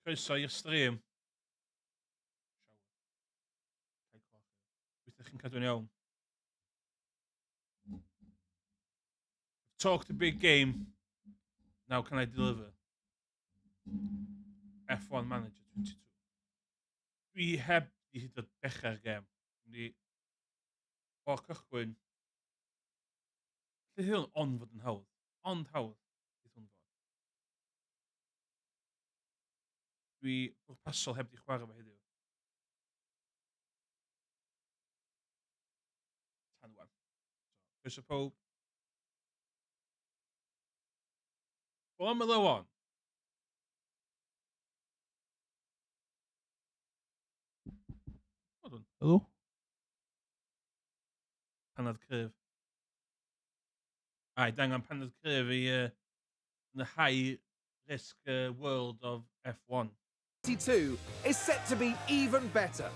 Croeso i'r stream. Gobeithio chi'n cadw'n iawn. Talk the big game. Now can I deliver? F1 Manager 22. Dwi heb di hyd oed dechrau'r gem. Dwi o'r cychwyn. Lle hyn ond fod yn hawdd. Ond hawdd. Fydd hwn fod. Dwi bwrpasol heb di chwarae fo heddiw. Tan wan. So, croeso pawb. Formula 1. Helo? Panad cryf. Ai, dangan panad cryf i in the high risk world of F1. 22 is set to be even better.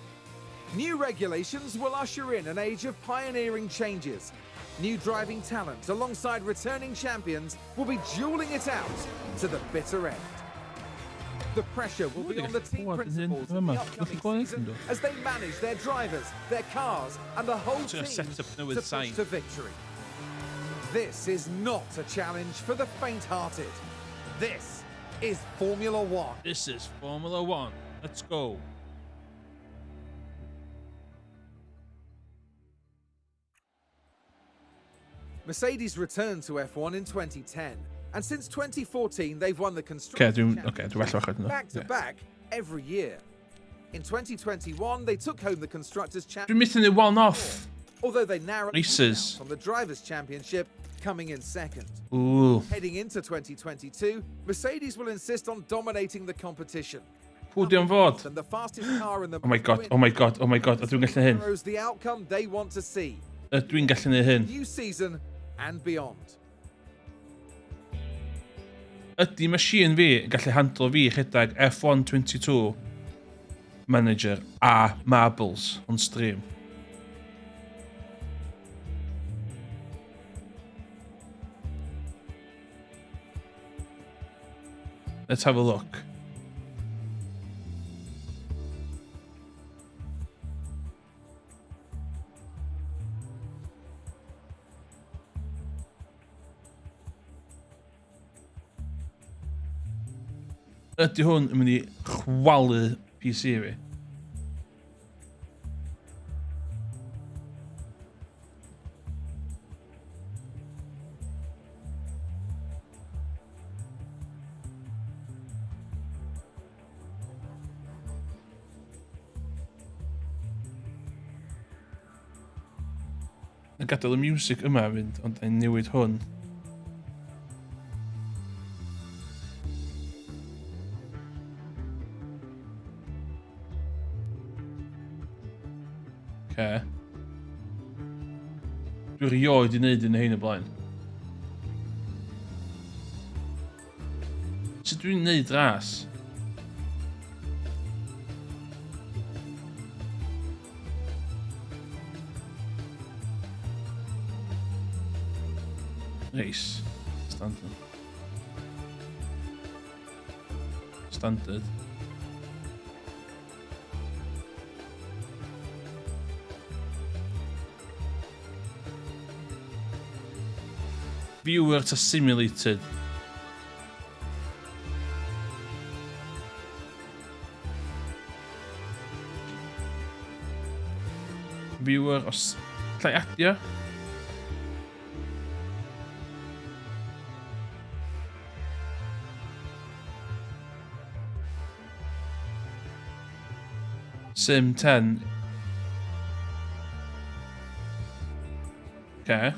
New regulations will usher in an age of pioneering changes. New driving talent alongside returning champions will be dueling it out to the bitter end. The pressure will be on the team principals in the upcoming season as they manage their drivers, their cars and the whole team to push to victory. This is not a challenge for the faint-hearted. This is Formula One. This is Formula One. Let's go. Mercedes returned to F1 in 2010, and since 2014 they've won the Constructors' okay, back to back every year. In 2021, they took home the Constructors' Championship. Dwi'n missing the one-off. Although they narrowly races on the Drivers' Championship, coming in second. Ooh. Heading into 2022, Mercedes will insist on dominating the competition. Pwy di am fod? And the fastest car in the Oh my god, oh my god, oh my god, ydw i'n gallu hyn? The outcome they want to see. Ydw i'n gallu neud hyn? New season and beyond. Ydy machine fi yn gallu handlo fi rhedeg F1 22 Manager a Marbles on stream? Let's have a look. Ydy hwn yn mynd i chwalu PC fi? Na gadael y music yma fynd, ond na newid hwn. Okay. Dwi rioed i wneud un o hein o blaen. Sut dwi'n wneud ras? Race. Standard. Standard. Viewer to simulated. Viewer os... Alla i adio? Sim 10. Okay.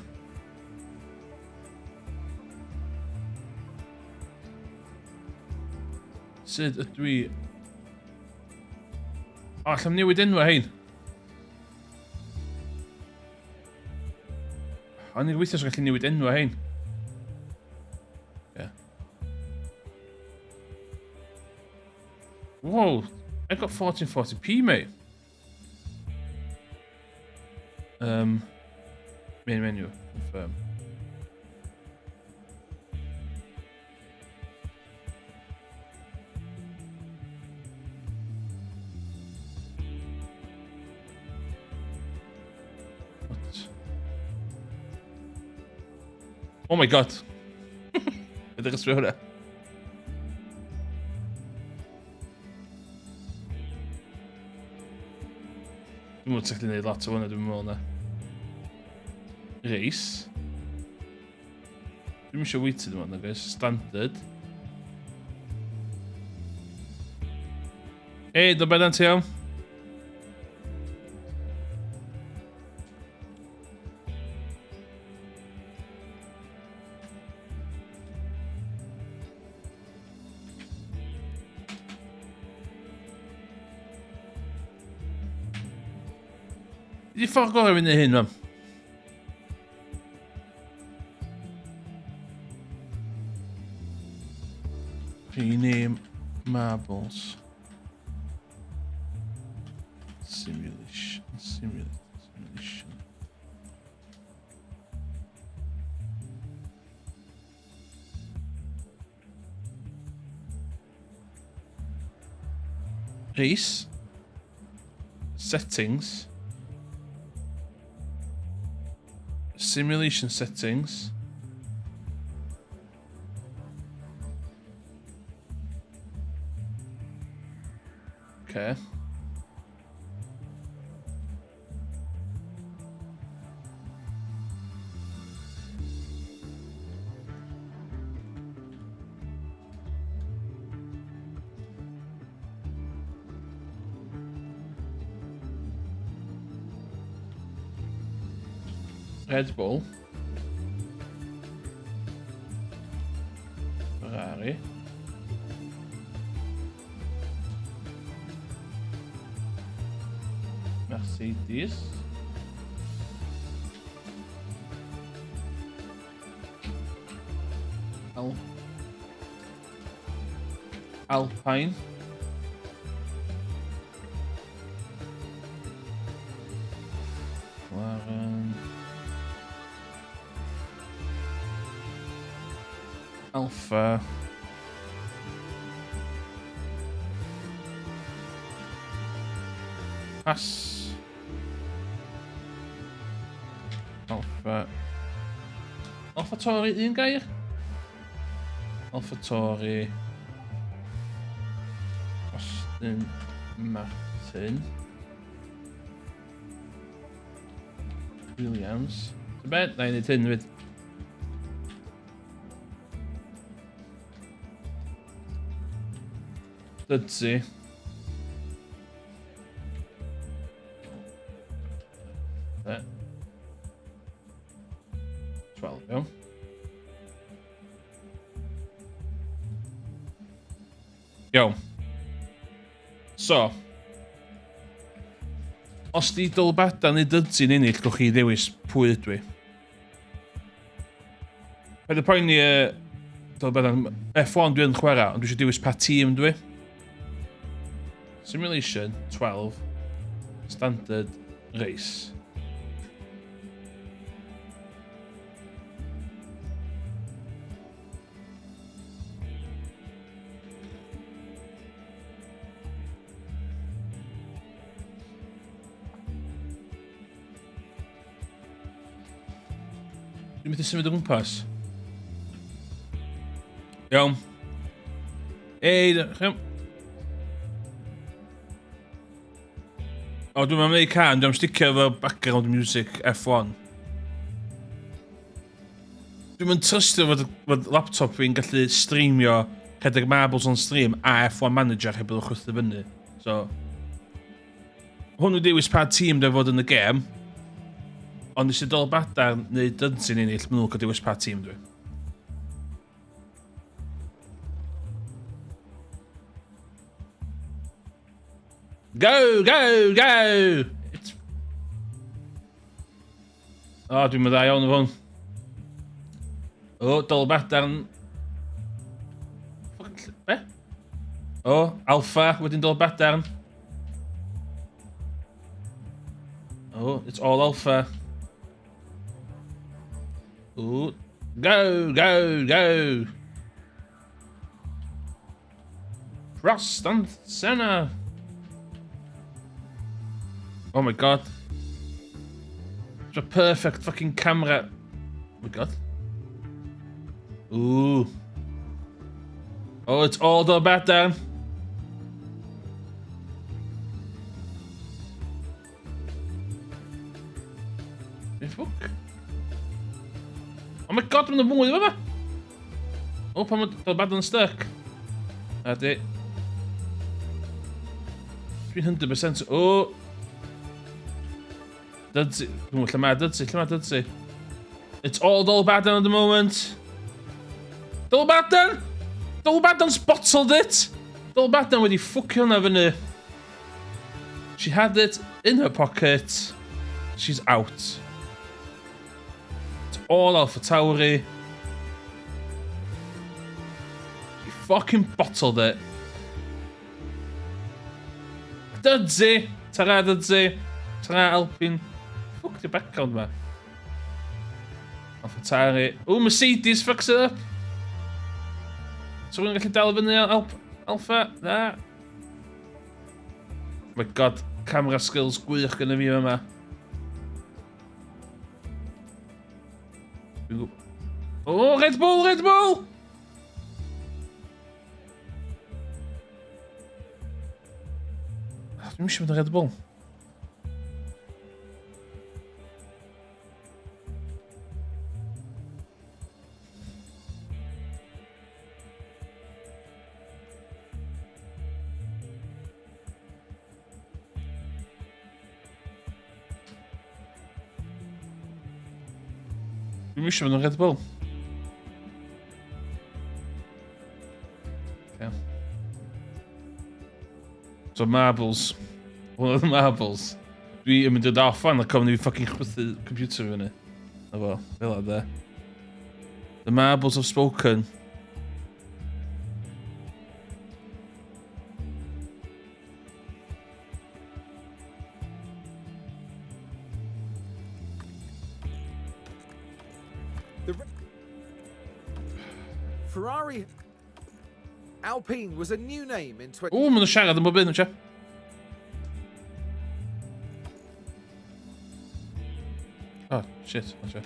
Sut ydw i... O, alla'm newid enwau hein. O'n i'n gobeithio sy'n gallu newid enwau hein. Yeah. Whoa, I got 1440p, mate. Main menu, confirm. Oh my god. Ydych chi'n sbio hwnna? Dwi'n meddwl ti'n gwneud lot o hwnna, dwi'n meddwl na. Race. Dwi'n eisiau weighted yma, nag oes? Standard. Ei, do beth ti iawn? Ydy ffordd gorau fynd i hyn, mam? Rename marbles. Simulation, simulate, simulation. Race. Settings. Simulation settings. Okay. Red Bull. Ferrari. Mercedes. Al Alpine. McLaren. Alpha. Pass. Alpha. Alpha Tori, un gair? Alpha Tori. Austin Martin. Williams. Ti'n beth? Na i wneud hyn fyd. Dudzi. There. 12, iawn. Iawn. So, os di Dolbadan neu Dudzi yn ennill, gwch chi ddewis pwy ydw i. Paid y poeni, Dolbadan, F1 dwi'n chwarae, ond dwi eisiau dewis pa tîm dwi. Simulation 12, Standard Race. Dwi'n methu symud o gwmpas. Iawn. Ei, iawn. O, dwi'n mynd i can, dwi'n sticio efo background music F1. Dwi'n mynd trystio fod, fod laptop fi'n gallu streamio rhedeg Marbles on Stream a F1 Manager heb iddo chwythu fyny. So, hwn yw dewis pa tîm dwi'n fod yn y gêm. Ond nes i dol badarn neu dynsin ennill, maen nhw'n cael dewis pa tîm dwi. Go, go, go! It's... O, oh, dwi'n mynd dda iawn efo hwn. O, oh, dol badarn. Be? O, oh, Alpha, wedyn dol badarn. Oh, it's all Alpha. Ooh. Go, go, go! Prost and Senna! Oh my god. It's a perfect fucking camera. Oh my god. Ooh. Oh, it's all the better. Be ffwc? Oh my god, mae'n mwy yma! O, oh, pan mae Dolbadarn stuck. A di. Dwi'n 100%... O! Oh. Dudzi. Dwi'n lle mae Dudzi, lle mae Dudzi? It's all Dolbadarn at the moment. Dolbadarn! Dolbadarn's bottled it! Dolbadarn wedi ffwcio hwnna fyny. She had it in her pocket. She's out. It's all Alpha Tauri. She fucking bottled it. Dudzi! Tara Dudzi! Tara Alpine. Fuck the background ma. Alpha Tauri. Oh, Mercedes fucks it up! So rwy'n gallu dal fyny Alpha? Na. My god, camera skills gwych gyda fi yma. Oh, Red Bull, Red Bull! Ah, Dwi'm eisiau mynd yn Red Bull. Dwi'm eisiau mynd yn Red Bull. Okay. So marbles. One of the marbles. Dwi yn mynd i dod off fan a cofyn i fi fucking chwythu computer fi fyny. Na fo, fel de. The marbles have spoken. The Ferrari Alpine was a new name in 20. O, maen nhw'n siarad am bob un, wyt Oh, shit. Oh, shit.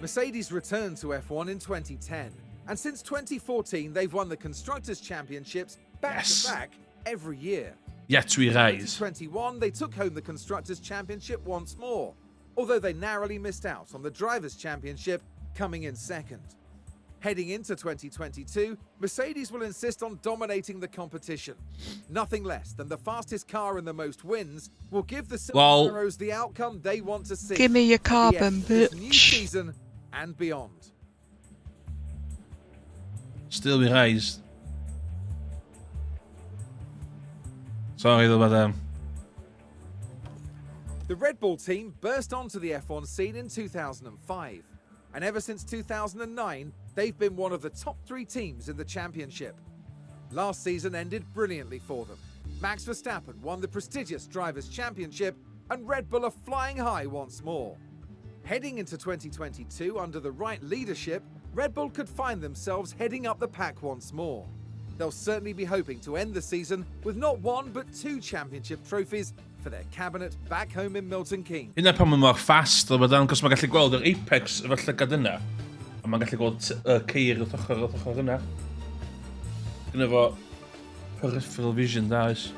Mercedes returned to F1 in 2010, and since 2014 they've won the Constructors' Championships back to back every year. Yet we rise. 2021 they took home the Constructors' Championship once more, although they narrowly missed out on the Drivers' Championship, coming in second. Heading into 2022, Mercedes will insist on dominating the competition. Nothing less than the fastest car and the most wins will give the Silver Lol. Arrows the outcome they want to see. Give me your at the end carbon, of this new bitch. season and beyond. Still we rise. Sorry, though, but The Red Bull team burst onto the F1 scene in 2005, and ever since 2009, they've been one of the top three teams in the championship. Last season ended brilliantly for them. Max Verstappen won the prestigious Drivers' Championship, and Red Bull are flying high once more. Heading into 2022 under the right leadership, Red Bull could find themselves heading up the pack once more. They'll certainly be hoping to end the season with not one but two championship trophies for their cabinet back home in Milton Keynes. Hynna pan mae'n mor fast, though, but cos mae'n gallu gweld yr apex efo llygad yna. A mae'n gallu gweld y ceir wrth ochr yna. Gyna fo peripheral vision da, oes.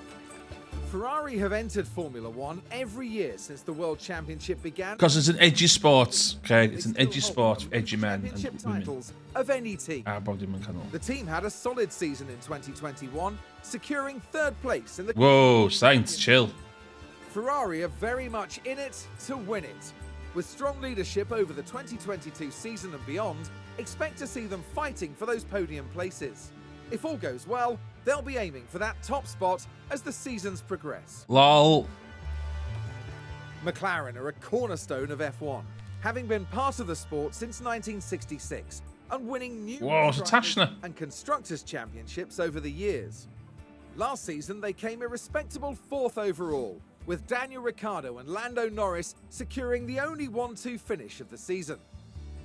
Ferrari have entered Formula One every year since the World Championship began. Because it's an edgy sport, Craig. It's They an still edgy hold sport the for edgy most men and championship women. titles of any team. A bob dim yn canol. The team had a solid season in 2021, securing third place in the Whoa, Sainz, chill. Ferrari are very much in it to win it. With strong leadership over the 2022 season and beyond, expect to see them fighting for those podium places. If all goes well, they'll be aiming for that top spot as the seasons progress. Lol. McLaren are a cornerstone of F1, having been part of the sport since 1966 and winning numerous Whoa, it's a drivers' Tashna. and constructors championships over the years. Last season, they came a respectable fourth overall, with Daniel Ricciardo and Lando Norris securing the only 1-2 finish of the season.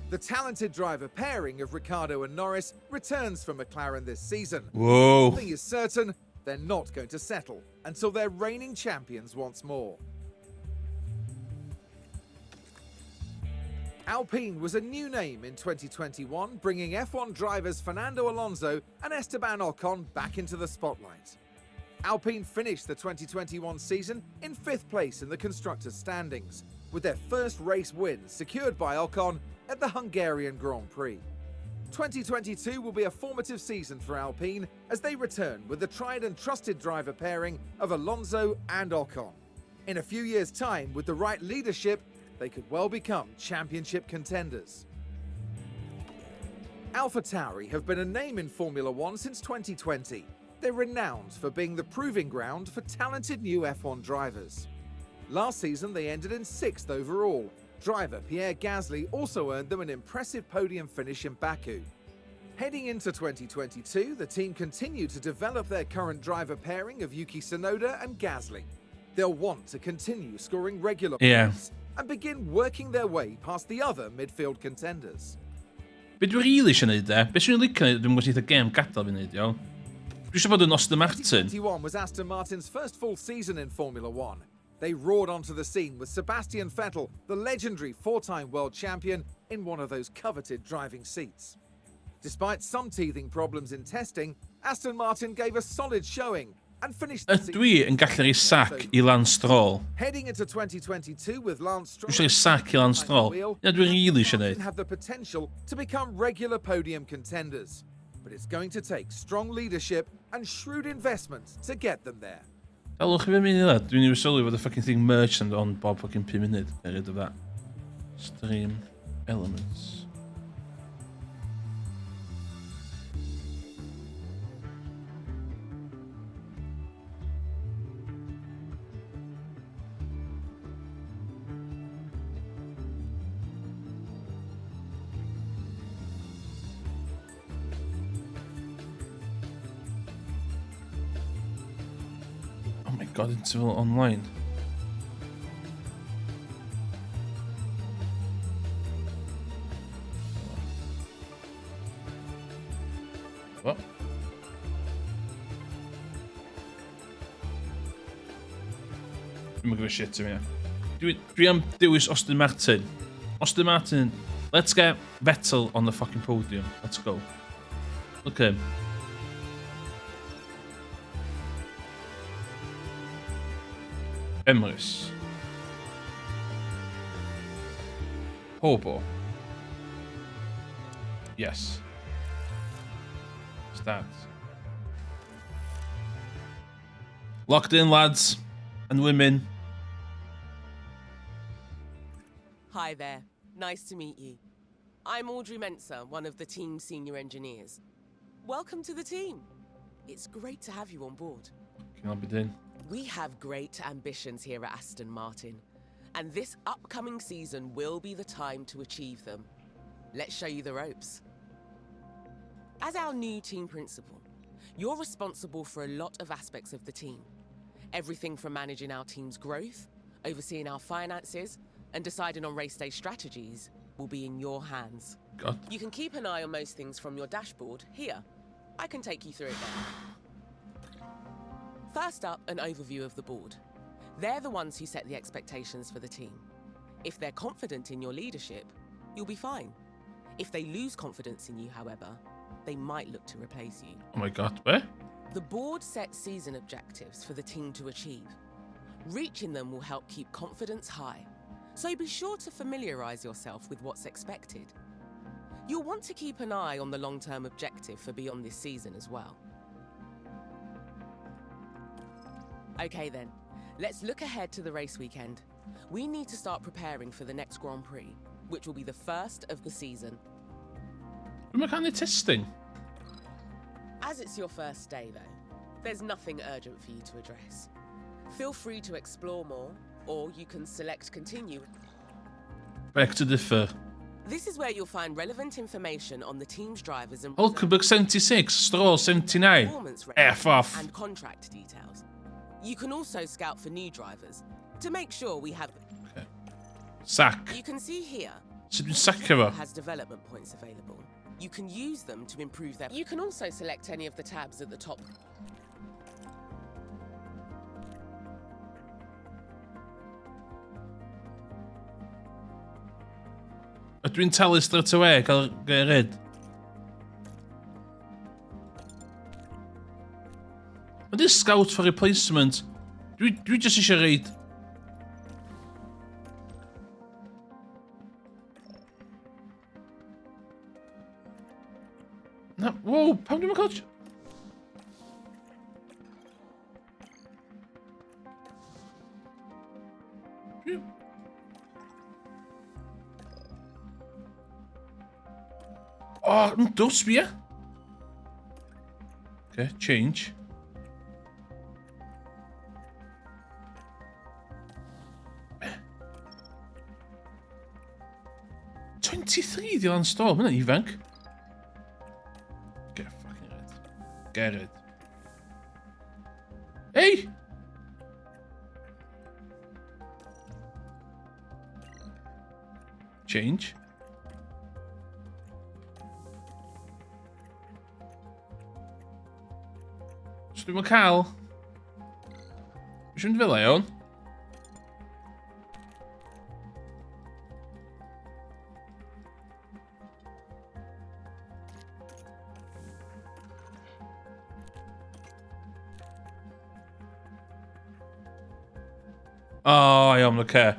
The talented driver pairing of Ricciardo and Norris returns for McLaren this season. Whoa. One thing is certain, they're not going to settle until they're reigning champions once more. Alpine was a new name in 2021, bringing F1 drivers Fernando Alonso and Esteban Ocon back into the spotlight. Alpine finished the 2021 season in fifth place in the constructors' standings, with their first race win secured by Ocon at the Hungarian Grand Prix. 2022 will be a formative season for Alpine as they return with the tried and trusted driver pairing of Alonso and Ocon. In a few years' time, with the right leadership, they could well become championship contenders. AlphaTauri have been a name in Formula One since 2020. They're renowned for being the proving ground for talented new F1 drivers. Last season, they ended in sixth overall. Driver Pierre Gasly also earned them an impressive podium finish in Baku. Heading into 2022, the team continue to develop their current driver pairing of Yuki Tsunoda and Gasly. They'll want to continue scoring regular points and begin working their way past the other midfield contenders. Be dwi rili eisiau neud de? Be swn i'n licio neud, dwi'n gwybod sydd y gêm gadael fi neud, iawn. Dwi eisiau bod yn Aston Martin. 2021 was Aston Martin's first full season in Formula One. They roared onto the scene with Sebastian Vettel, the legendary four-time world champion, in one of those coveted driving seats. Despite some teething problems in testing, Aston Martin gave a solid showing and finished the Ydw i yn gallu rhoi sac i Lance Stroll? Heading into 2022 with Lance Stroll. Dwi eisiau rhoi sac i Lance Stroll. Ie, dwi rili eisiau neud. Have the potential to become regular podium contenders. But it's going to take strong leadership and shrewd investment to get them there. Dalwch i fi mynd i dda. Dwi'n i'w sylwi fod y fucking thing merchant on bob fucking 5 munud. Get rid of that. Stream elements. Oh my god, interval online. What? Dwi'n give a shit to me. Dwi, dwi am dewis Austin Martin. Austin Martin, let's get Vettel on the fucking podium. Let's go. Look at him. Emrys. Hobo. Yes. Start. Locked in, lads and women. Hi there. Nice to meet you. I'm Audrey Mensa, one of the team's senior engineers. Welcome to the team. It's great to have you on board. Can I be done? We have great ambitions here at Aston Martin, and this upcoming season will be the time to achieve them. Let's show you the ropes. As our new team principal, you're responsible for a lot of aspects of the team. Everything from managing our team's growth, overseeing our finances, and deciding on race day strategies will be in your hands. God. You can keep an eye on most things from your dashboard here. I can take you through it now. First up, an overview of the board. They're the ones who set the expectations for the team. If they're confident in your leadership, you'll be fine. If they lose confidence in you, however, they might look to replace you. Oh my god, where? The board sets season objectives for the team to achieve. Reaching them will help keep confidence high. So be sure to familiarise yourself with what's expected. You'll want to keep an eye on the long-term objective for beyond this season as well. Okay then, let's look ahead to the race weekend. We need to start preparing for the next Grand Prix, which will be the first of the season. Dwi'n cael testing. As it's your first day though, there's nothing urgent for you to address. Feel free to explore more, or you can select continue. Back to differ. This is where you'll find relevant information on the team's drivers and Hulkenberg 76, Stroll 79. performance F off. and contract details. You can also scout for new drivers to make sure we have. Okay. Sack. You can see here. Sut dwi'n sacio fo? Has development points available. You can use them to improve their. You can also select any of the tabs at the top. Ydw i'n talu straight away cael get rid? Mae'n dweud scout for replacement. Dwi, dwi jyst eisiau reid. Na, wow, pam dwi'n cael... O, oh, yndw, sbia. Okay, change. 23 di Lance Storm, hynna'n ifanc. Get fucking rid. Get rid. Hey! Change. So dwi'n cael... Dwi'n mynd fel iawn. O, oh, iawn, oce. Okay.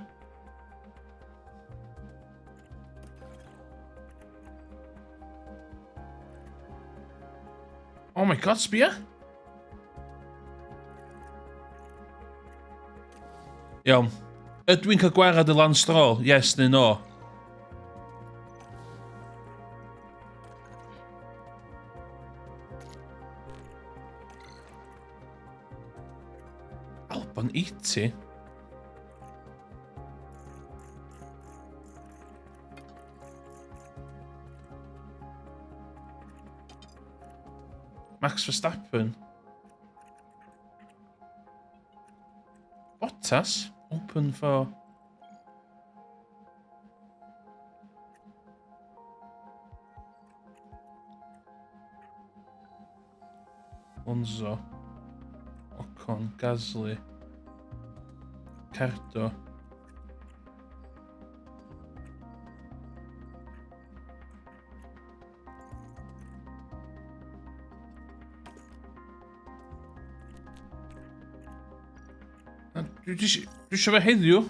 Oh my god, sbia. Iawn. Ydw i'n cael gwarad y Lance Stroll? Yes neu no? Albon 80? Max Verstappen. Bottas? Open for... Alonso. Ocon, Gasly. Cardo. Dwi eisiau fe heddiw.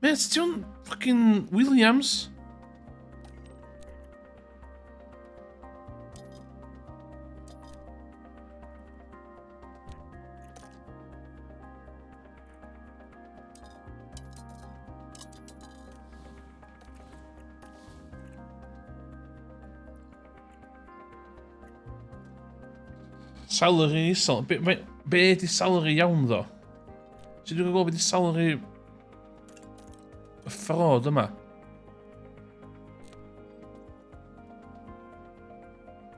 Mate, ti o'n fucking Williams? Salary isel. Be, be, be di salary iawn ddo? Sut dwi'n gwybod beth di salary y ffrod yma?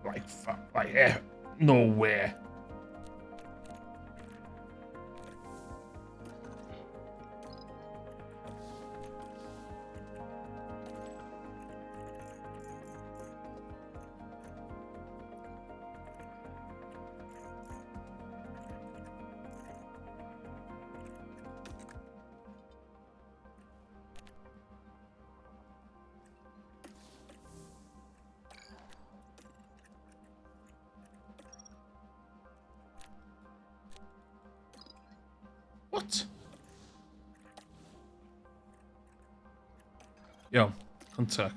Like, fuck, like, eh, no way. What? Iawn, contract.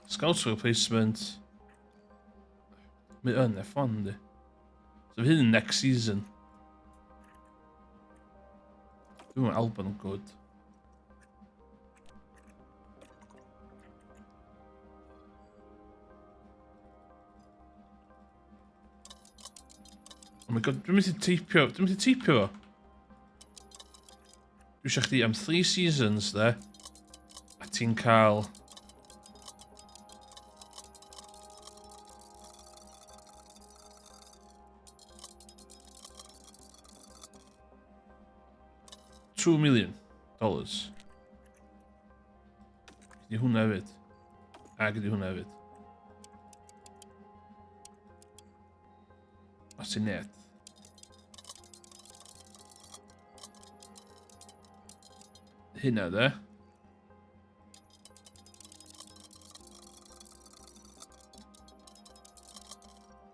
Scout replacement. Mae yn F1, di. So fydd hyn next season. Dwi'n meddwl Albon yn good. Oh my god, dwi'n mynd i teipio, dwi'n mynd i teipio fo. Dwi eisiau chdi am 3 seasons, de. A ti'n cael... $2 million. Di hwnna hefyd. A gyda hwnna hefyd. Os ti'n net. Hynna, de.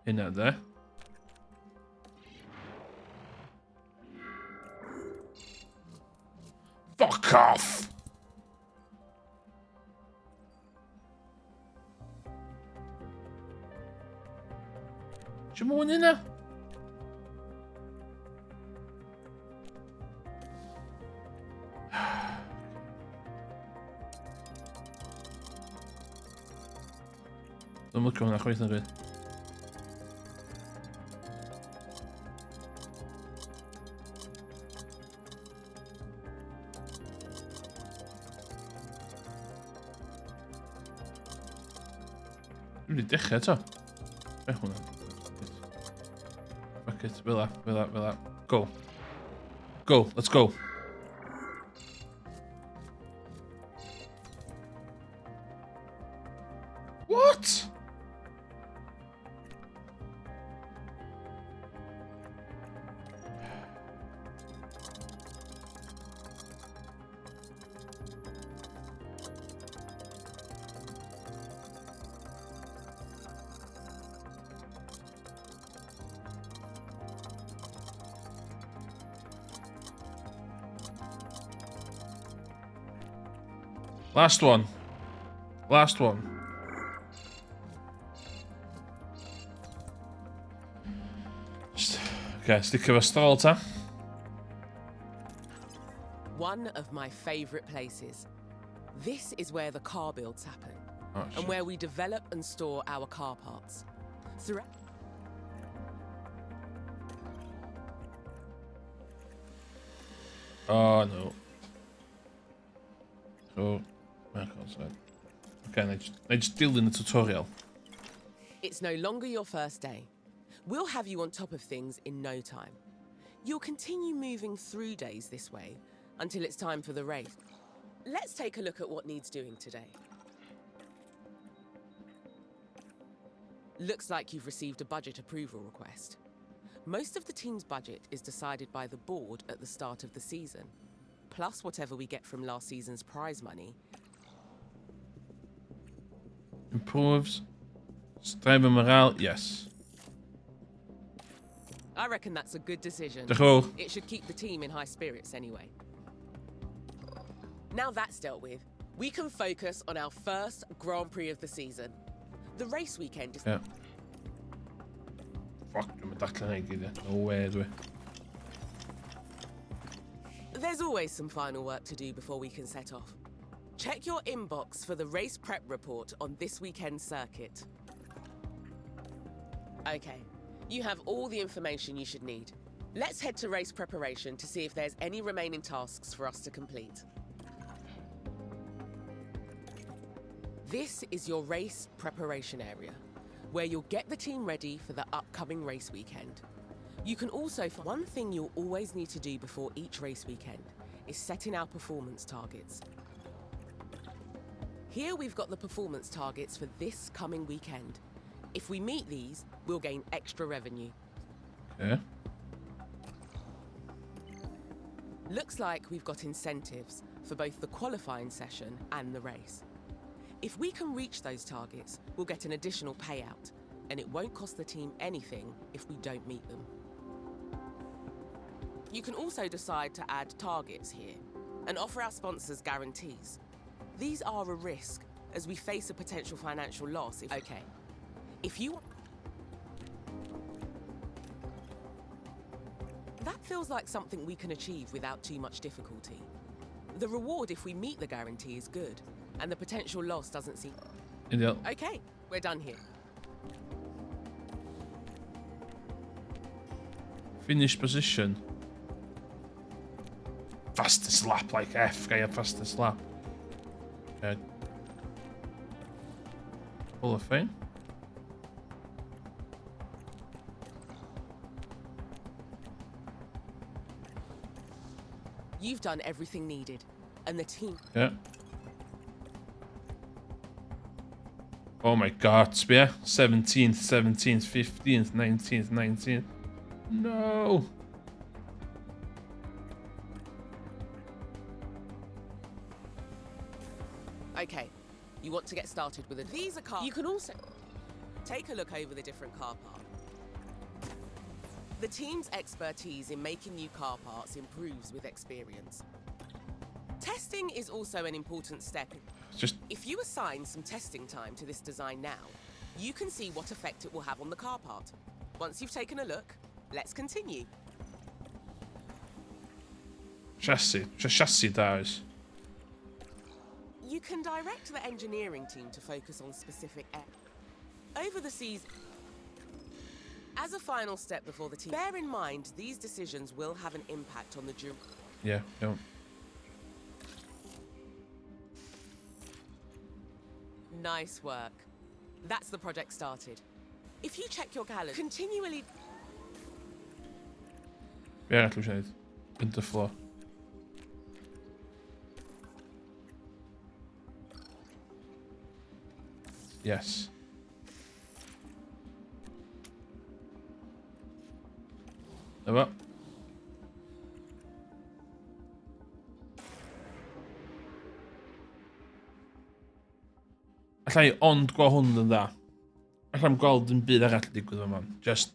Hynna, de. Fuck off! Ti'n mwyn hynna? Dwi'n licio hwnna chwaith na dwi. Dwi'n mynd i dechrau eto. Be hwnna? Fuck it, fel la, fel la, fel la. Go. Go, let's go. What? Last one. Last one. Just, okay, stick efo Stroll ta. One of my favourite places. This is where the car builds happen. Oh, and shit. where we develop and store our car parts. Throughout Oh no. So, back outside. Okay, na i just dilyn y tutorial. It's no longer your first day. We'll have you on top of things in no time. You'll continue moving through days this way until it's time for the race. Let's take a look at what needs doing today. Looks like you've received a budget approval request. Most of the team's budget is decided by the board at the start of the season, plus whatever we get from last season's prize money. Improves. Driver morale, yes. I reckon that's a good decision. Diolch yn fawr. It should keep the team in high spirits anyway. Now that's dealt with, we can focus on our first Grand Prix of the season. The race weekend is Yeah. Fuck, dwi'n mynd darllen hyn gyd. No way, dwi. There's always some final work to do before we can set off. Check your inbox for the race prep report on this weekend's circuit. Okay, you have all the information you should need. Let's head to race preparation to see if there's any remaining tasks for us to complete. This is your race preparation area, where you'll get the team ready for the upcoming race weekend. You can also find one thing you'll always need to do before each race weekend is setting our performance targets. Here we've got the performance targets for this coming weekend. If we meet these, we'll gain extra revenue. Okay. Looks like we've got incentives for both the qualifying session and the race. If we can reach those targets, we'll get an additional payout, and it won't cost the team anything if we don't meet them. You can also decide to add targets here and offer our sponsors guarantees. These are a risk as we face a potential financial loss if okay. If you That feels like something we can achieve without too much difficulty. The reward if we meet the guarantee is good, and the potential loss doesn't seem Ideal. Okay, we're done here. Finish position. Fastest lap like F, ga i fastest lap. Okay. Hall of Fame. You've done everything needed, and the team Yeah. Oh my God, sbia. 17th, 17th, 15th, 19th, 19th. No! Okay, you want to get started with a These are car. You can also take a look over the different car park. The team's expertise in making new car parts improves with experience. Testing is also an important step. Just If you assign some testing time to this design now, you can see what effect it will have on the car part. Once you've taken a look, let's continue. Chassis. Chassis da oes. You can direct the engineering team to focus on specific over the season. As a final step before the team, bear in mind these decisions will have an impact on the jury. Yeah, don't. Nice work. That's the project started. If you check your calendar continually. Be arall wy'n siarad? Underfloor. Yes. Na fo. Alla i ond gweld hwn yn dda. Alla i'm gweld yn byd arall yn digwydd yma. Just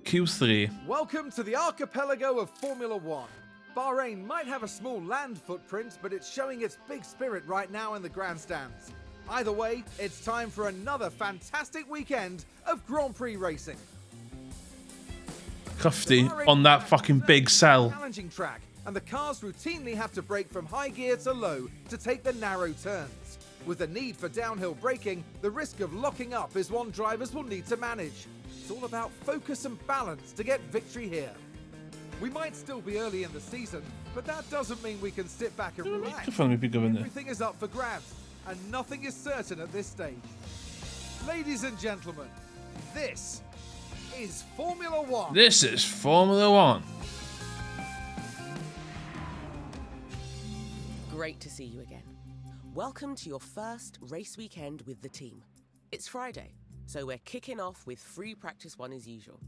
Q3. Welcome to the archipelago of Formula One. Bahrain might have a small land footprint, but it's showing its big spirit right now in the grandstands. Either way, it's time for another fantastic weekend of Grand Prix racing. Crafty Bahrain on that track fucking is a big cell. Challenging track, and the cars routinely have to brake from high gear to low to take the narrow turns. With the need for downhill braking, the risk of locking up is one drivers will need to manage. It's all about focus and balance to get victory here. We might still be early in the season, but that doesn't mean we can sit back and relax. Microphone mi bigo fyny. Everything is up for grabs, and nothing is certain at this stage. Ladies and gentlemen, this is Formula One. This is Formula One. Great to see you again. Welcome to your first race weekend with the team. It's Friday, so we're kicking off with free practice one as usual.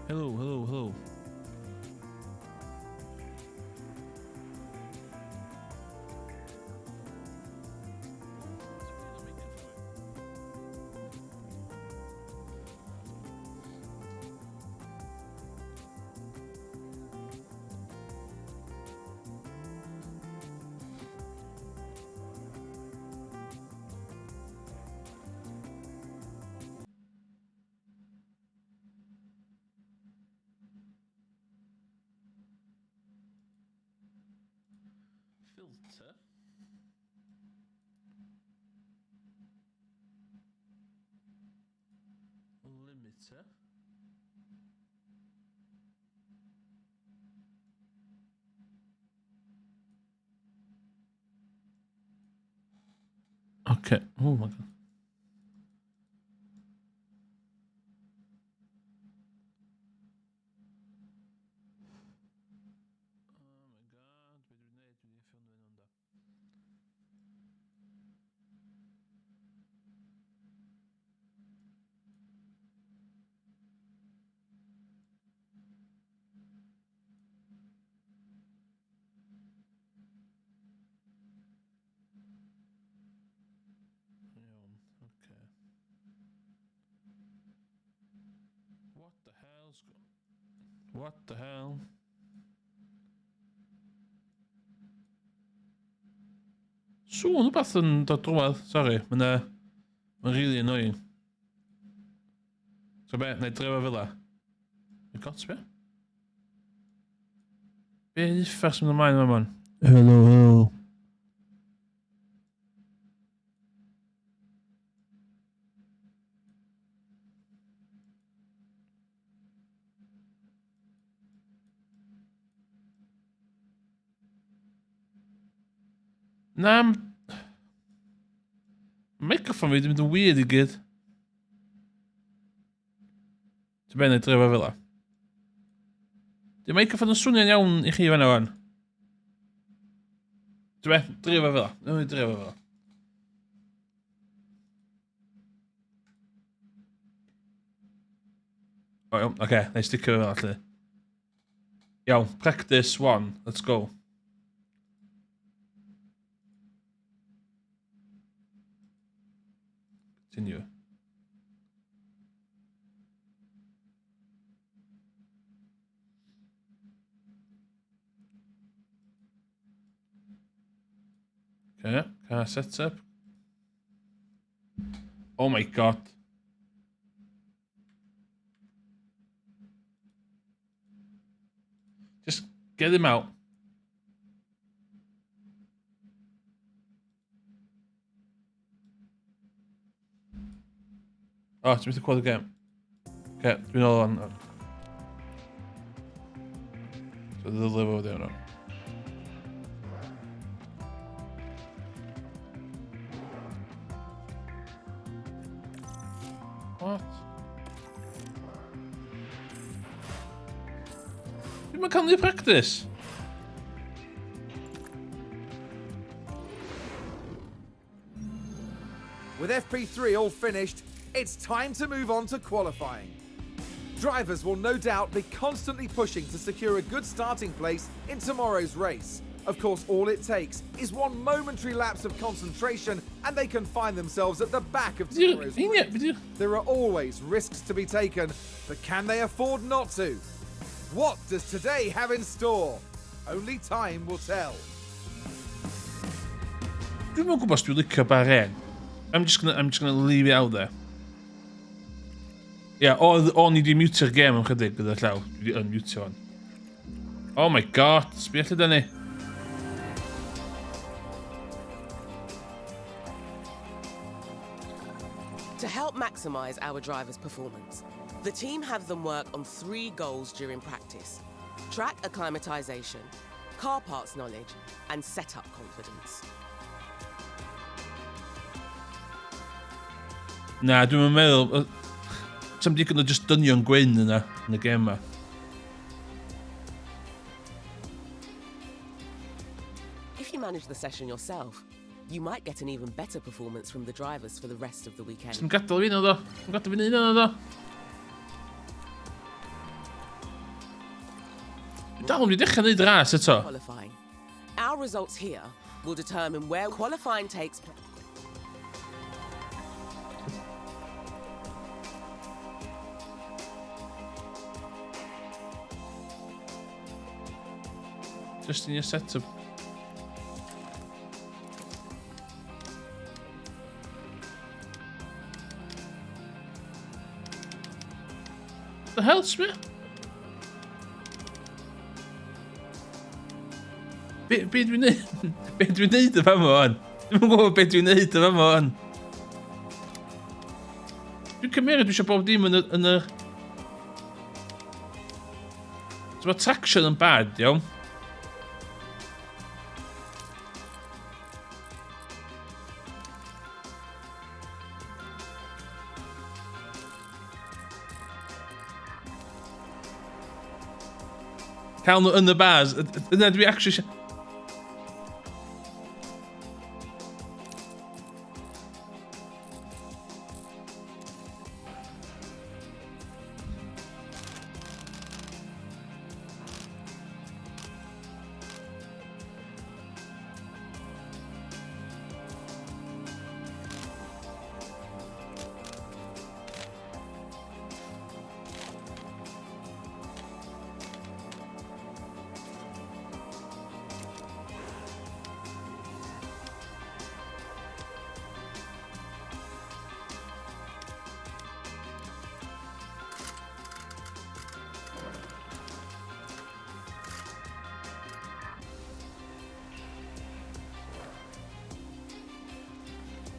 Hello, hello, hello. Filter. Limiter. Okay. Oh my God. Oh my God, be dwi'n gwneud? Dwi'n mynd i ffilmio hwn da. Iawn, okay. What the hell's go... What the hell? Sŵn rhywbeth yn dod drwodd. Sorry, mae'n ma really annoying. So be, na i drefo fel la. I got be? Be yn uffar sy'n mynd ymlaen yma man? Hello, hello. Na, microphone fi wedi mynd yn weird i gyd. Ti'n benni drefo fel la. Di microphone yn swnio'n iawn i chi fan'na wan? Ti'n be? Drefo fel la. Nwn ni drefo fel la. O iawn, oce, okay, na i sticio fel la, lle. Iawn, practice one, let's go. Continue. Okay, car setup. Oh my god. Just get him out. Oh, ti'n methu clywed y gem. Oce, dwi'n ôl o'n... So ddylai fod iawn o'n. What? Dwi'n ma'n cael ni practice. With FP3 all finished, it's time to move on to qualifying. Drivers will no doubt be constantly pushing to secure a good starting place in tomorrow's race. Of course, all it takes is one momentary lapse of concentration and they can find themselves at the back of tomorrow's race. There are always risks to be taken, but can they afford not to? What does today have in store? Only time will tell. Dwi'm yn gwybod os dwi'n licio Bahrain. I'm just gonna leave it out there. Ie, yeah, oedd o'n i di mutio'r gêm am chydig gyda llaw. Dwi di unmutio fan. Oh my god, sbio lle da ni. To help maximise our drivers' performance, the team have them work on three goals during practice: track acclimatization, car parts knowledge, and setup confidence. Na, dwi'n meddwl... Sam digon o just dynion gwyn yna, yn y gêm ma. If you manage the session yourself, you might get an even better performance from the drivers for the rest of the weekend. Dim gadael fi yna, ddo. Dim gadael fi yna, ddo. Dwi dal yn mynd i dechrau neud ras eto. Qualifying. Our results here will determine where qualifying takes place. Just in your setup. The hell, sbio? Be dwi'n neud? Be dwi'n neud y fama o'n? Dwi'n gwybod be dwi'n neud y fama o'n. Dwi'n cymryd dwi eisiau bob dim yn y. So mae traction yn bad, iawn. Cael nhw yn y bars. Yna dwi actually.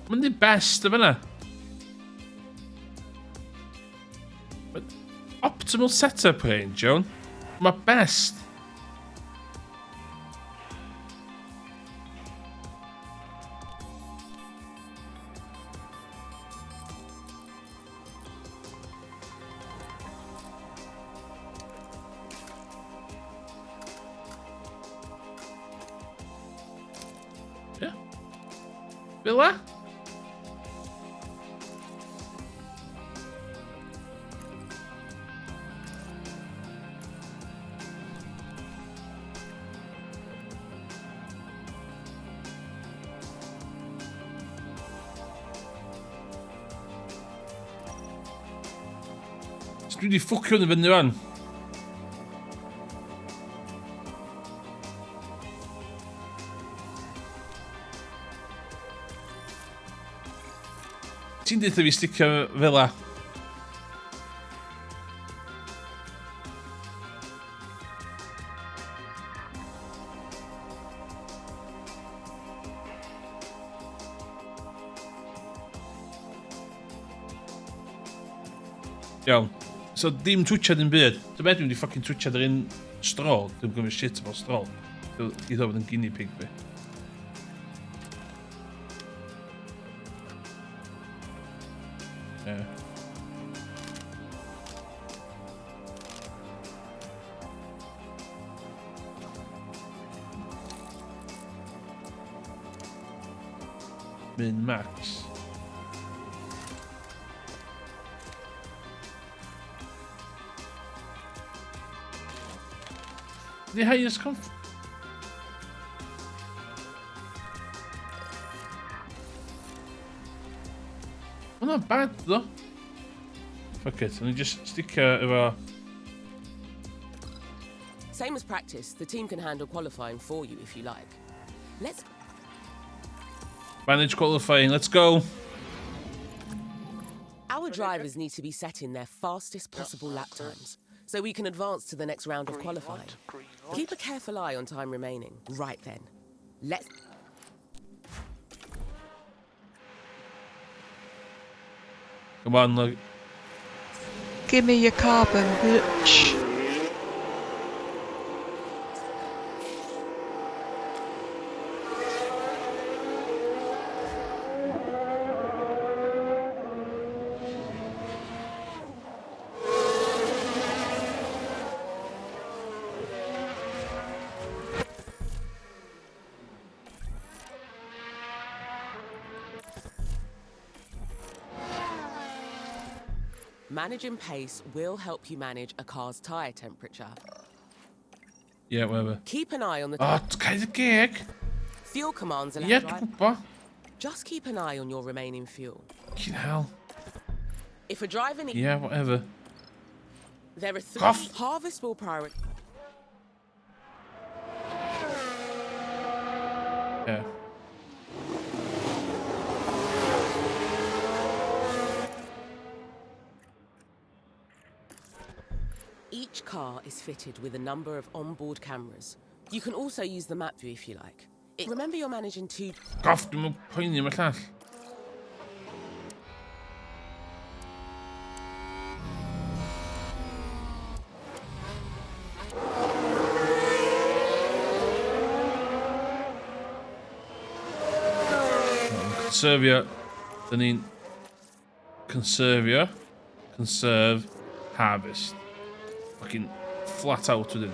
Mae'n di best y fyna. Optimal setup range, iawn. Mae best. Yeah. Fel la? So dwi wedi ffwcio hwn i fyny fan. Ti'n deutha fi sticio fel la? Iawn. So dim twtsiad yn byd. Dwi'n beth dwi'n di ffucking twtsiad yr un Stroll. Dwi'n gymryd shit efo Stroll. Dwi'n ddod bod yn guinea pig fi. Yeah. Min max. The highest conf... Hwnna'n bad, ddo. Fuck it, o'n i just sticio efo... Same as practice, the team can handle qualifying for you if you like. Let's Manage qualifying, let's go. Our drivers need to be setting their fastest possible lap times so we can advance to the next round of Green qualifying. light, green light. Keep a careful eye on time remaining. Right then. Let's Come on, look. Give me your carbon, bitch. Managing pace will help you manage a car's tyre temperature. Yeah, whatever. Keep an eye on the Oh, cael y geg. fuel commands allow Ie, dri- dwi'n gwybod. Just keep an eye on your remaining fuel. Fucking hell. If a driver needs Yeah, whatever. there are three Cough. harvest will prioritize Yeah. Each car is fitted with a number of onboard cameras. You can also use the map view if you like. It, remember you're managing two Goff, dwi'n mynd poeni am y llall. Conserfio. Dyn ni'n conserfio. Conserve. Harvest. Fucking flat out wedyn.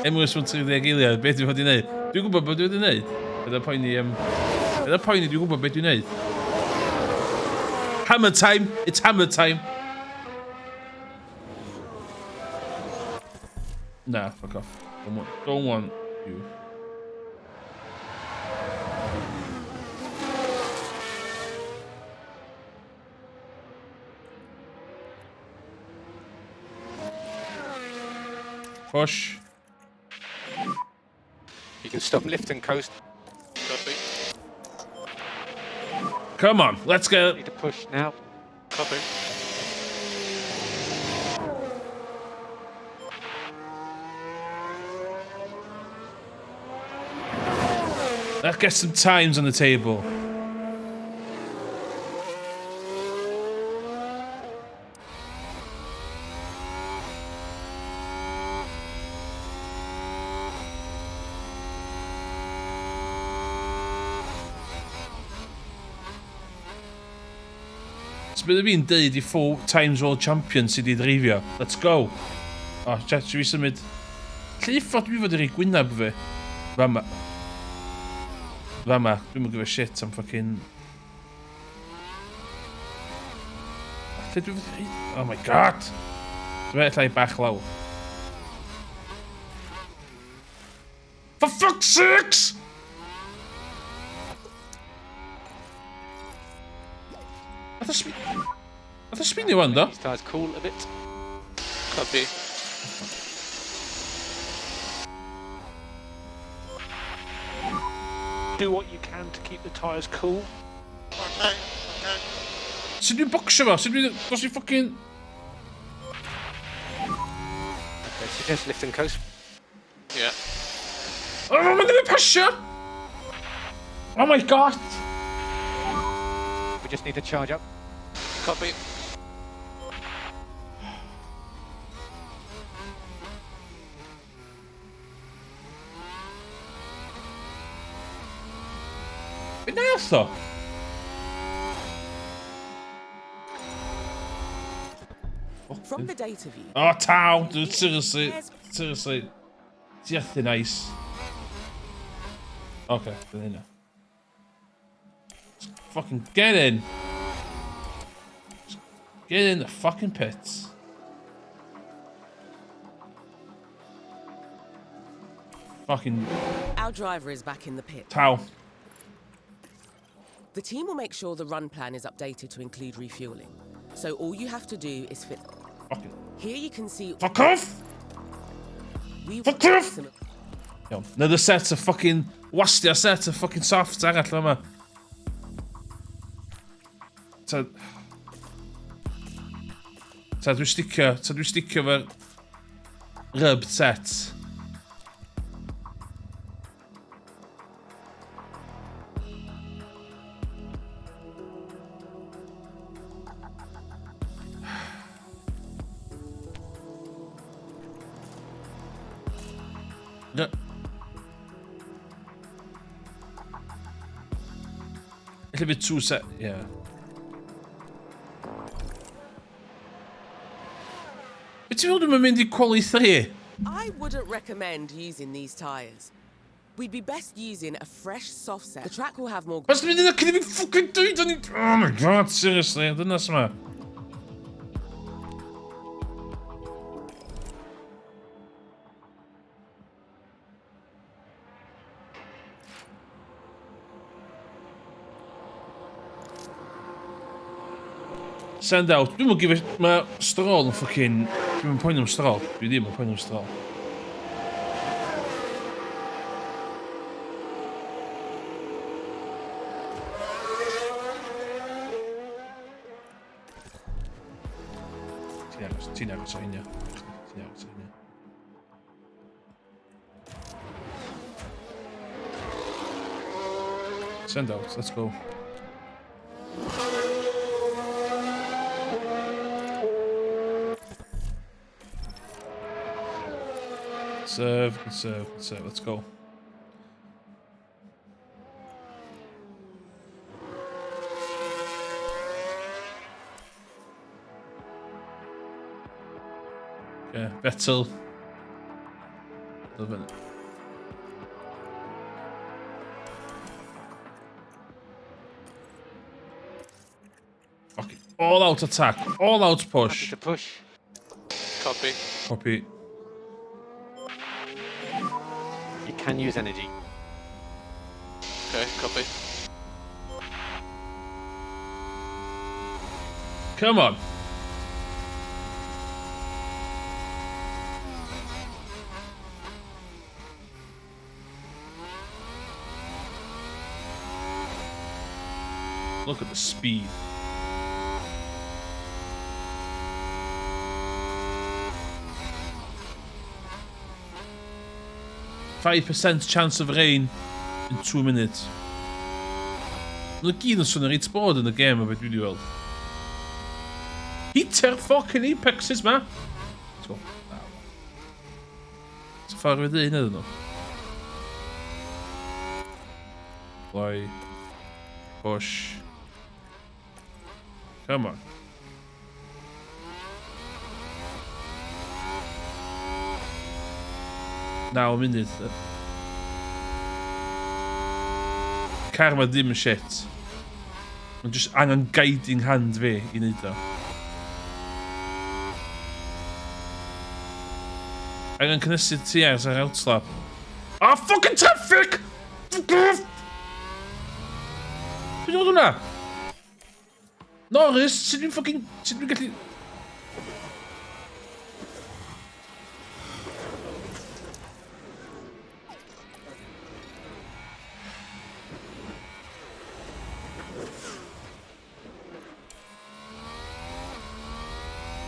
Emrys mewn 30 eiliad, beth dwi'n fod i wneud? Dwi'n gwybod beth dwi'n wneud. Bydd poeni, bydd poeni dwi'n gwybod beth dwi'n wneud. Hammer time! It's hammer time! Nah, fuck off. Don't want you. Push. You can stop lift and coast. Copy. Come on, let's go. Need to push now. Copy. Let's get some times on the table. So bydde fi'n deud i four times world champion sydd wedi dreifio. Let's go. O, oh, chat, fi symud. Lle uffo dwi fod i rei gwynab fi? Fama. Fama. Dwi'm yn give a shit am fucking... Lle dwi fod i... Oh my god! Dwi'n meddwl allai bach lawr. For fuck's sakes! Nath o spinio wan, do? These tyres cool a bit. Copy. Do what you can to keep the tyres cool. Okay, okay. Sut dwi'n bocsio fo? Sut dwi'n... Dos i fucking... Okay, suggest lift and coast. Yeah. Oh, mae'n ddim yn pasio! Oh my god! We just need to charge up. Copy. Be nath o? From the data view, Oh, taw! Dude, seriously. Seriously. Ti athu nice. Okay, dyna hynna. Just fucking get in! Just get in the fucking pits. Fucking our driver is back in the pit. taw. The team will make sure the run plan is updated to include refueling. So all you have to do is fit. Fucking Here you can see fuck off! we Fuck off! Iawn. Another set of fucking... Wastio set of fucking soft arall yma. Ta... Ta dwi'n sticio... Ta dwi'n sticio fe... Rubbed set. No. Ella fydd two set... Yeah. Be ti'n meddwl dwi'n mynd i quali 3? I wouldn't recommend using these tyres. We'd be best using a fresh soft set. The track will have more Os dwi'n mynd i cyn i fi fucking dweud o'n i... Oh my god, seriously, dyna sy'n ma. Send out. Dwi'n mynd give a... Mae Stroll yn fucking... Dwi'n mynd poeni am Stroll. Dwi ddim yn poeni am Stroll. Ti'n agos, ti'n agos o hynny. Ti'n agos o hynny. Send out, let's go. Serve, serve, serve, let's go. Okay, Vettel. Loving it. Fuck it. All out attack. All out Happy push. to push. Copy. Copy. You can use energy. Okay, copy. Come on. Look at the speed. 5% chance of rain. In 2 minutes. Nhw gyd yn swnio reit bod yn y gêm o beth dwi wedi weld. Hitio'r fucking apexes ma! Let's go. So ffordd fi ddyn ydyn nhw. Gloi. Push. Come on. 9 munud. Car ma ddim yn shit. Mae'n just angen guiding hand fi i wneud o. Angen cynnysu TRs ar outlap. Oh, fucking traffic! Fuck off! Dwi'n dod hwnna? Norris, sut dwi'n fucking... Sut dwi'n gallu...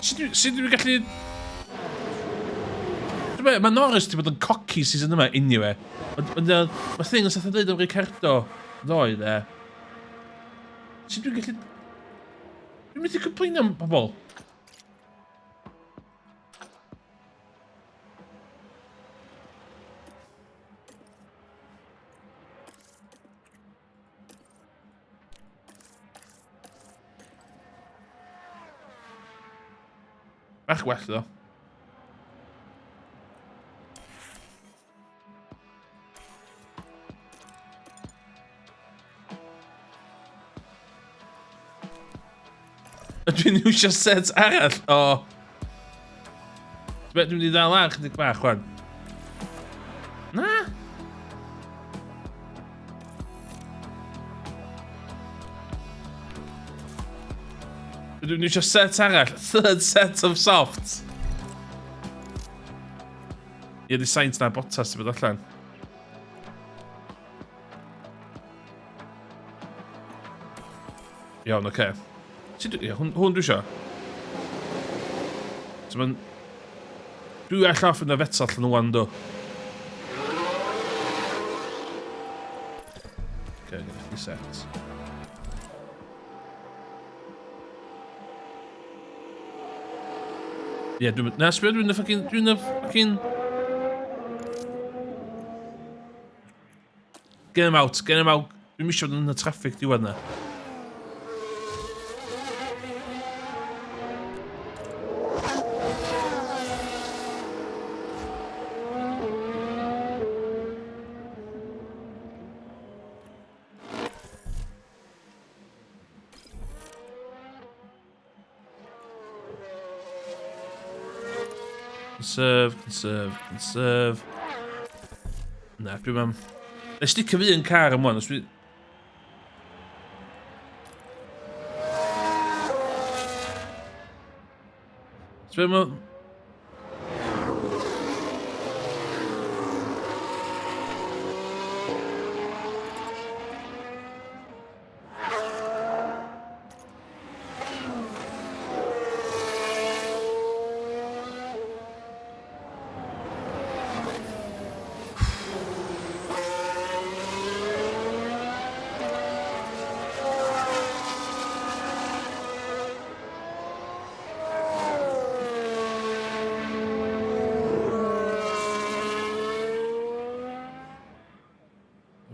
Sut dwi'n gallu... Mae Norris wedi bod yn cocky season yma anyway. Ond mae thing os nath o dweud am Ricardo ddoe, de. Sut dwi'n gallu... Dwi'n methu complainio am pobl. Bach gwell ddo. Dwi'n iwsio set arall o... Dwi'n mynd i ddal ar chydig bach, wan. Na? Dwi'n iwsio set arall. Third set of softs. Ie, di Sainz na Bottas sy'n bod allan. Iawn, oce. Okay. Ie, hwn, hwn dwi isio. So ma'n... Dwi all off yn y Vettel allan wan, do. Oce, okay, gyda chdi set. Ie, yeah, dwi'n... Na, sbio, dwi'n y fucking... Dwi'n y fucking... Get him out, get him out. Dwi'n misio fod yn y traffic diwedd na. Conserve, conserve, conserve. Na, dwi'n am... Na i sticio fi yn car am wan, os dwi... Sbio ma...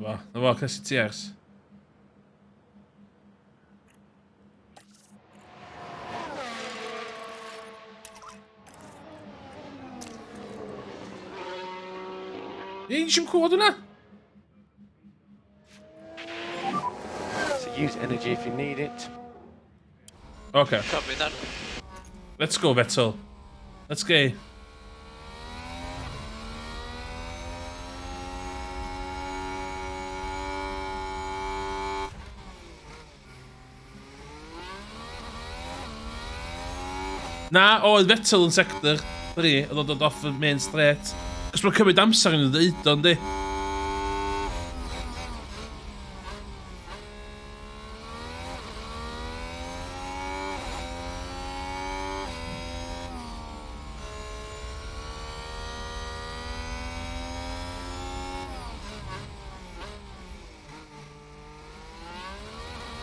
Na fo, na fo, cnesu tears. Ie, nes i'm clywed hwnna. So use energy if you need it. Okay. Copy that. Let's go, Vettel. Let's go. Na, oedd Vettel yn sector 3, oedd o'n dod off y main straight. Cos mae'n cymryd amser yn dweud o, yndi?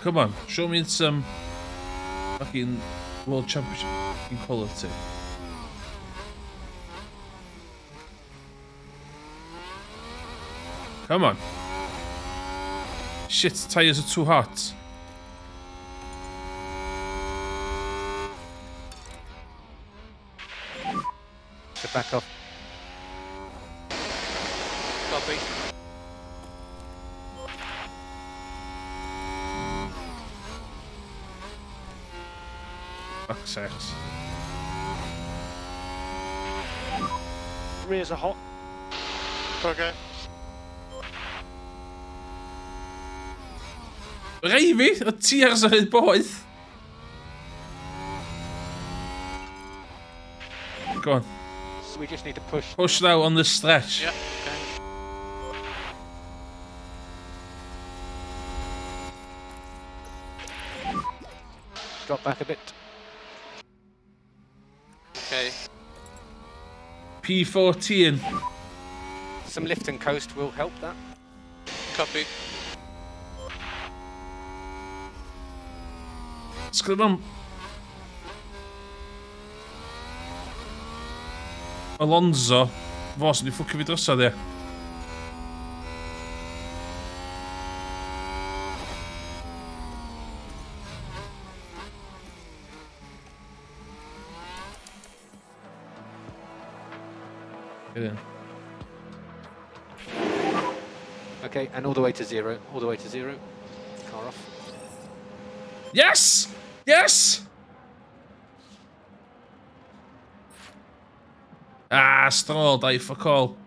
Come on, show me some fucking World Championship fucking quality. Come on. Shit, tyres are too hot. So back off. Copy. Fuck's sakes. Rears are hot. Okay. Rei fi, y tears ar hyd boeth. Go on. So we just need to push. Push now on the stretch. Yeah, okay. Drop back a bit. Okay. P14. Some lift and coast will help that. Copy. Sgryfon. Alonso. Fo sy'n di ffwcio fi drosodd, ie. Get in. Okay, and all the way to zero. All the way to zero. Car off. Yes! Yes! Ah, Stroll, da i fuck all.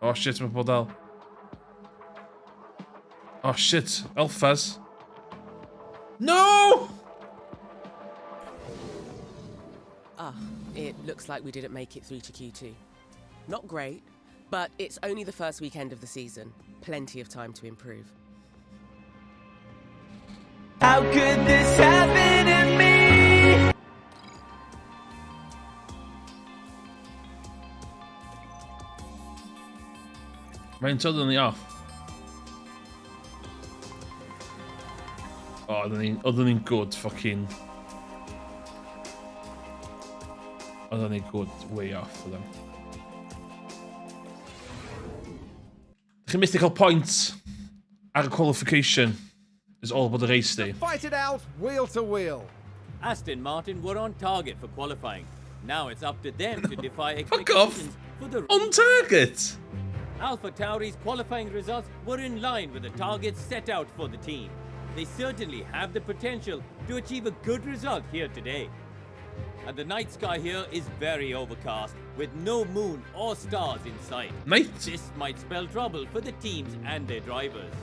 Oh shit, mae bod dal. Oh shit, Alphas. No! Ah, it looks like we didn't make it through to Q2. Not great, but it's only the first weekend of the season. Plenty of time to improve. How could this happen to me? Mae'n oedden ni off? O, oedden ni'n good fucking... Oedden ni'n good way off oedden. Chi'n methu cael points ar y qualification is all about the race day. Fight it out wheel to wheel. Aston Martin were on target for qualifying. Now it's up to them to defy Fuck off. expectations for the On target! Alpha Tauri's qualifying results were in line with the targets set out for the team. They certainly have the potential to achieve a good result here today. And the night sky here is very overcast, with no moon or stars in sight. Night? This might spell trouble for the teams and their drivers.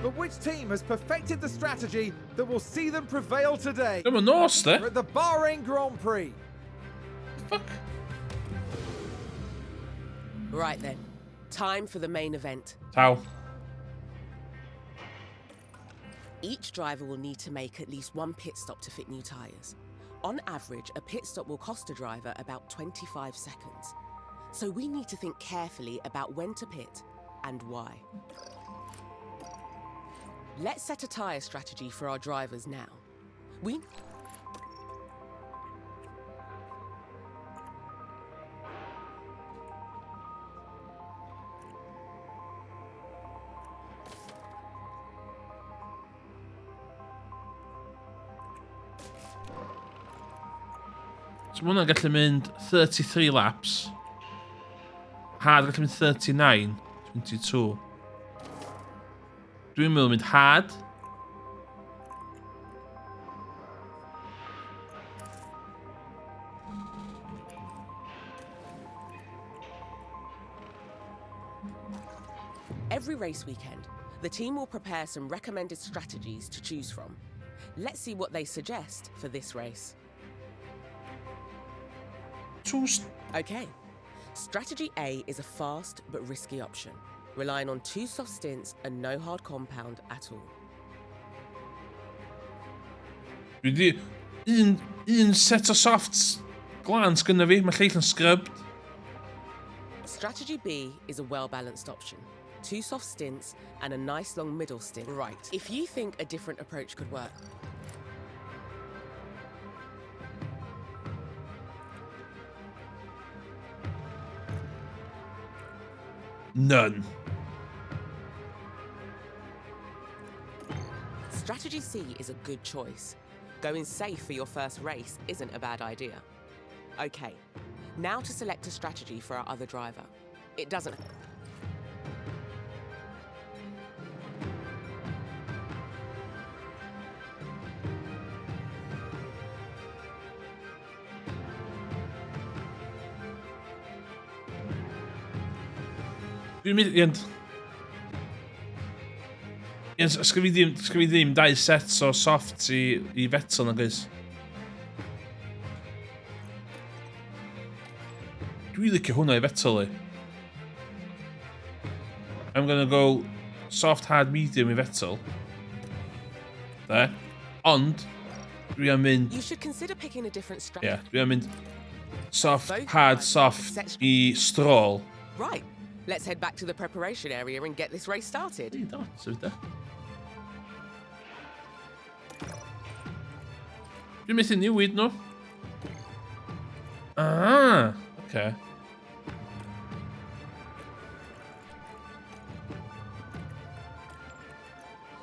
But which team has perfected the strategy that will see them prevail today? Dyma nos, de. We're at the Bahrain Grand Prix. Fuck. Right then, time for the main event. Taw. Each driver will need to make at least one pit stop to fit new tyres. On average, a pit stop will cost a driver about 25 seconds. So we need to think carefully about when to pit and why. Let's set a tyre strategy for our drivers now. We So mae hwnna'n gallu mynd 33 laps. Hard gallu mynd 39, 22. Dwi'n meddwl mynd hard. Every race weekend, the team will prepare some recommended strategies to choose from. Let's see what they suggest for this race. Two. Okay. Strategy A is a fast but risky option, relying on two soft stints and no hard compound at all. Dwi di... Un set o softs. Glân sgynna fi, mae lleill yn scrubbed. Strategy B is a well-balanced option. Two soft stints and a nice long middle stint. Right. If you think a different approach could work. None. Strategy C is a good choice. Going safe for your first race isn't a bad idea. Okay, now to select a strategy for our other driver. It doesn't... Dwi'n mynd... Ian... Ian, sgyn fi ddim, sgyn fi ddim dau set o softs i, i Vettel na guys. Dwi'n licio hwnna i Vettel i. I'm gonna go soft, hard, medium i Vettel. There. Ond, dwi am mynd... You should consider picking a different strategy. Yeah, dwi am mynd soft, hard, soft i Stroll. Right. Let's head back to the preparation area and get this race started. Hey, do, sef da. Dwi'n methu newid nhw. Ah, oce. Okay.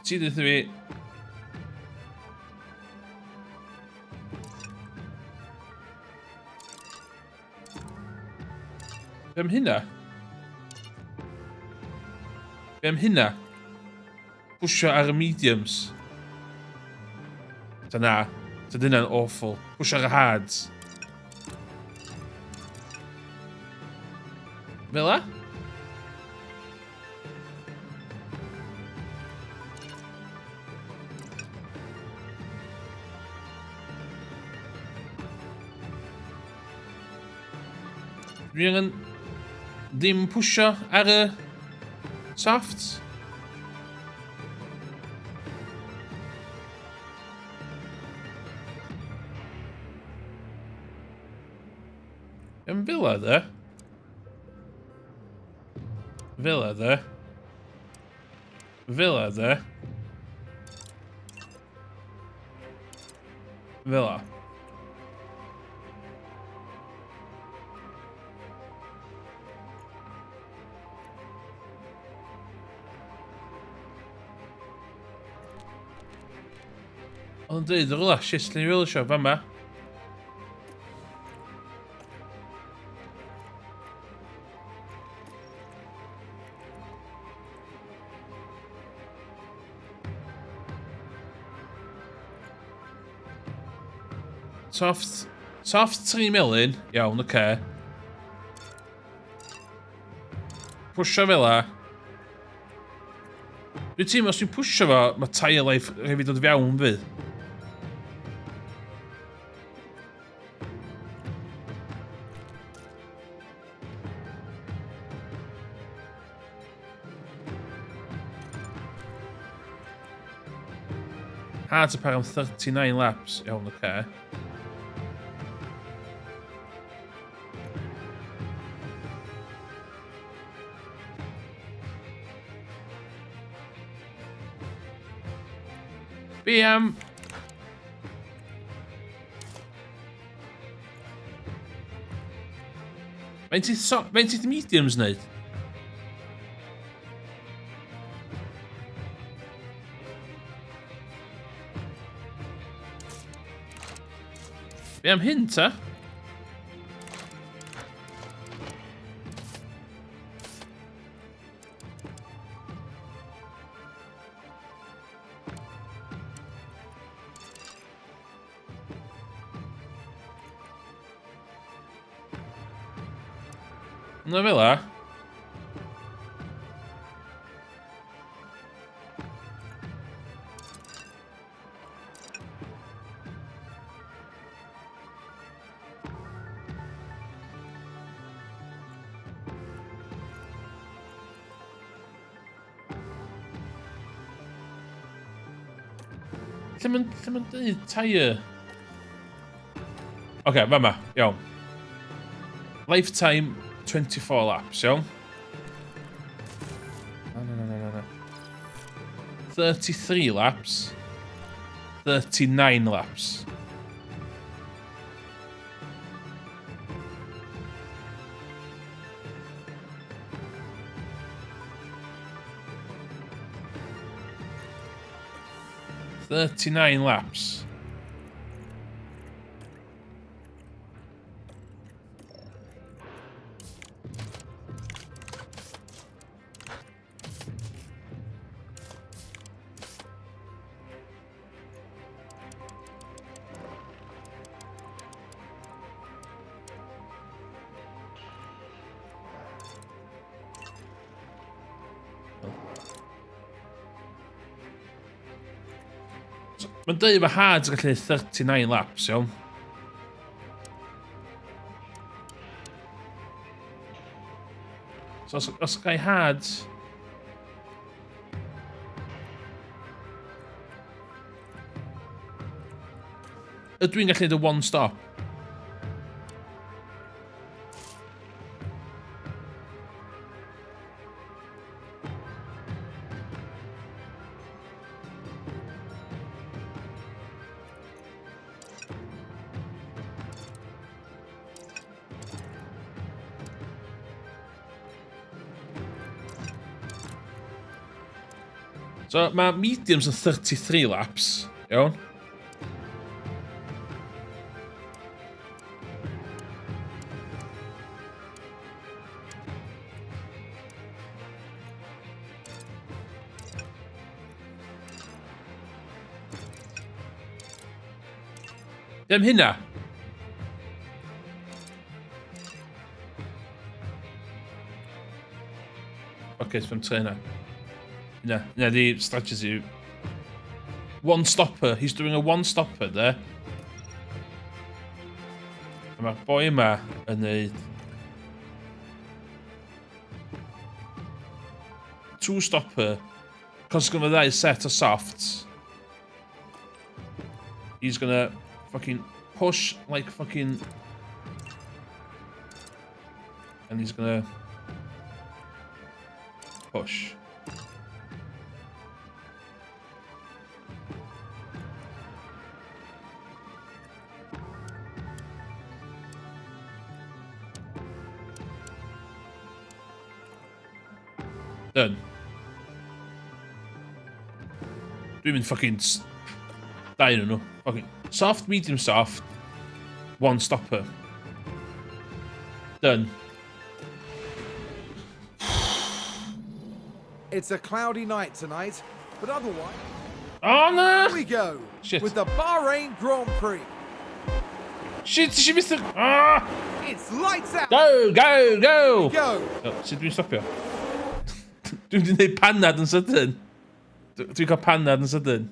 Ti dweud fi... Be am hynna? Be am hynna? Pwysio ar y mediums. Ta na. Ta dyna'n awful. Pwysio ar y hards. Fel la? Dwi angen ddim pwysio ar y softs. Yn fel de? Fel de? Fel de? Fel 'a. Oedd yn dweud rhywle, shit, lle ni'n realisio, fama. Soft, soft 3 melyn. Iawn, oce. Okay. Pwysio fel la. Dwi'n teimlo os dwi'n pwysio fo, mae tyre life hefyd dod fewn fydd. Hard to par am 39 laps. Iawn, oce. Okay. Be am... Faint sydd so, faint sydd mediums wneud? Be am hyn ta? Na fel la. Lle mae'n lle mae'n dweud tyre? Oce, okay, fama, iawn. Lifetime 24 laps, iawn. Na, na, na, na, na. 33 laps. 39 laps. 39 laps. Mae'n dweud efo hards yn gallu 39 laps, iawn. So os, os gai hards... Ydw i'n gallu neud y one stop? So mae mediums yn 33 laps, iawn. Dim hynna. Oce, okay, so tre hynna. Hynna, hynna di strategy. One stopper. He's doing a one stopper there. A mae'r boi yma yn neud two stopper. Cos gynno ddau set o softs. He's gonna fucking push like fucking... And he's gonna push. Done. Dwi'n mynd fucking... Dau nhw. Fucking soft, medium soft. One stopper. Done. It's a cloudy night tonight, but otherwise... Oh no! Here we go Shit. with the Bahrain Grand Prix. Shit, ti methu... Ah! It's lights out. Go, go, go! Go! Oh, sut dwi'n stopio? Dwi'n mynd i wneud panad yn sydyn. Dwi'n cael panad yn sydyn.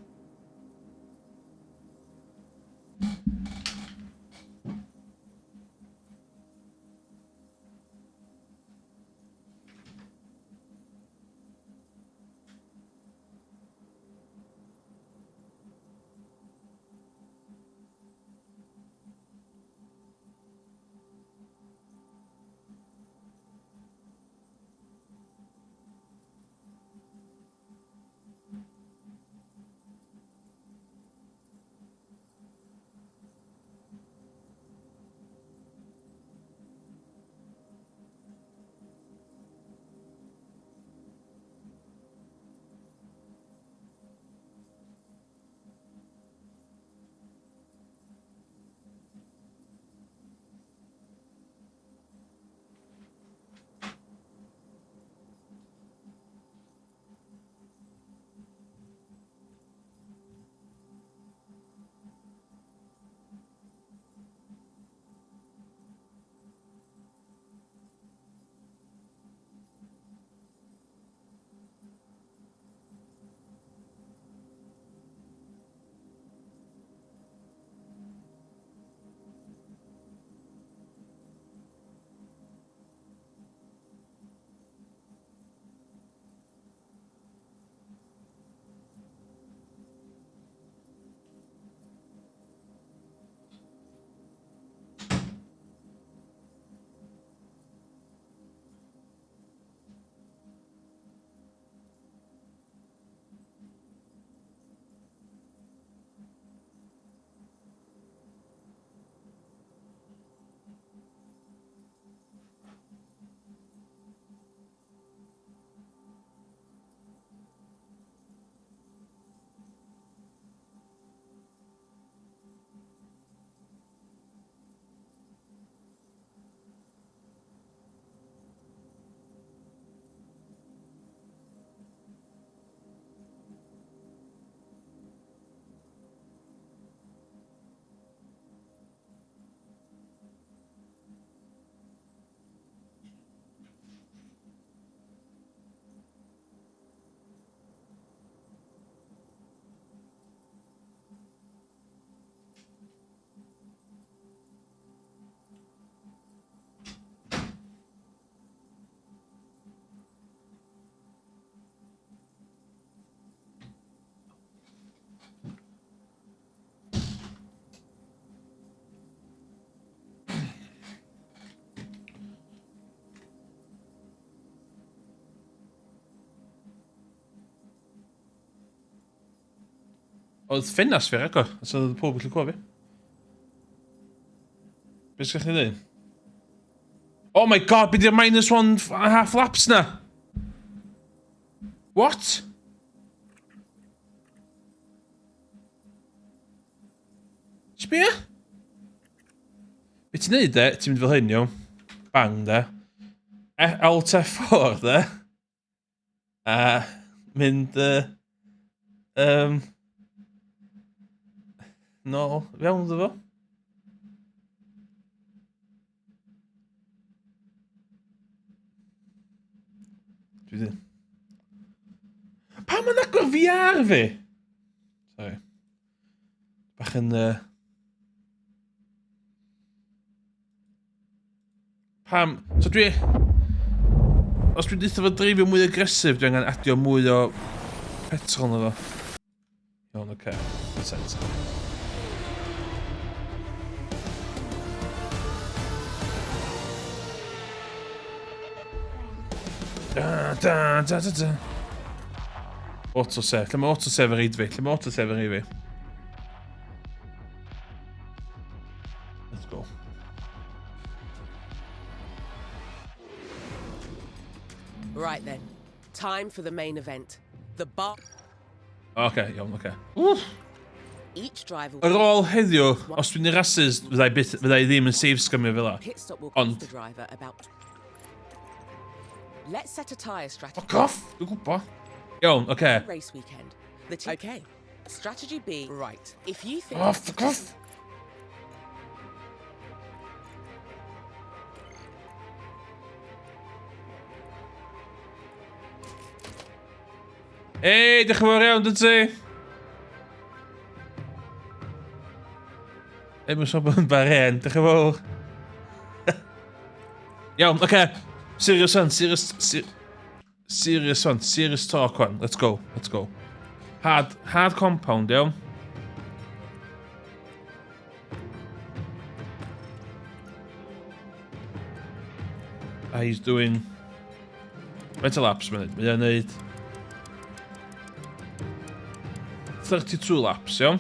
Oedd ffenast fi ar agor, so oedd pob gallu clywed fi. Beth sgynnoch chi ddweud? Oh my god, be di'r minus 1.5 laps na? What? Sbia? Be ti'n neud de? Ti'n mynd fel hyn, iawn. Bang, de. Alt F4, de. A mynd nôl fewn iddo fo. Dwi di... Pam mae'n agor VR fi? Sorry. Bach yn... Pam? So dwi... Os dwi'n deutha fo dreifio mwy agresif, dwi angen adio mwy o petrol na fo. Iawn, oce. Okay. Sense. Da, da, da, da, da. Autosave. Lle mae autosave ar reid fi? Lle mae autosave ar reid fi? Let's go. Right then, time for the main event. The bar... Okay, iawn, okay. Wff. Each driver... Ar ôl heddiw, os dwi'n ei rasus, fyddai, byth, fyddai ddim yn save scumio fel la. Pit stop will cost Ond... the driver about... Let's set a tyre strategy. Fuck off! Dwi'n gwybod. Iawn, oce. Okay. Race weekend. The okay. Strategy B. Right. If you think... Oh, fuck off! Ei, diolch yn fawr iawn, dyd ti? Ei, mae'n sôn bod yn Bahrain, diolch yn fawr. Iawn, oce. Okay. Serious one, serious... Ser serious one, serious talk one. Let's go, let's go. Hard, hard compound, iawn. A he's doing... Faint o laps mae'n neud? Mae'n neud... 32 laps, iawn.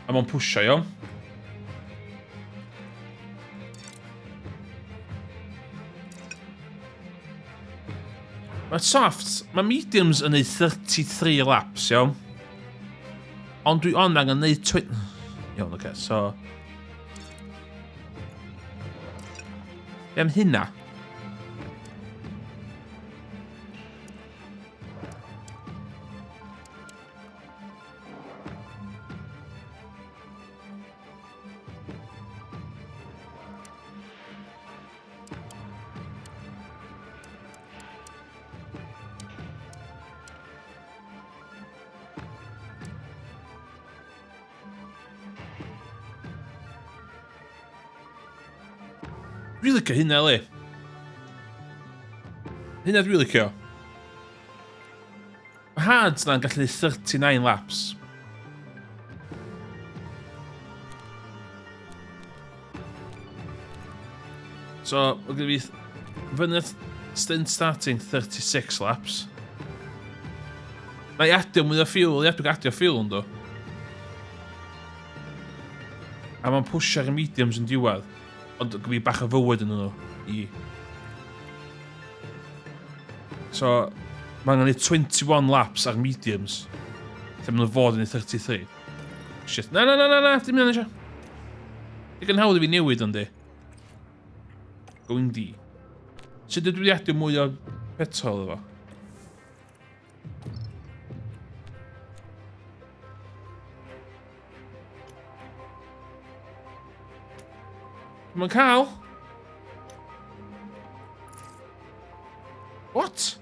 A mae'n pwysio, iawn. Mae softs, mae mediums yn neud 33 laps, iawn. Ond dwi ond angen neud twin... Iawn, oce, okay, so... Be am hynna? Dwi'n licio hynna, li. Hynna dwi'n licio. Mae Hards na'n gallu 39 laps. So, we're going to be fyny stint starting 36 laps. Na i adio mwy o fuel, ia, dwi'n adio fuel yn do. A mae'n pwysio ar y mediums yn diwedd. Ond gwybod bach o fywyd yn nhw i So, mae angen 21 laps ar mediums. Lle maen nhw fod yn ei 33. Shit. Na, na, na, na, na, dim hynny eisiau. Digon hawdd i fi newid ond di. Going D. Sut ydw i adio mwy o petrol efo? Mae'n cael. What?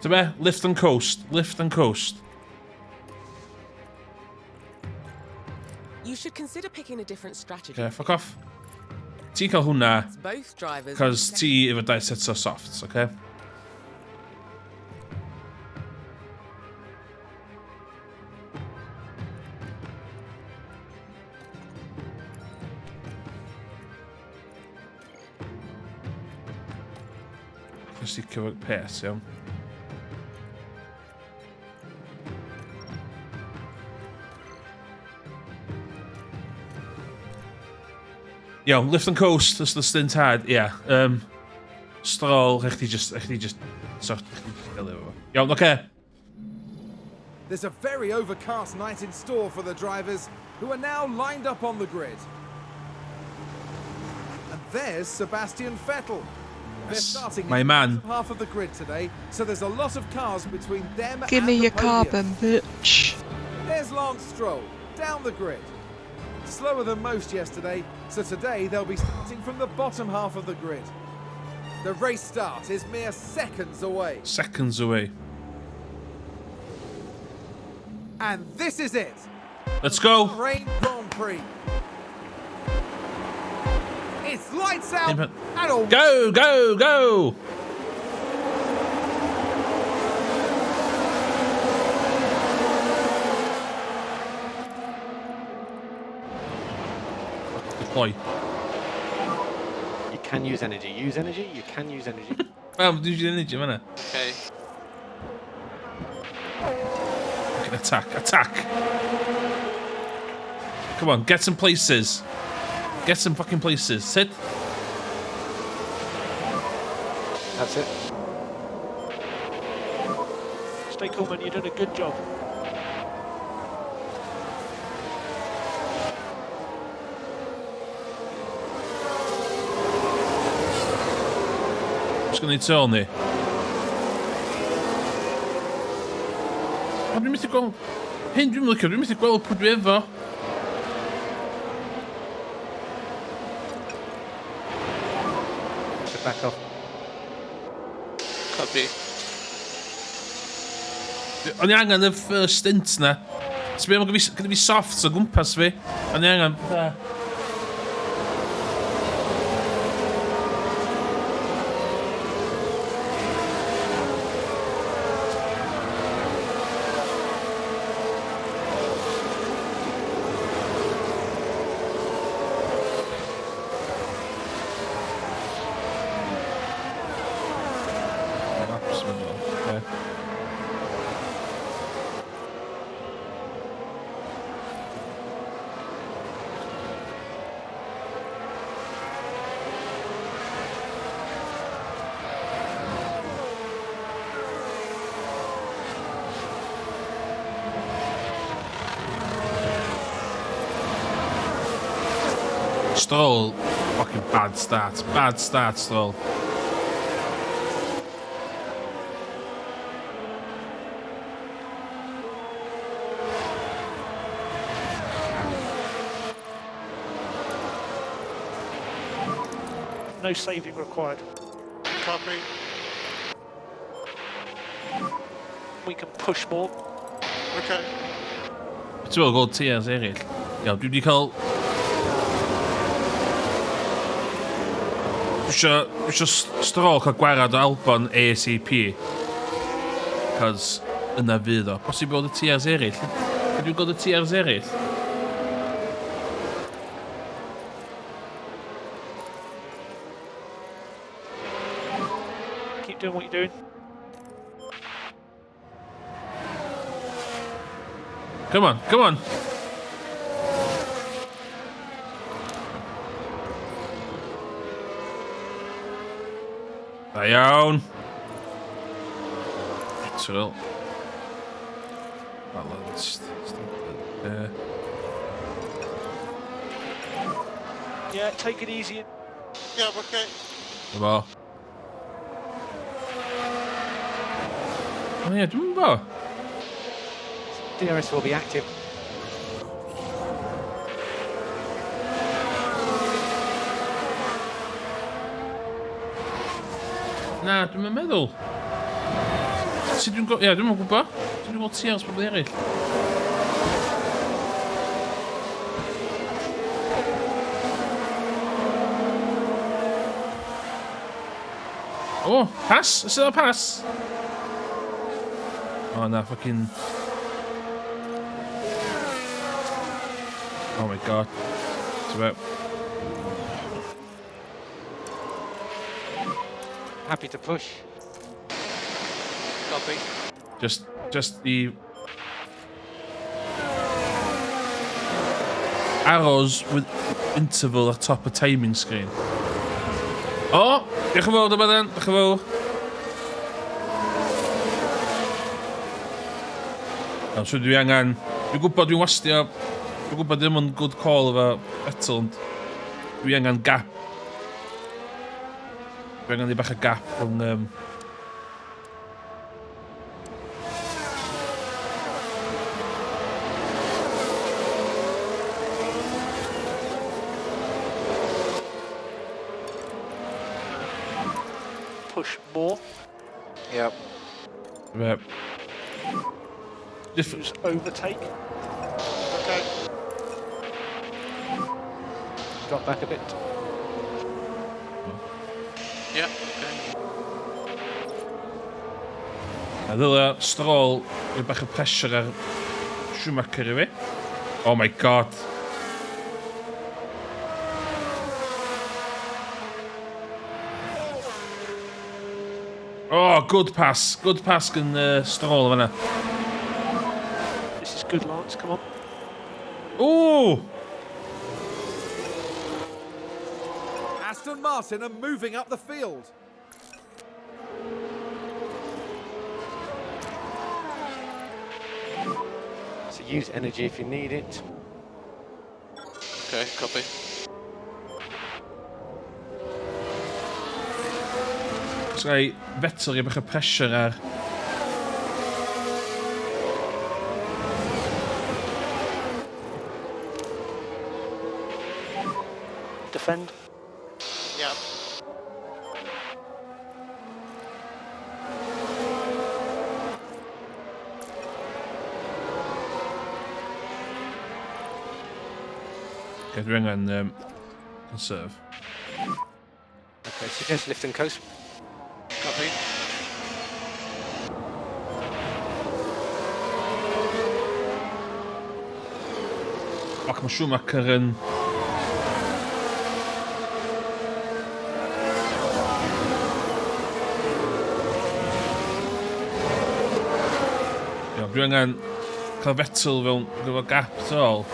So be? Lift and coast. Lift and coast. You should consider picking a different strategy. Okay, fuck off. Ti'n cael hwnna, Both drivers cos ti efo dau set o softs, oce? Okay? Sticio fo pes, iawn. Iawn, lift and coast, that's the stint hard, ie. Yeah. Stroll, rhaid chdi just, rhaid chdi just, so, rhaid chdi just delio efo fo. Iawn, oce. Okay. There's a very overcast night in store for the drivers who are now lined up on the grid. And there's Sebastian Vettel. They're Yes, starting my in the man. bottom half of the grid today, so there's a lot of cars between them Give and me the your podium. carbon, bitch. There's Lance Stroll, down the grid. Slower than most yesterday, so today they'll be starting from the bottom half of the grid. The race start is mere seconds away. Seconds away. And this is it. Let's go. Bahrain Grand Prix. It's lights out Input. and all. Go, go, go! Deploy. You can use energy. Use energy. You can use energy. Wel, dwi'n using energy, fan'na. Okay. Fucking attack, attack! Come on, get some places. Get some fucking places. Sit. That's it. Stay cool, man. You're doing a good job. Just gonna need to ni. O, dwi'n methu gweld... Hyn dwi'n licio, dwi'n methu gweld pwy dwi efo. So back off. Copy. O'n i angen y first stint na. So be, mae gynna fi softs o gwmpas fi. O'n i angen... fatha- Laps yn mynd, ocê. Stroll, fucking bad start. Bad start, Stroll. No saving required. Copy. We can push more. Okay. Ti'n meddwl gweld tears eraill? Iawn, dwi wedi cael... Dwi isio Stroll cael gwarad o Albon ASAP. Cos yna fydd o. Bosib bod y tears eraill. Dwi'n gweld y tears eraill. Keep doing what you're doing. Come on, come on. Da iawn. Neutral. Balanced. Standard. There. Yeah, take it easy. Yeah, okay. Dyma fo. O ie, dwi'n gwybod. DRS will be active. Na, dwi'n meddwl. Sut dwi'n gwybod? Ie, dwi'n gwybod. Sut dwi'n gweld tears pobl eraill? Oh, pass? Is that a pass? Oh, na, fucking... Oh my god. It's about... Happy to push. Copy. Just the... Arrows with interval ar top y timing screen. O! Oh, diolch yn fawr, dyma then. Diolch yn fawr. Iawn, so dwi angen... Dwi'n gwybod dwi'n wastio... Dwi'n gwybod ddim yn good call efo Vettel, ond dwi angen gap. Dwi angen i bach o gap rhwng... Push more. Yep. Right. Different. Use overtake. Okay. Drop back a bit. Yeah, okay. A ddylai Stroll rhoi bach o pressure ar Schumacher i fi. Oh my god. Oh, good pass. Good pass gan Stroll fan'na. This is good, Lance. Come on. Ooh! Aston Martin are moving up the field. So use energy if you need it. Okay, copy. So gai Vettel i bach o pressure ar... Defend. Yeah. Okay, dwi angen conserve. Okay, suggest lift and coast. Copy. Ac mae Schumacher yn... Iawn, dwi angen cael Vettel fewn efo gap tu ôl.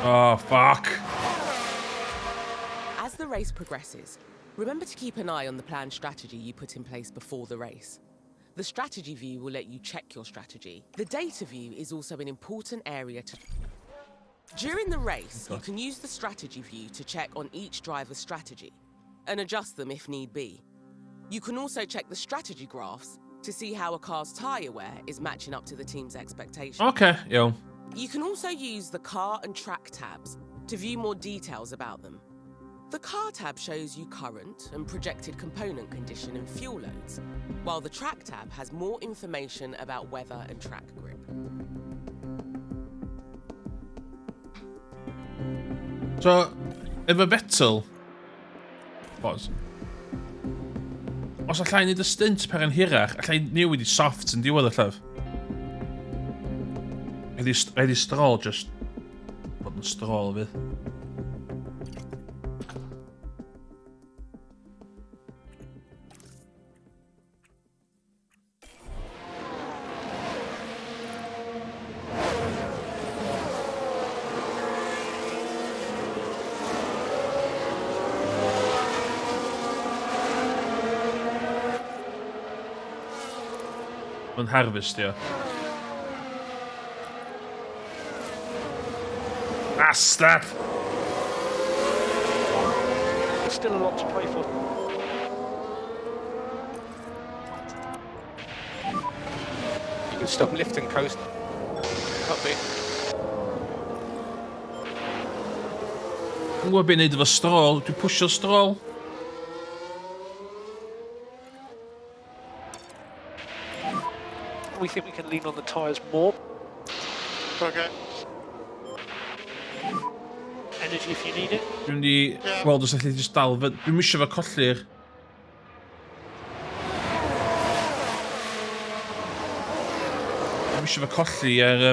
Oh, fuck. As the race progresses, remember to keep an eye on the planned strategy you put in place before the race. The strategy view will let you check your strategy. The data view is also an important area to... During the race, you can use the strategy view to check on each driver's strategy and adjust them if need be. You can also check the strategy graphs to see how a car's tyre wear is matching up to the team's expectations. Okay, iawn. You can also use the car and track tabs to view more details about them. The car tab shows you current and projected component condition and fuel loads, while the track tab has more information about weather and track grip. So, efo Vettel, pause. Os allai wneud y stint per yn hirach, allai newid i soft yn diwedd y llyf. Rhaid i Stroll just bod yn Stroll fydd. Mae'n harvestio. Bastard! Still a lot to play for. You can stop lift and coast. Copy. Dwi'n gwybod beth wneud efo Stroll. Dwi'n pwysio Stroll. We think we can lean on the tyres more. Okay. Energy if you need it. Dwi'n mynd i gweld os allai just dal fy... Dwi'n misio fo colli'r... Dwi'n misio fo colli ar...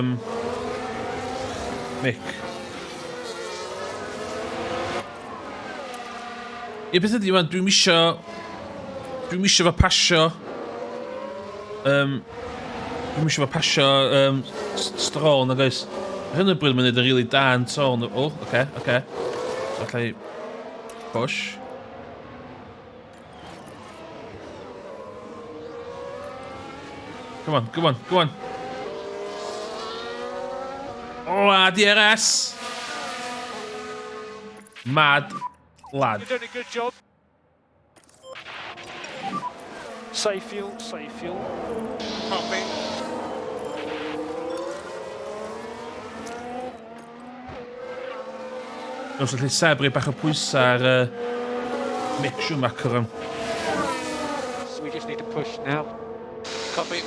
Mick. Ie, beth ydy, man, dwi'n misio... Dwi'n misio fo pasio... Dwi'n misio fo pasio Stroll, nag oes? Ar hyn o bryd mae'n neud yn rili da yn tôn. O, oce, oce. So allai push. Come on, come on, come on. O, a DRS! Mad lad. You're doing a good job. Save fuel, save fuel. Copy. Os allai Seb roi bach o pwysau ar Mick Schumacher. So we just need to push now. Copy.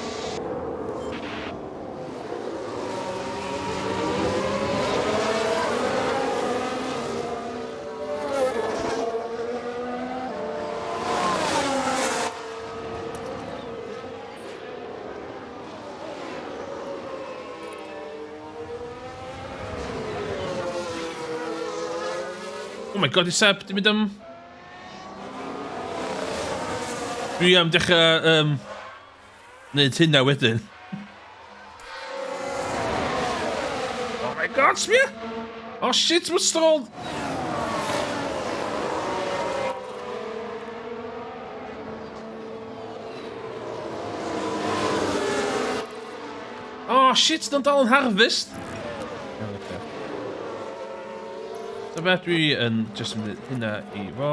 Oh my god, i Seb, di mynd am... Dwi am dechrau neud hynna wedyn. Oh my god, sbia! Oh shit, mae Stroll! Oh shit, nhw'n dal yn harvest! So beth dwi yn just yn mynd hynna i fo.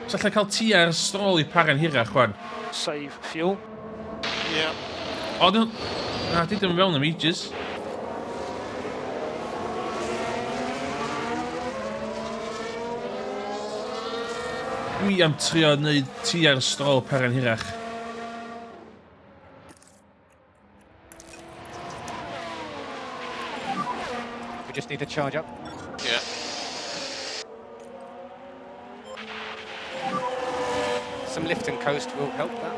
So allai cael ti ar Stroll i para'n hirach, chwan. Save fuel. Yeah. O, dyn... Na, di ddim fewn am ages. Dwi am trio wneud ti ar Stroll para'n hirach. We just need to charge up. Yeah. Some lift and coast will help that.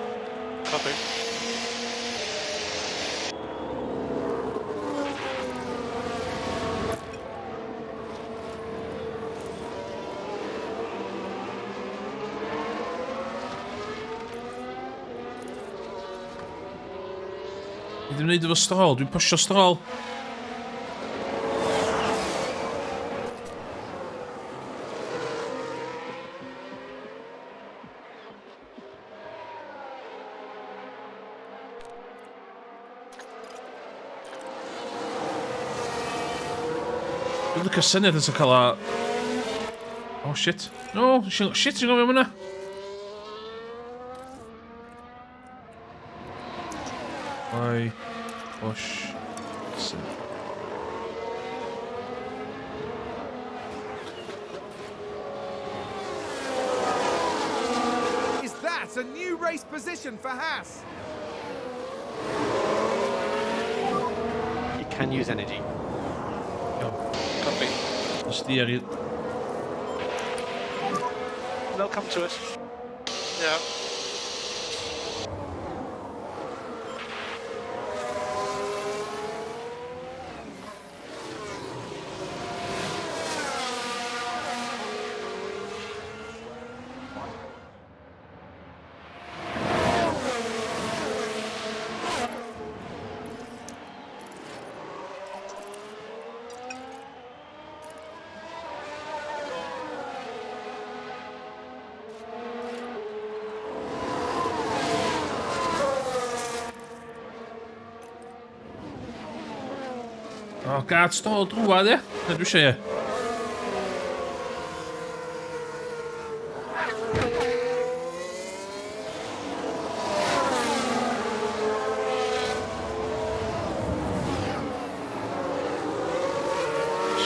Copy. Dwi ddim yn neud efo Stroll, dwi'n pwysio Stroll. Dwi'n licio syniad yn cael a... Oh shit. No, shit, ti'n gofio am hwnna? Oi, push, sin. Is that a new race position for Haas? You can use energy. Copy. Steer i... They'll come to us. Yeah. Oh, gad Stroll drwad, ie? Na dwi eisiau, ie.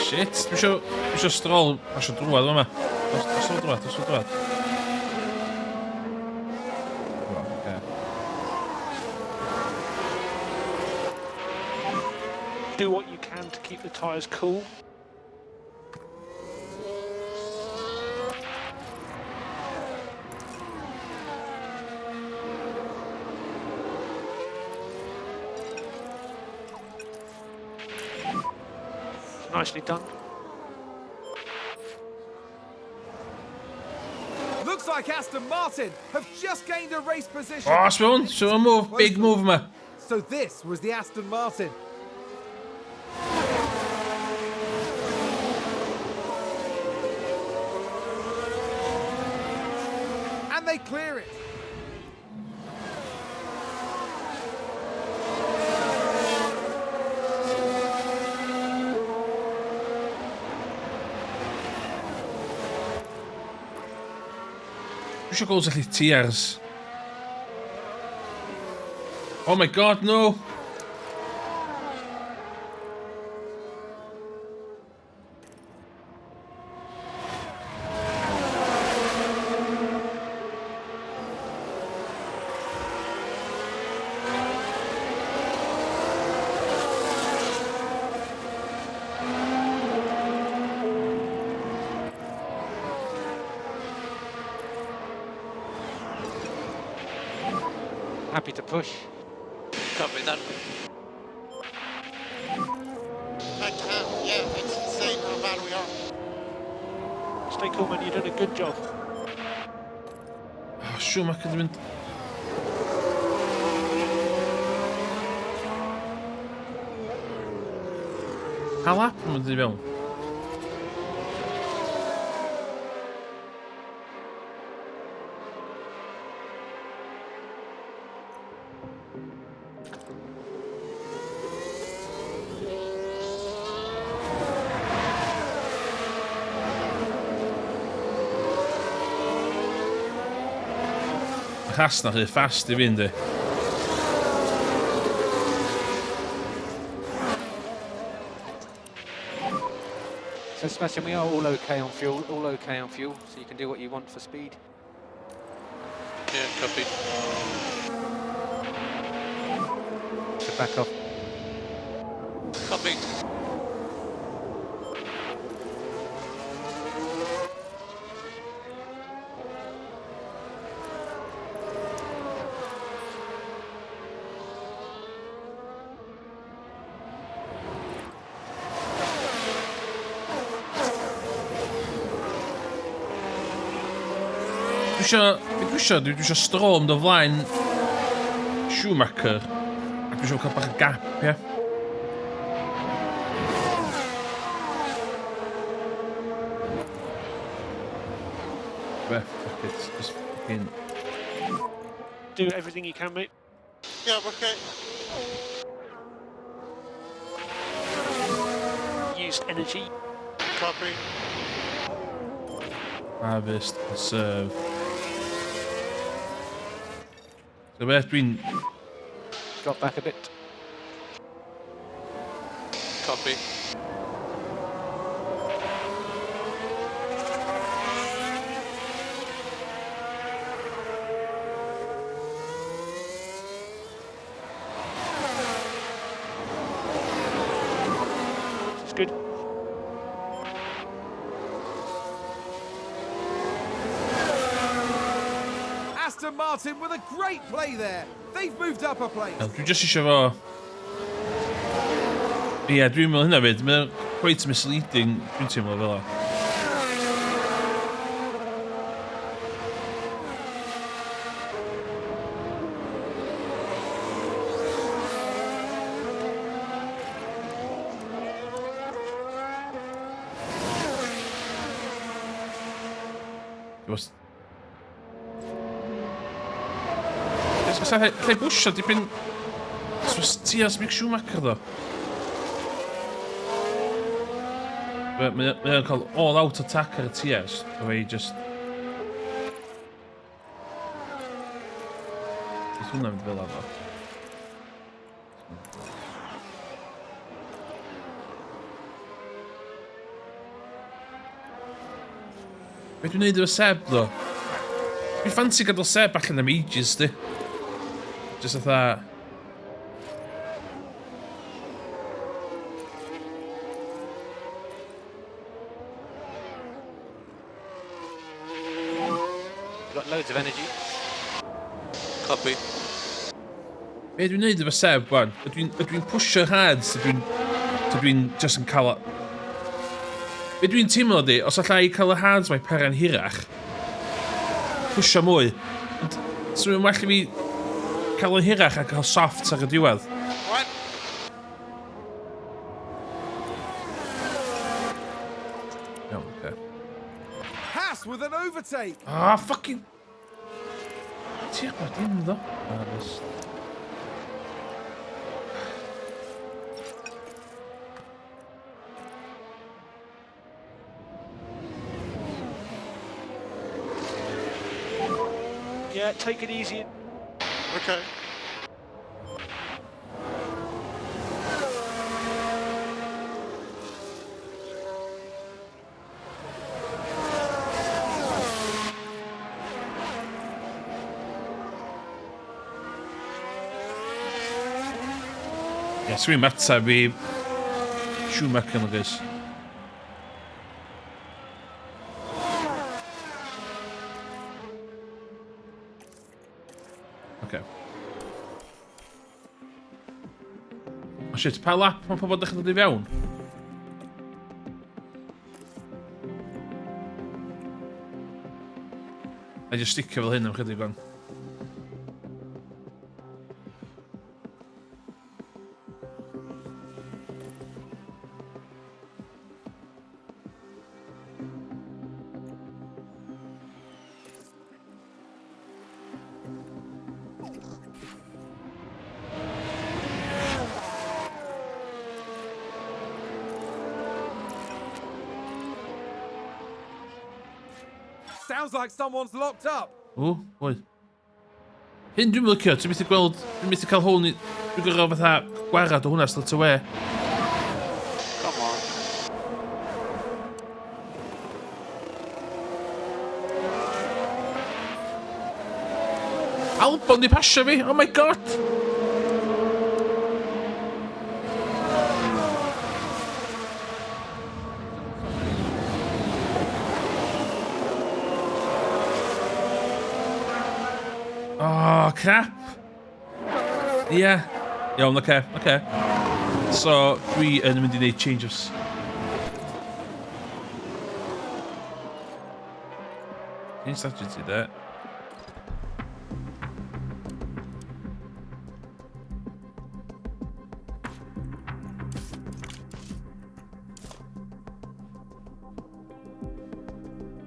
Shit, dwi eisiau Stroll pasio drwad yma. Dos o drwad, dos o drwad. Do what you can to keep the tyres cool. Nicely done. Looks like Aston Martin have just gained a race position. O, sbia hwn, sbia hwn move, big move yma. So this was the Aston Martin. And they clear it. Dwi eisiau gweld allu tears. Oh my god, no! Happy to push. Copy that. I can't. Yeah, it's insane how bad we are. Stay cool, man. You're doing a good job. Oh, Schumacher di mynd... Pa lap yn mynd i fewn? Mae Haas na rhy fast i fi yndi. So Sebastian, we are all okay on fuel, all okay on fuel, so you can do what you want for speed. Yeah, copy. So back off. Copy. Dwi isio... Be dwi isio? Dwi isio Stroll mynd o flaen Schumacher. A dwi isio cael bach o gap, ie? Be, fuck it. Just fucking... Do everything you can, mate. Yeah, okay. Use energy. Copy. Harvest, conserve. So beth dwi'n... Drop back a bit. Copy. It's good. Aston Martin with a great play there. They've moved up a place. Wel, Dwi jyst eisiau fo... Ie, dwi'n meddwl hynna fyd. Mae'n quite misleading, dwi'n teimlo fel o. Os lle bwysio dipyn... Os ti as Mick Schumacher ddo. Mae o'n cael all-out attack ar y TS. So he just... Beth hwnna'n mynd fel arfer? Be dwi'n neud efo Seb, ddo? Dwi'n ffansi gadael Seb allan am ages, di. Just fatha... You've got loads of energy. Copy. Be dwi'n neud efo Seb, wan? Ydw i'n pwshio hards? Ydw i'n just yn cael o? Be dwi'n teimlo di, os alla i cael y hards mae peran hirach, pwshio mwy, ond swn i'n well i fi cael yn hirach a cael soft ar y diwedd. What? Iawn, oce. Haas with an overtake. Ah, fucking. Ti ar dim ddo. Ah, this. Yeah, take it easy. Okay. Ie, swn i'n ateb i Schumacher yn guys. Okay. Oh shit, pa lap mae pobl dechrau dod i fewn? Na i just sticio fel hyn am chydig wan. Sounds like someone's locked up. O, oi. Hyn dwi'n licio, ti'n methu gweld, dwi'n methu cael hwn i. Dwi'n gorfod fatha gwarad o hwnna straight away. Come on. Albon di pasio fi, oh my God! Oh, crap! Ie. Yeah. Iawn, oce. So, dwi yn mynd i wneud change of. Change strategy there.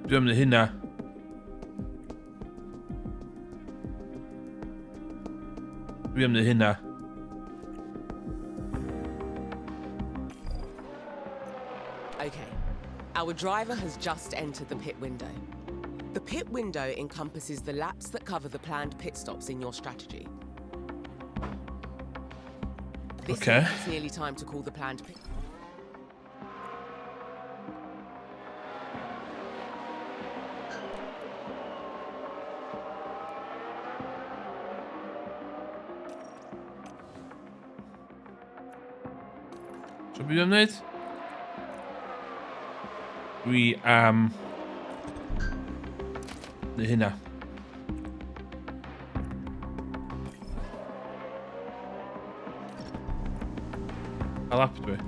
Dwi am wneud hynna. Dwi am wneud hynna. Okay. Our driver has just entered the pit window. The pit window encompasses the laps that cover the planned pit stops in your strategy. This means it's nearly time to call the planned pit. So beth am wneud? Dwi am wneud hynna. Pa lap dwi?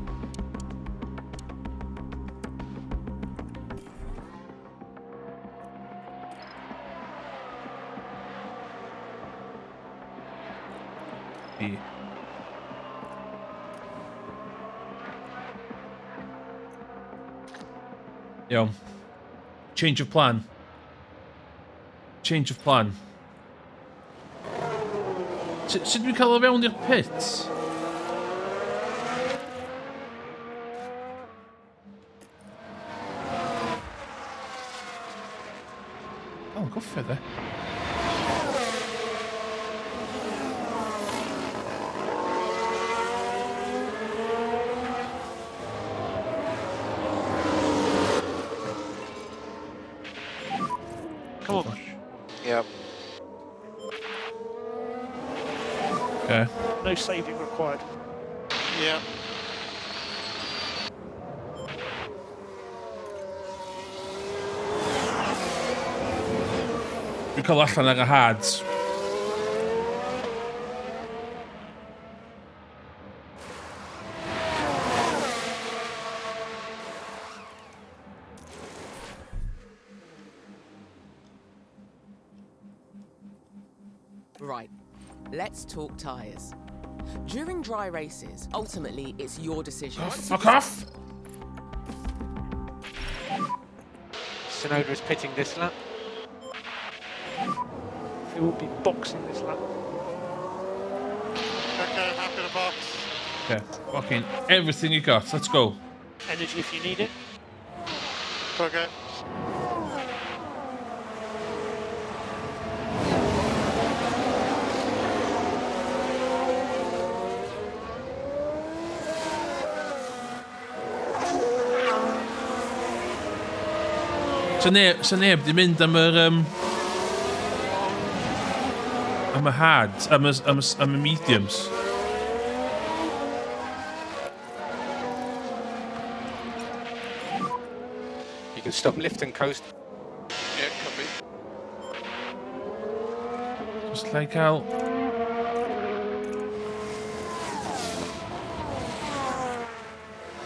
B. Iawn. Change of plan. Change of plan. Sut dwi'n cael o fewn i'r pit? O, goffio de. Come on. Yep. Okay. No saving required. Yeah. Dwi'n Dwi'n cael allan ar y hards. Right, let's talk tyres. During dry races, ultimately it's your decision. Oh, fuck off! Tsunoda is pitting this lap. He will be boxing this lap. Okay, I'm happy to box. Okay, fucking everything you got. Let's go. Energy if you need it. Okay. So neb, so neb di mynd am yr... am y hards, am y mediums. You can stop lift and coast. Yeah, copy. Just like cael...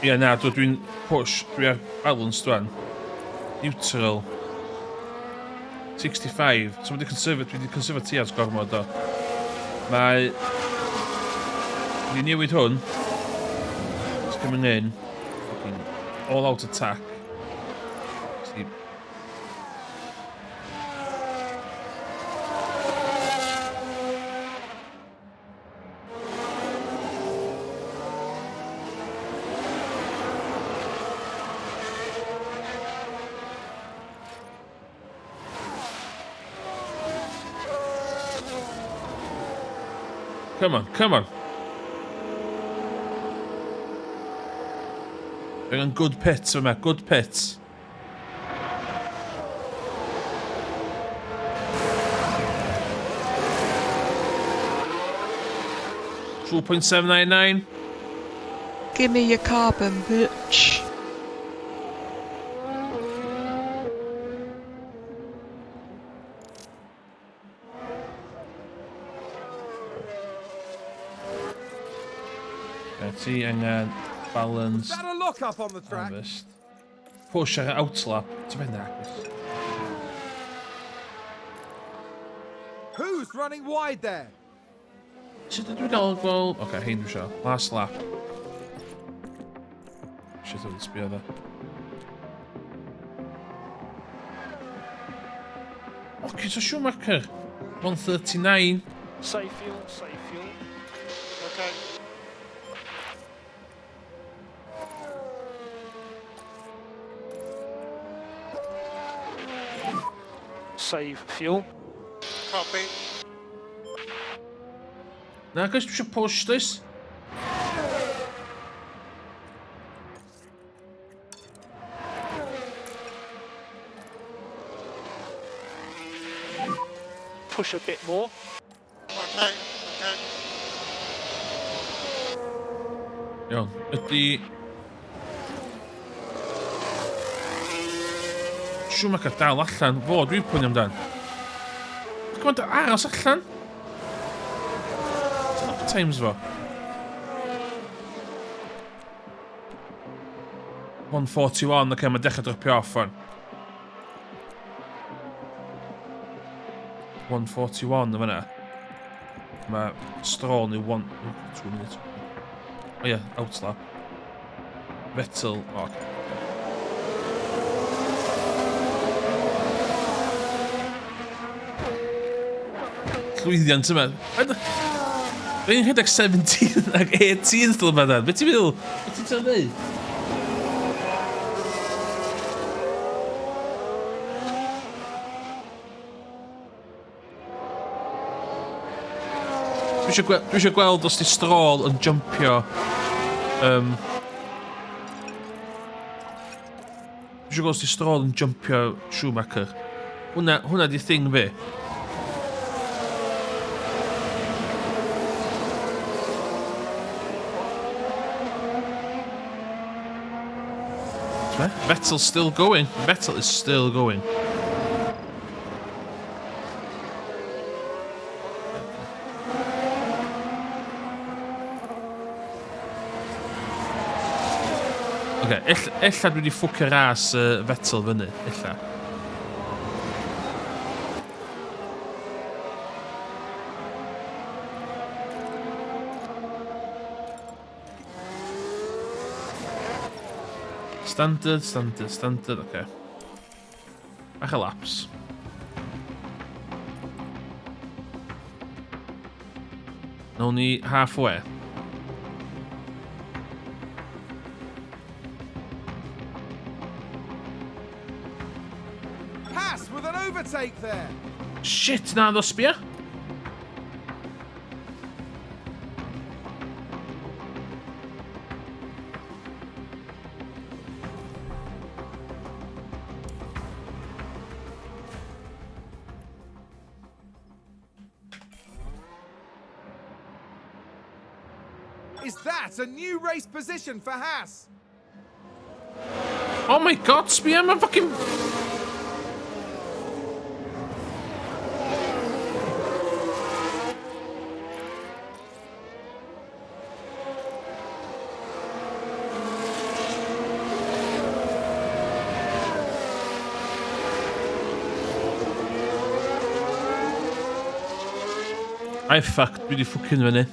Ie, na, dwi'n push, dwi ar balance dwan. Neutral. 65. So wedi conservative, dwi wedi conservative gormod o. Mae... Dwi newid hwn. It's coming in. Fucking all out attack. See. Come on, come on. Angen good pits yma, good pits. .799. Give me your carbon, bitch. Ti angen balance. Is that a lock up on the track? Harvest. Push ar y outlap. Ti'n mynd agos. Who's running wide there? Sut ydw i'n gael gweld... Oce, okay, hein dwi eisiau. Last lap. Shit, oedd yn sbio dda. Oce, so Schumacher. 139. Save fuel, save fuel. Okay. Save fuel. Copy. Na, guys, dwi eisiau push this. Push a bit more. Okay, okay. Iawn, ydy... Schumacher dal allan. Fo, dwi'n poeni amdan. Dwi'n gwybod aros allan. Lap times fo. 141, oce, mae dechrau dropio off fan. 141 yn fan'na. Mae Stroll ni 1... 2 minutes. O ie, outlap. Vettel, o, oce. Llwyddiant yma. Fe'n rhedeg 17 ag 18 still yma dan. Be ti'n meddwl? Be ti'n trio dweud? Dwi eisiau gweld os di Stroll yn jumpio... Dwi eisiau gweld os di Stroll yn jumpio Schumacher. Hwna di thing fi. Vettel's still going. Vettel is still going. Oce, ella dwi wedi ffwcio ras Vettel fyny, ella. Standard, standard, standard, oce. Okay. Bach o laps. Nawn ni halfway. Pass with an overtake there. Shit, na ddo sbia. Is that a new race position for Haas? Oh my god, sbia, mae'n fucking... I fucked, dwi wedi ffwcin fyny.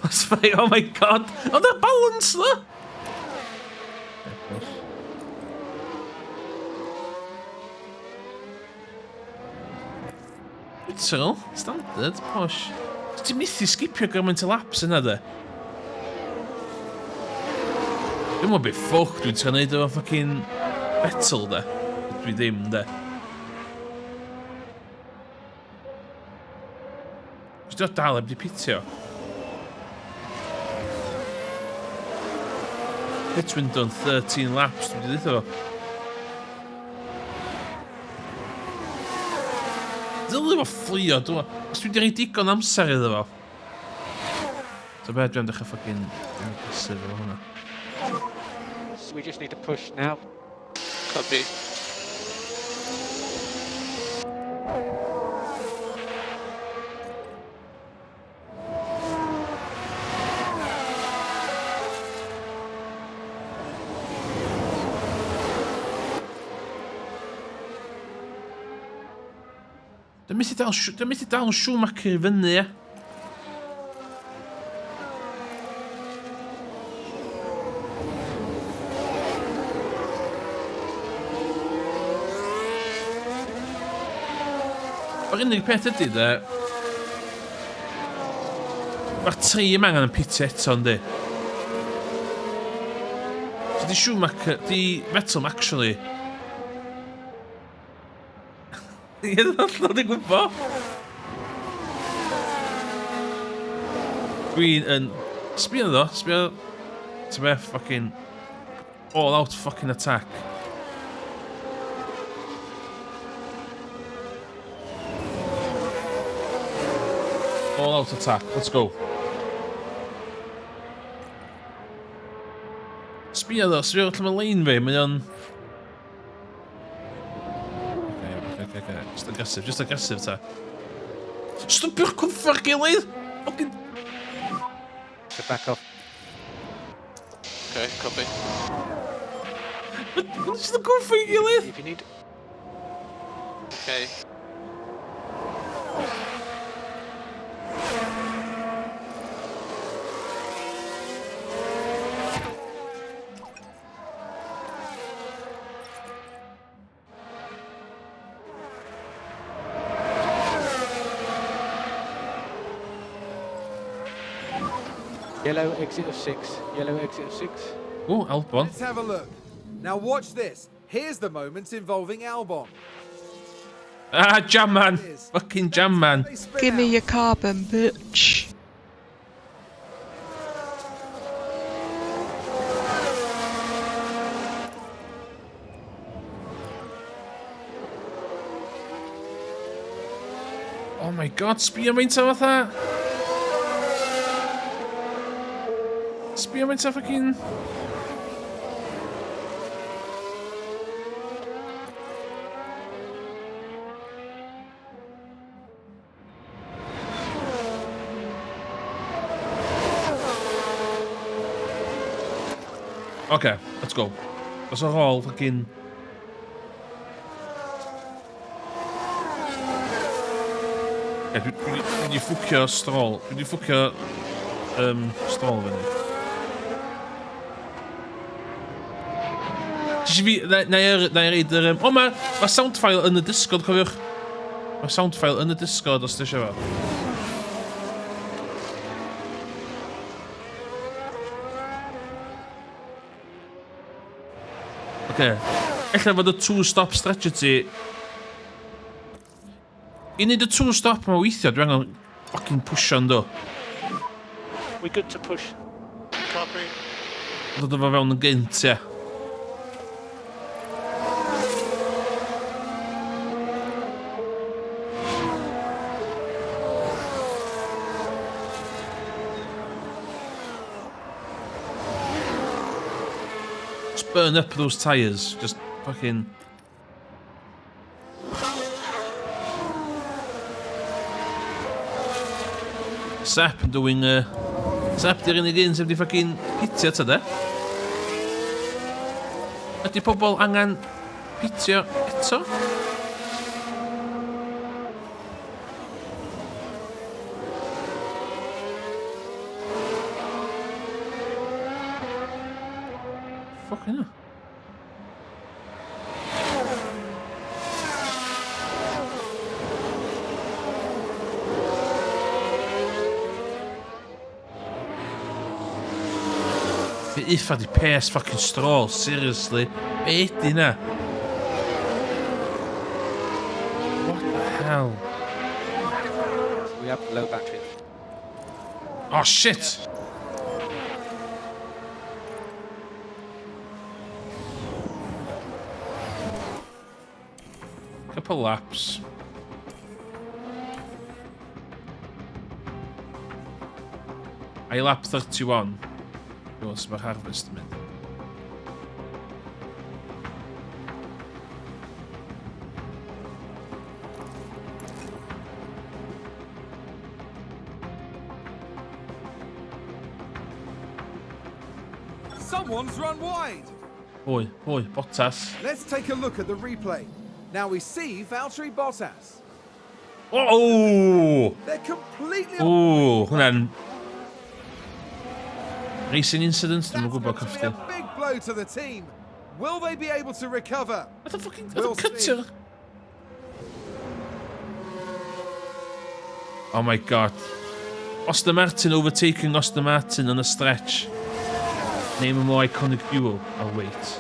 That's fine, oh my god. Ond y balance na! Literal, standard, posh. Ti'n methu sgipio gymaint o laps yna, de? Dwi'n meddwl beth ffwc dwi'n trio neud efo fucking Vettel, de. Dwi ddim, de. Dwi dal heb di pitio. Pit window yn 13 laps, dwi wedi dweud fo. Dylai fo fflio, dwi'n... Os dwi wedi rhoi digon amser iddo fo. So be, dwi'n dechrau fucking aggressive efo hwnna. So we just need to push now. Copy. Dwi'n methu dal, dwi'n methu dal Schumacher i fyny, ie. Yr unig peth ydy, de... Mae'r tri yma angen yn pitio eto, yndi? So di Schumacher, di Vettel actually... Ie, dwi'n hollol dwi'n gwybod. Dwi'n yn... Sbio ddo, sbio... Ti'n be, fucking... All out fucking attack. All out attack, let's go. Sbio ddo, sbio lle mae lein fi, mae o'n... Okay. Just aggressive, just aggressive ta. Stwpiwch cwffa'r gilydd! Fucking... So back off. Okay, copy. Mae'n just yn cwffa'r gilydd! If you need. Okay. Yellow exit of 6. Yellow exit of 6. Ooh, Albon. Let's have a look. Now watch this. Here's the moment involving Albon. Ah, jam man. Fucking jam man. Give me your carbon, bitch. Oh my god, sbio faint o fatha... Sbio faint o fucking... Okay, let's go. Os ar ôl fucking... Okay, dwi wedi ffwcio Stroll. Dwi wedi ffwcio Stroll fyny. Ti fi... Na i reid yr... O, mae ma sound file yn y Discord, cofiwch. Mae sound file yn y Discord os ti eisiau fo. Oce. Ella fod y two-stop strategy... I wneud y two-stop ma weithio, dwi angen fucking pwsio ynddo. We're good to push. Copy. Dod o fo fewn yn gynt, ie. Just burn up those tyres. Just fucking... Sep yn doing... Sep di'r unig un sydd wedi fucking pitio ta de. Ydy pobl angen pitio eto? Fucking hell. Be uffa di pace fucking Stroll, seriously? Be ydi na? What the hell? We have low battery. Oh shit! Couple laps. I lap 31. Dwi'n sut mae'r harvest yn mynd. Someone's run wide. Pwy, pwy, Bottas. Let's take a look at the replay. Now we see Valtteri Bottas. Oh! They're completely... Ooh, hwnna'n... Racing incident, dwi'n gwybod That's going to cyffti. be a big blow to the team. Will they be able to recover? What the fucking... We'll We'll see. Oh my god. Aston Martin overtaking Aston Martin on a stretch. Name a more iconic duo. I'll wait.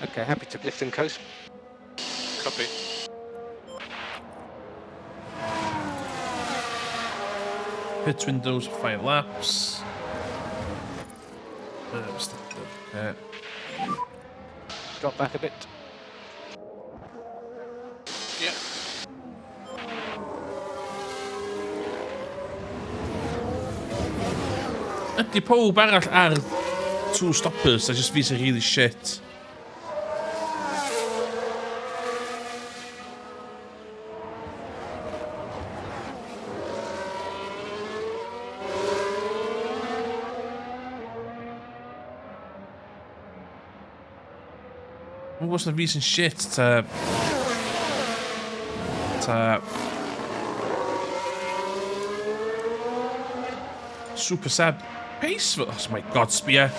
Okay, happy to lift and coast. Copy. Pit windows, 5 laps. Okay. Drop back a bit. Yeah. Ydy pob arall ar two stoppers, a just fi sy'n really shit. Dwi'n gwybod os na fi sy'n shit ta Super Seb pace for... Oh my god, Spear.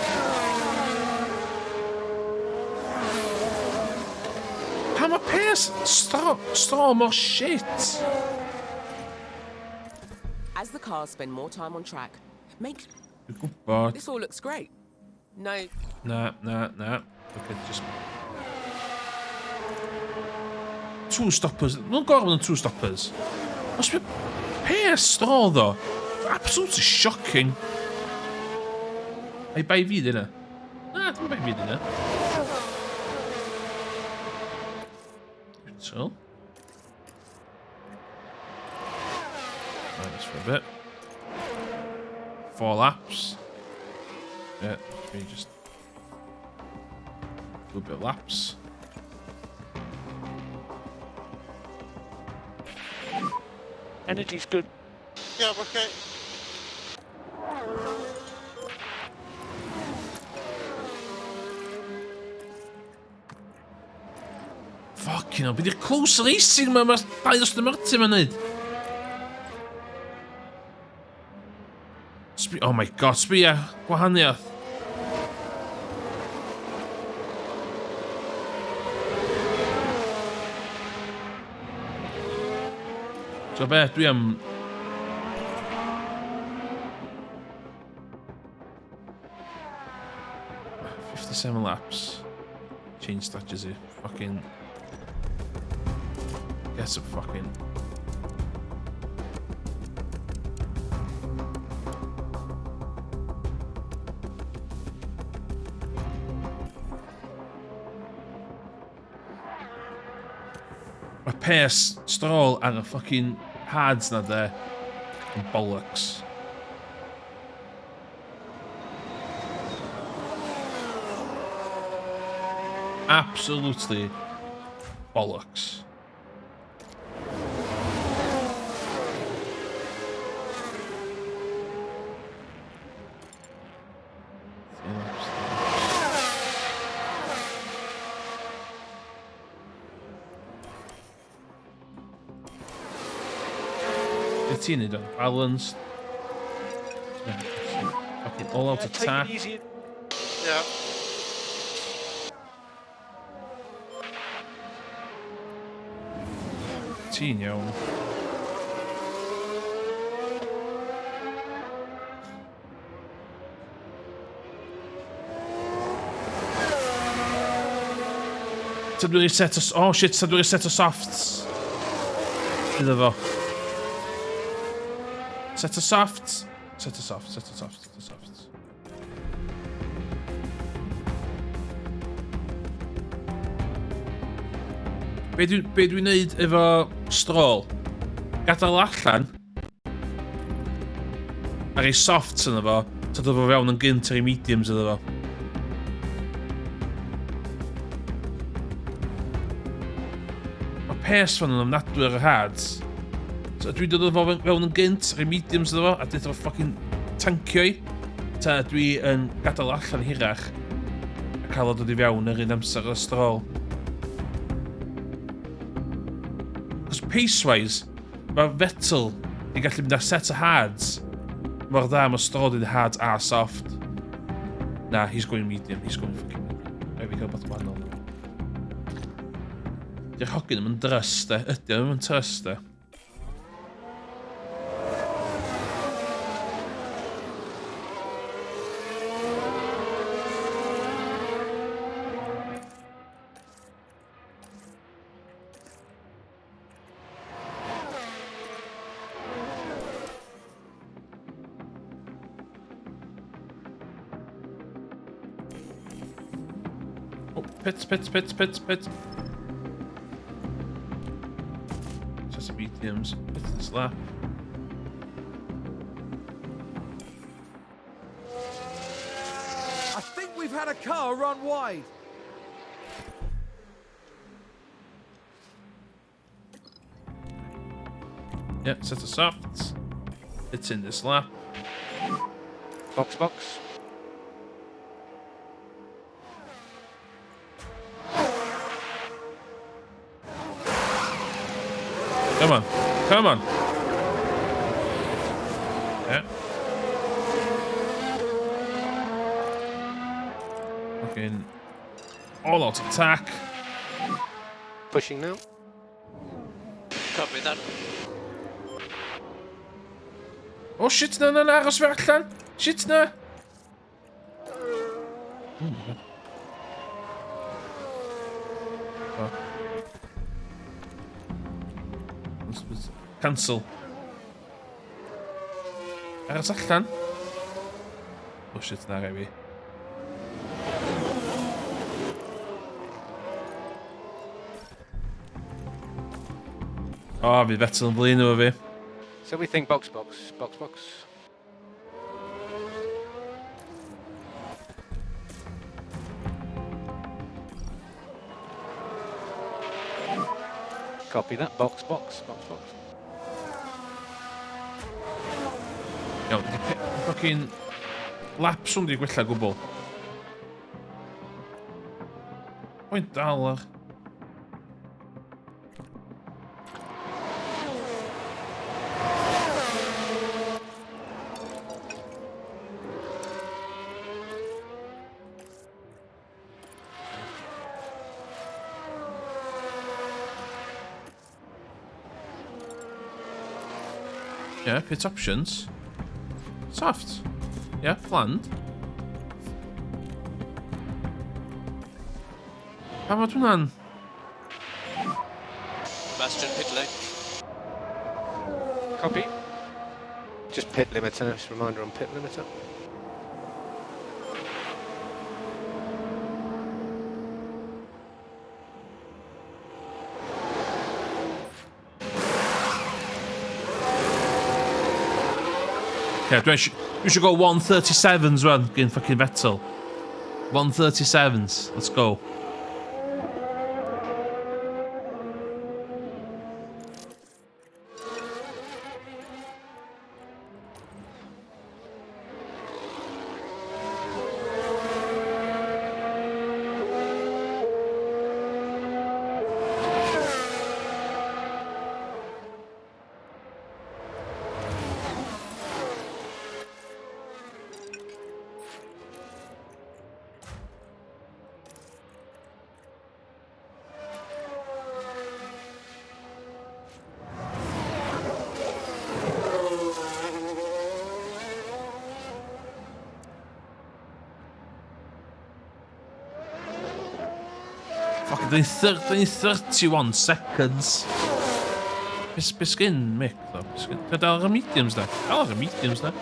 Pam mae pace Stroll mor shit? As the cars spend more time on track, make... Dwi'n gwybod. This all looks great. No. Na, na, na. Okay, just... Two stoppers. Mae'n gorfod yn two stoppers. Os mae pace Stroll, ddo. Absolutely shocking. Ai bai fi dyna? Na, dwi'n bai fi dyna. So. Minus for a bit. 4 laps. Yeah, we just do a bit of laps. Energy's good. Yeah, okay. Fucking hell, beth yw'r close racing yma mae'r dau Aston Martin ma'n neud? Sbi oh my god, sbia, gwahaniaeth. So be, dwi am... 57 laps. Change strategy. Fucking... Get some fucking... Mae pace Stroll ar y fucking hards na de yn bollocks. Absolutely bollocks. Be ti'n neud o'n balanced? Fucking all out Yeah, take attack. it easy. Yeah. Ti'n iawn. Ta dwi'n set o... Oh shit, ta dwi'n set o softs. Iddo fo. Set o softs. Set o softs, set o softs, set o softs. Be dwi'n be dwi neud efo Stroll? Gadael o allan. A rei softs yna fo. Ta dod fo fewn yn gynt ar ei mediums iddo fo. Mae pace fan yn ofnadwy ar y hards. So dwi'n dod o fo fewn yn gynt ar ei mediums iddo fo, a dweud fo fucking tancio i. Ta dwi yn gadael o allan hirach a cael o dod i fewn yr un amser o Stroll. Cos pace-wise, mae Vettel yn gallu mynd ar set o hards mor dda mae Stroll yn hard a soft. Na, he's going medium, he's going fucking medium. Rhaid fi cael beth gwahanol. Di'r hogyn ddim yn drust, e. Ydy o ddim yn trust, e. Oh, pits, pits, pits, pits, pits. Just mediums. Pits this lap. I think we've had a car run wide. Yep, set of softs. It's in this lap. Box, box. Come on. Come on. Yeah. Fucking all out attack. Pushing now. Copy that. Oh shit, na, na, na, aros fe allan. Shit, na. Oh my god. Fuck. Cancel. Aros allan. Oh shit, na, rai fi. O, oh, fi Vettel yn flin efo fi. So we think box, box, box, box. Copy that. Box, box, box, box. Iawn, di fucking laps hwn di gwella gwbl. Mae'n dal ar... Yeah, pit options. Soft. Yeah, planned. Pa fod hwnna'n... Sebastian pit lane. Copy. Just pit limiter, just a reminder on pit limiter. Yeah, dwi eisiau go 137s rwan, gen fucking Vettel. 137s, let's go. Fuck, dyn ni 31 seconds. Be sgyn Mick, ddo? Be sgyn... Dal ar y mediums, da. Dal ar y mediums, da.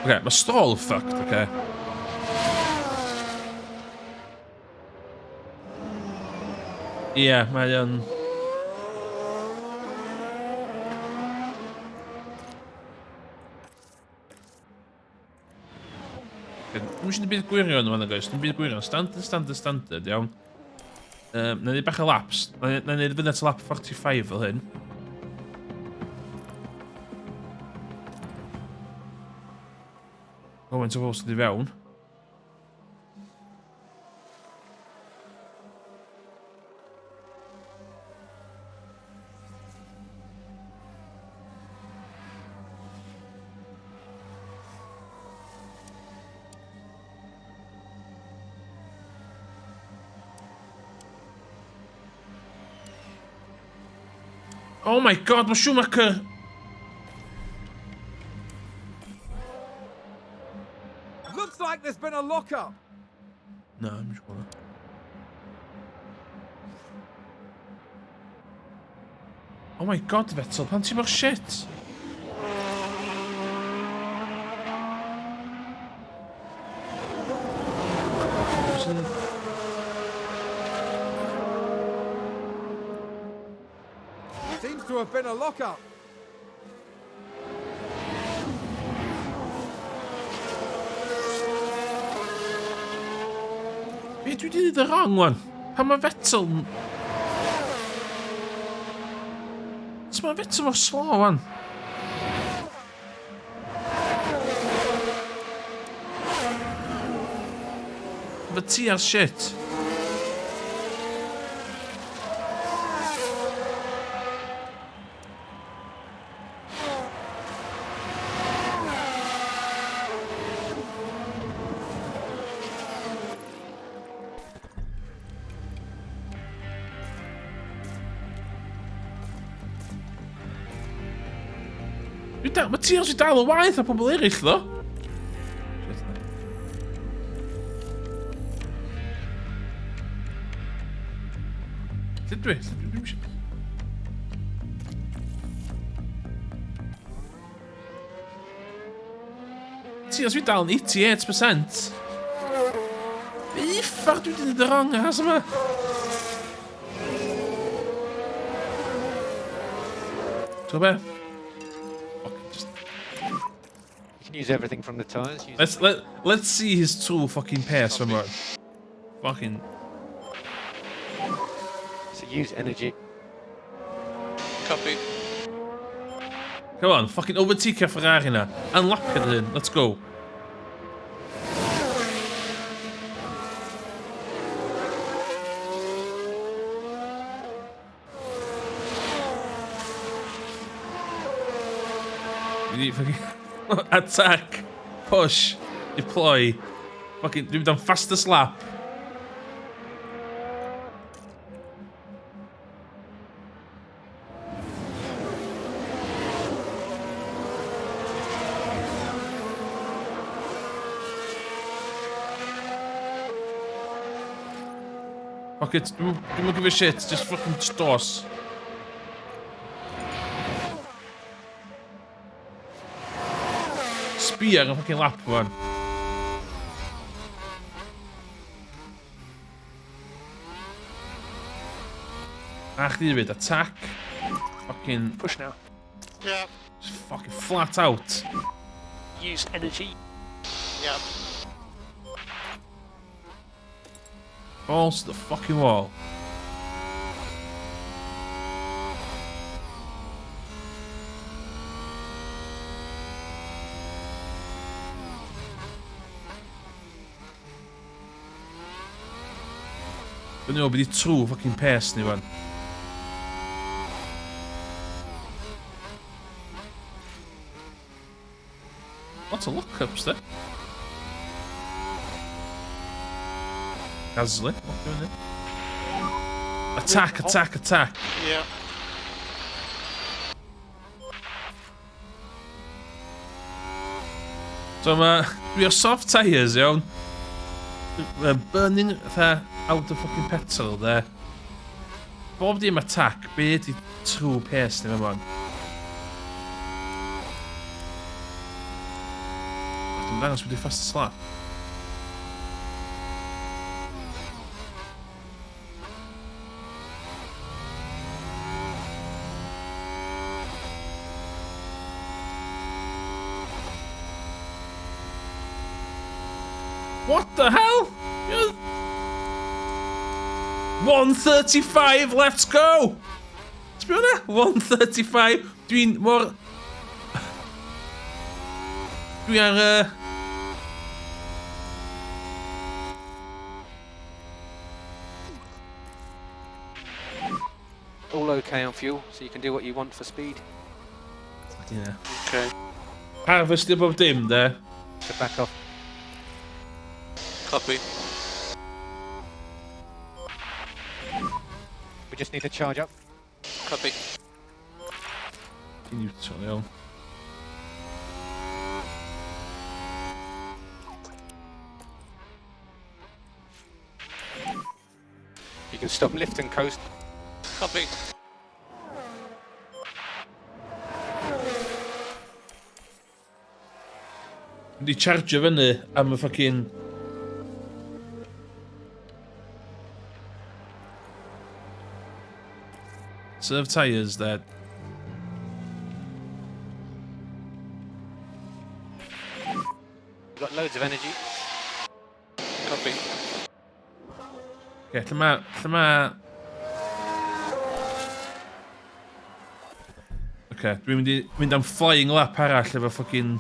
Okay, mae Stroll fucked, okay. Ie, yeah, mae o'n... Dwi'n eisiau byd gwirion yma, guys. Dwi'n byd gwirion. Standard, standard, standard, iawn. Na i bach o laps. Na i wneud fyny at lap 45 fel hyn. Gymaint o bobl sydd i fewn. Oh my god, mae Schumacher... Looks like there's been a lock-up. Na, I'm eisiau gweld. Oh my god, Vettel, pan ti mor shit? Seems to have been a lock-up. Be dwi wedi dweud y wrong one? Pan mae Vettel... Sut mae Vettel mor slow wan? Fy ti ar shit. Mae ti os i dal o waith a pobl eraill, ddo. Shit, na. Lle dwi? Lle dwi? Dwi'm isio... Ti os fi dal yn 88%. Be uffar dwi wedi gwneud y wrong as yma? Ti'n gwybod be? Fucking just. You can use everything from the tyres. Use Let's see his true fucking pace from run. Fucking. So use energy. Copy. Come on, fucking overtake Ferrari na. Unlap it hyn. Let's go. We need fucking attack, push, deploy. Fucking, dwi'n mynd am fastest lap. Fuck it, dwi'n give a shit, just fucking just dos. Sbia ar y fucking lap fan. A chdi hefyd, attack. Fucking, Push now. Yeah, just fucking flat out. Use energy. yeah. Balls to the fucking wall. Dwi'n meddwl bod i true fucking pace ni fan. Lots of lockups there. Gasly, what doing there? Attack, attack, attack. Yeah. So mae... Dwi ar soft tyres, iawn. Mae burning fatha out of fucking petrol there. Bob dim attack, be ydi true pace ni fan? Dwi'n dangos wedi fastest lap. What the hell? 135, let's go! Sbio hwnna? 135. Dwi'n mor... Dwi ar... All okay on fuel, so you can do what you want for speed. Yeah. Okay. Harvestio bob dim, de. So back off. Copy. We just need to charge up. Copy. Neutral, iawn. You can stop, lift and coast. Copy. Dwi'n di chargio fyny am y fucking... Serve tyres there. You've got loads of energy. Copy. Okay, lle ma... Okay, dwi'n mynd i mynd am flying lap arall efo fucking...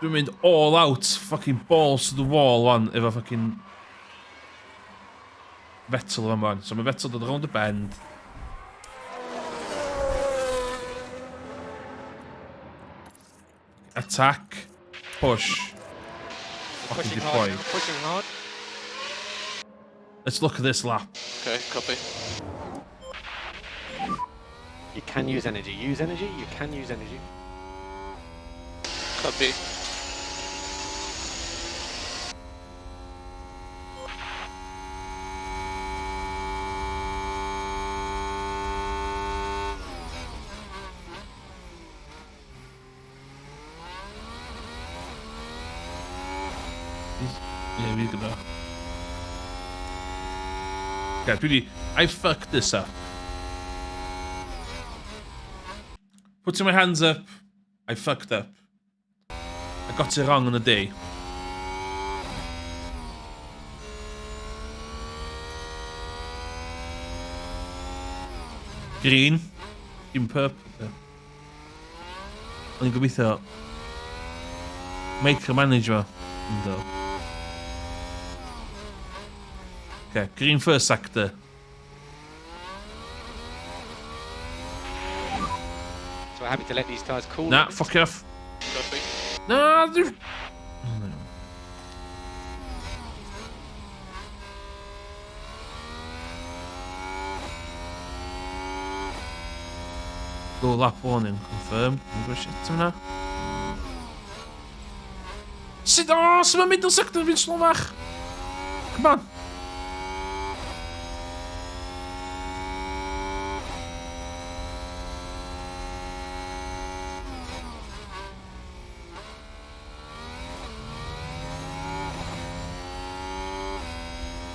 Dwi'n mynd all out, fucking balls to the wall wan, efo fucking Vettel fan wan. So mae Vettel dod around the bend. Attack. Push. Fucking Pushing deploy. hard. Pushing hard. Let's look at this lap. Okay, copy. You can use energy. Use energy. You can use energy. Copy. Yeah, we're gonna. Okay, dwi di... I fucked this up. Putting my hands up, I fucked up. I got it wrong on the day. Green. Dim purple. O'n i'n gobeithio micromanage fo. Ynddo. Okay, green first sector. So we're happy to let these tyres cool. Na, fuck it off. Copy. Na, dwi... Go lap warning confirmed. Dwi'n gwybod shit yna. Sut o, sut mae middle sector fi'n slofach? Come on.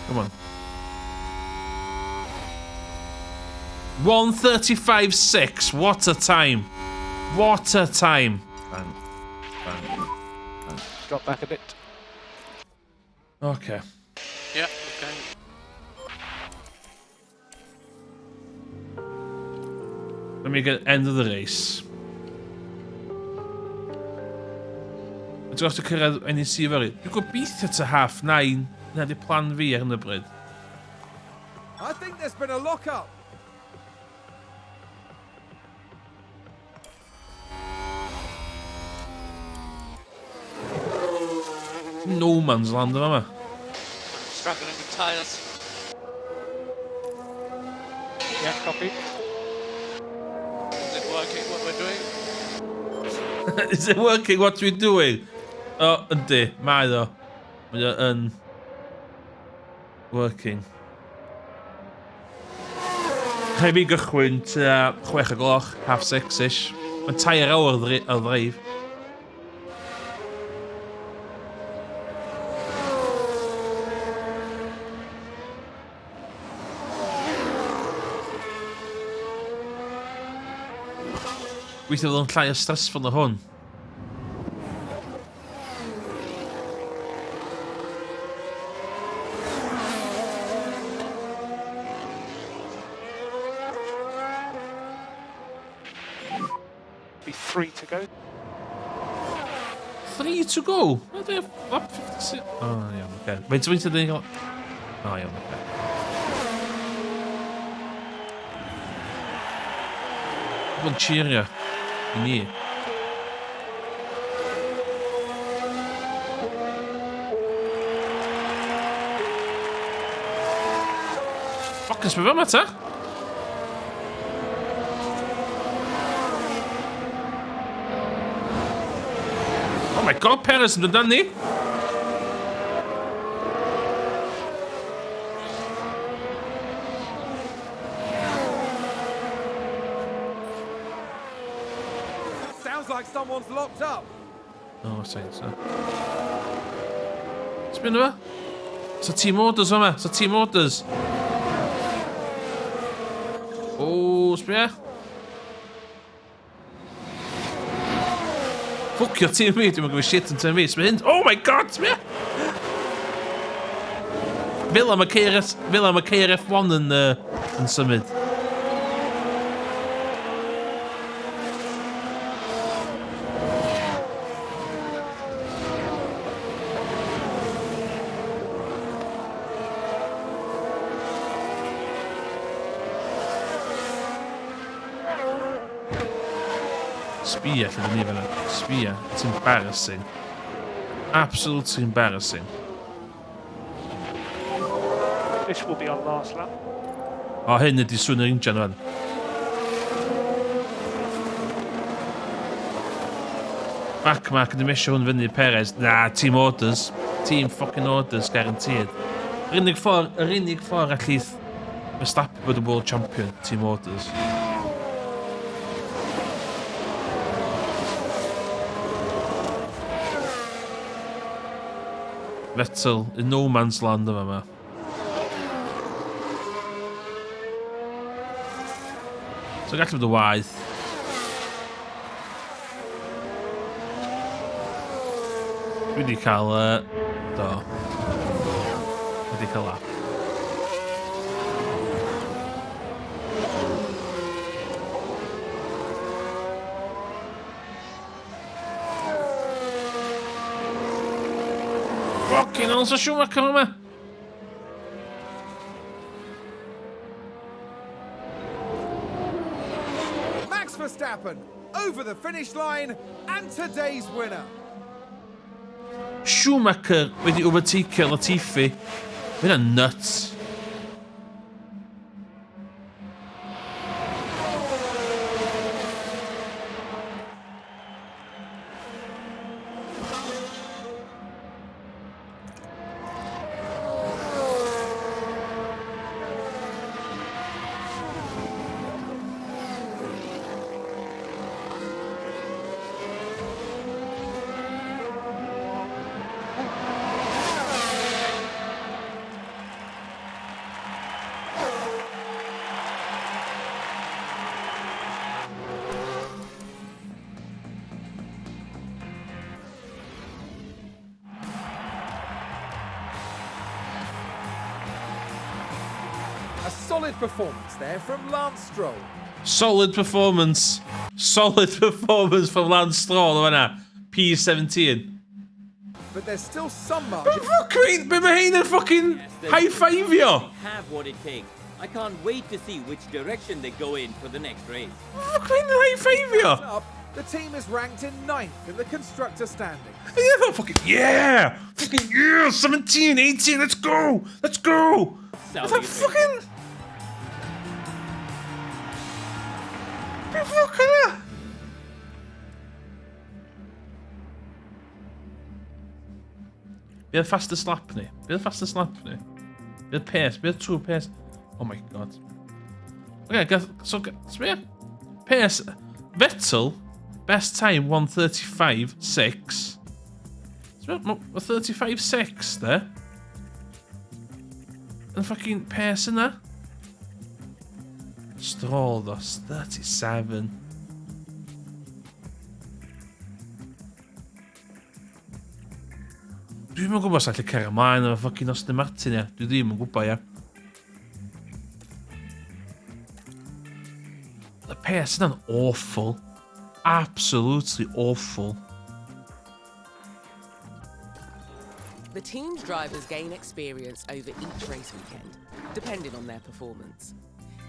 Come on. 1:35.6. What a time. What a time. Bang. Bang. Bang. Drop back a bit. Okay. Yeah, okay. Let me get end of the race. Dwi'n gorfod cyrraedd NEC fory. Dwi'n gobeithio ta 9:30. Na di plan fi ar hyn o bryd. I think there's been a lock-up. No man's land yma yma. Struggling with tyres. Yeah, copy. Is it working what we're doing? Is it working what we're doing? O, oh, yndi, mae o. Mae o yn working. Rhaid fi gychwyn tua 6 o gloch, half six-ish. Mae'n 3 awr o ddreif. Weithio fydd o'n llai o stressful na hwn. Be three to go. Three to go? What they have lap 56? Oh, iawn, oce. Faint o faint ydyn ni'n cael? Oh, iawn, oce. Pobl yn cheerio i ni. Ffocus, mae fe yma ta? Oh my god, Perez yn dod dan ni! Sounds like someone's locked up. Oh, sain, so. Sbio yna fo? So team orders yma, so team orders. O, sbio. Ffwcio tîm fi, dwi'n gwybod shit yn tîm fi. Sbio hyn, oh my god, sbio. Fel am y KRS, fel am y KRF1 yn, yn symud. Sbia lle dyn ni fan'na. Sbia. It's embarrassing. Absolutely embarrassing. This will be our last lap. O, hyn ydi sŵn yr injan fan. Backmark yn mesio hwn fyny Perez. Na, team orders. Team fucking orders, guaranteed. Yr unig ffordd allith Verstappen bod yn world champion, team orders. Vettel in no man's land yma yma. So gallu bod y waith. Dwi wedi cael... Do. Wedi cael lap. Fucking hell, sa Schumacher yma! Max Verstappen over the finish line and today's winner. Schumacher wedi overtakeio Latifi. Mae hynna'n nuts. A solid performance there from Lance Stroll. Solid performance. Solid performance from Lance Stroll o fanna. P17. But there's still some margin. Fuck me, be mae hein yn fucking high-fiveio. Have what it takes. I can't wait to see which direction they go in for the next race. Fuck me, high-fiveio. Up, the team is ranked in ninth in the constructor standing. Yeah, fucking yeah! Fucking yeah! 17, 18, let's go! Let's go! Saudi Fatha fucking... Be fuck yna? Be oedd fastest lap ni? Be oedd fastest lap ni? Be oedd pace? Be oedd true pace? Oh my god. Okay, gath, so, sbia. Pace, Vettel, best time 135.6. Sbia, ma 35.6 de. Yn fucking pace yna. Stroll ddo, 37. Dwi ddim yn gwybod os allai cario ymlaen efo fucking Austin Martin, ia. Dwi ddim yn gwybod, ia. Y peth yna'n awful. Absolutely awful. The team's drivers gain experience over each race weekend, depending on their performance.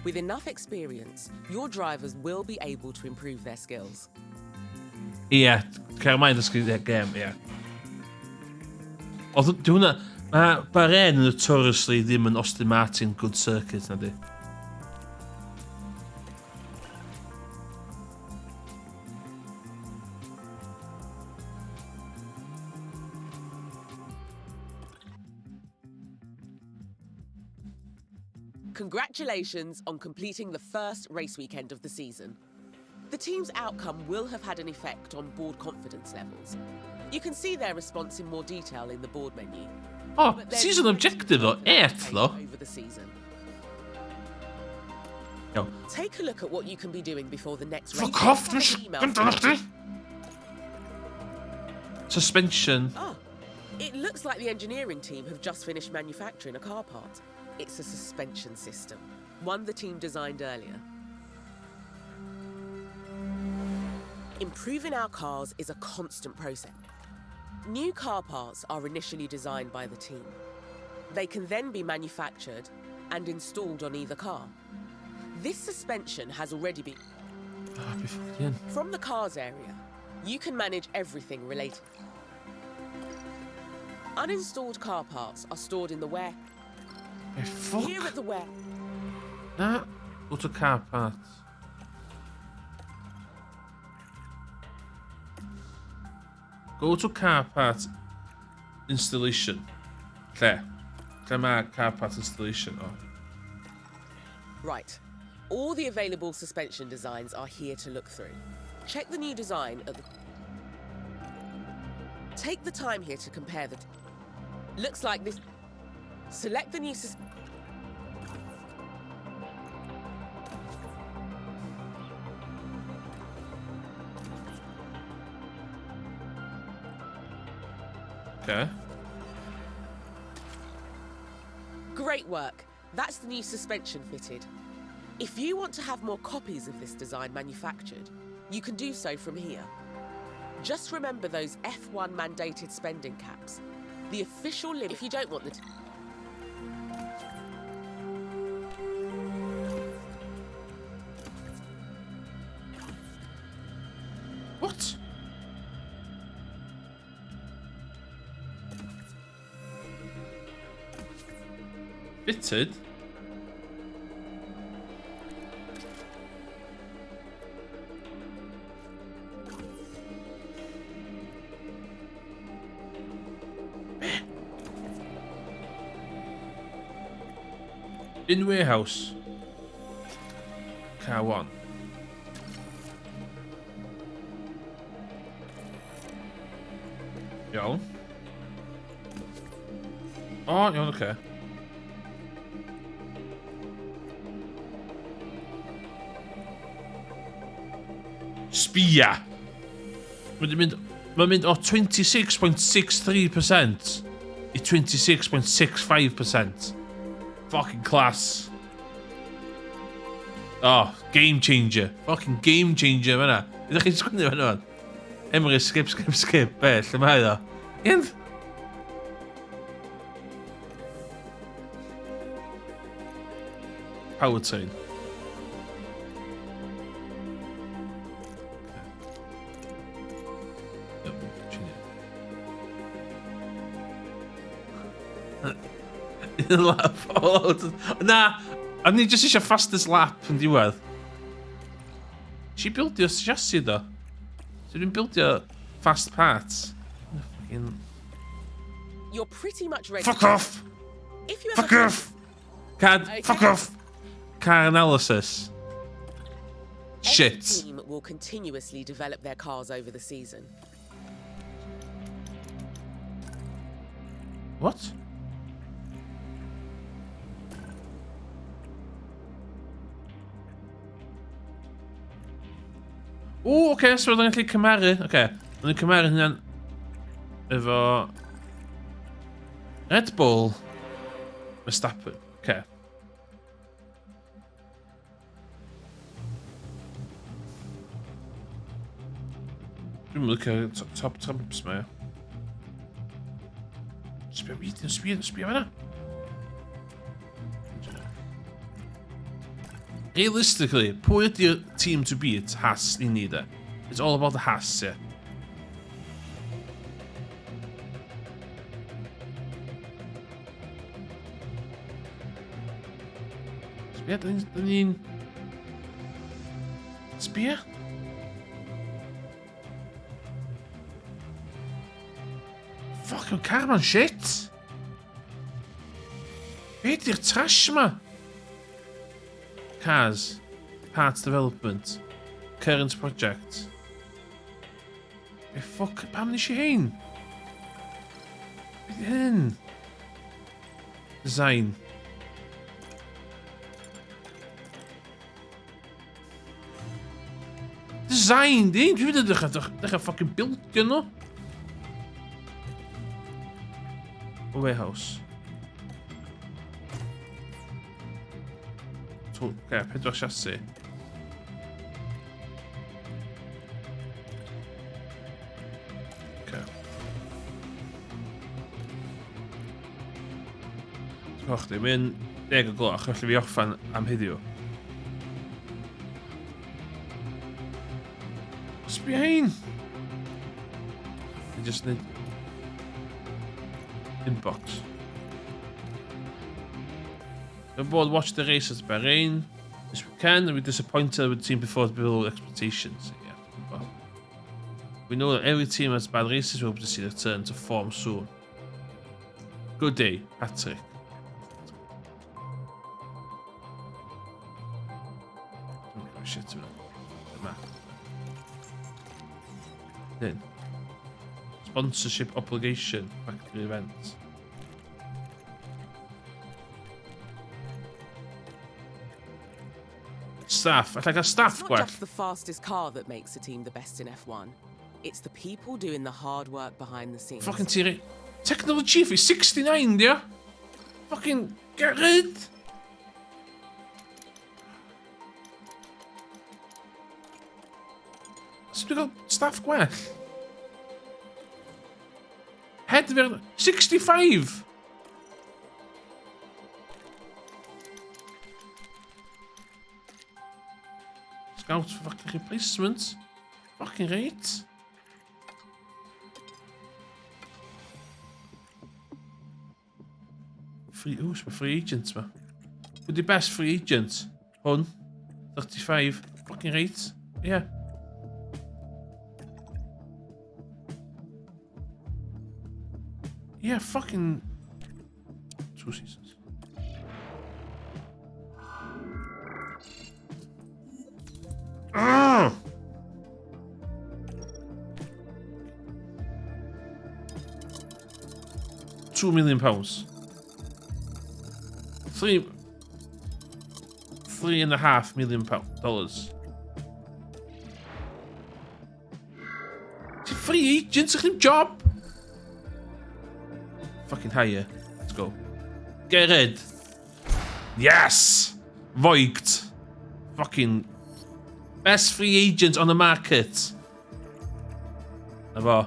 With enough experience, your drivers will be able to improve their skills. Ie, yeah, cario ymlaen dysgu gêm, ie. Yeah. Oedd, di hwnna, mae Bahrain yn notoriously ddim yn Austin Martin good circuit, na di. Congratulations on completing the first race weekend of the season. The team's outcome will have had an effect on board confidence levels. You can see their response in more detail in the board menu. Oh, season objective though, 8 though. Over the season. Iawn. Take a look at what you can be doing before the next race. Fuck off, Have dwi'n an email gwrando from chdi. Suspension. Ah, it looks like the engineering team have just finished manufacturing a car part. It's a suspension system, one the team designed earlier. Improving our cars is a constant process. New car parts are initially designed by the team. They can then be manufactured and installed on either car. This suspension has already been... Oh, be fucking. From the cars area, you can manage everything related. Uninstalled car parts are stored in the ware. Hey, fuck. Here at the ware. Na, go to car parts. Go to car parts installation. Lle? Lle mae car parts installation? Oh. Right. All the available suspension designs are here to look through. Check the new design at the... Take the time here to compare the... Looks like this... Select the new sus... Okay. Great work. That's the new suspension fitted. If you want to have more copies of this design manufactured, you can do so from here. Just remember those F1 mandated spending caps. The official limit if you don't want the What? Fitted? In warehouse. Car one. Iawn. O, oh, iawn, oce. Okay. Sbia! Mae'n mynd, mae'n mynd o 26.63% i 26.65%. Fucking class. Oh, game changer. Fucking game changer fyna. Ydych chi'n sgwennu fyna fan? Emrys, skip, skip, skip. Be, lle mae o? Un... Powertrain. Un lap. Oh, na, a ni jyst eisiau fastest lap yn diwedd. Si bildio chassis do. So dwi'n bildio fast parts. Fucking... You're pretty much ready. Fuck off! If you Fuck off! Cad, Okay. fuck off! Car analysis. Every Shit. team will continuously develop their cars over the season. What? O, oce, okay, so oedden gallu cymaru. Oce, okay. Oedden ni'n cymaru hynna'n efo Red Bull Verstappen. Oce. Okay. Dwi'n licio top trumps ma, ia. Sbio medium, sbio, sbio fan'na. Realistically, pwy ydy'r team to beat Haas i ni de? It's all about the Haas, yeah. Sbia, dyn ni'n... Sbia? Fucking car ma'n shit! Be di'r trash ma? Cars. Parts development. Current project. Be ffuck, pam nes i hein? Be di hyn? Design. Design, di? Dwi'n mynd i ddechrau, ddechrau fucking bildio nhw. Warehouse. Okay, pedwar chassis. Okay. Ti'n chdi, mae'n 10 o gloch, felly fi orffan am heddiw. Sbia hein! I just need... Inbox. The board watched the race at Bahrain this weekend and we're disappointed with the team before below expectations. Yeah, but we know that every team has bad races. We hope to see the return to form soon. Good day, Patrick. Don't give a shit about Yma. Then. Sponsorship obligation, factory event. Staff. Alla gael staff It's not gwell. just the fastest car that makes a team the best in F1. It's the people doing the hard work behind the scenes. Fucking tiri. Technical chief i 69, dio. Fucking get rid. Sut dwi'n cael staff gwell? Head fer... 65! Scout for fucking replacement. Fucking rate. Free, ooh, mae free agent ma. Pwy di best free agent? Hwn. 35. Fucking rate. Yeah. Yeah, fucking... Two seasons. Ah! £2 million. Three, $3.5 million dollars. Ti free agent, ych chi'n job? Fucking hire. Let's go. Get rid. Yes! Voigt. Fucking best free agent on the market. Na fo.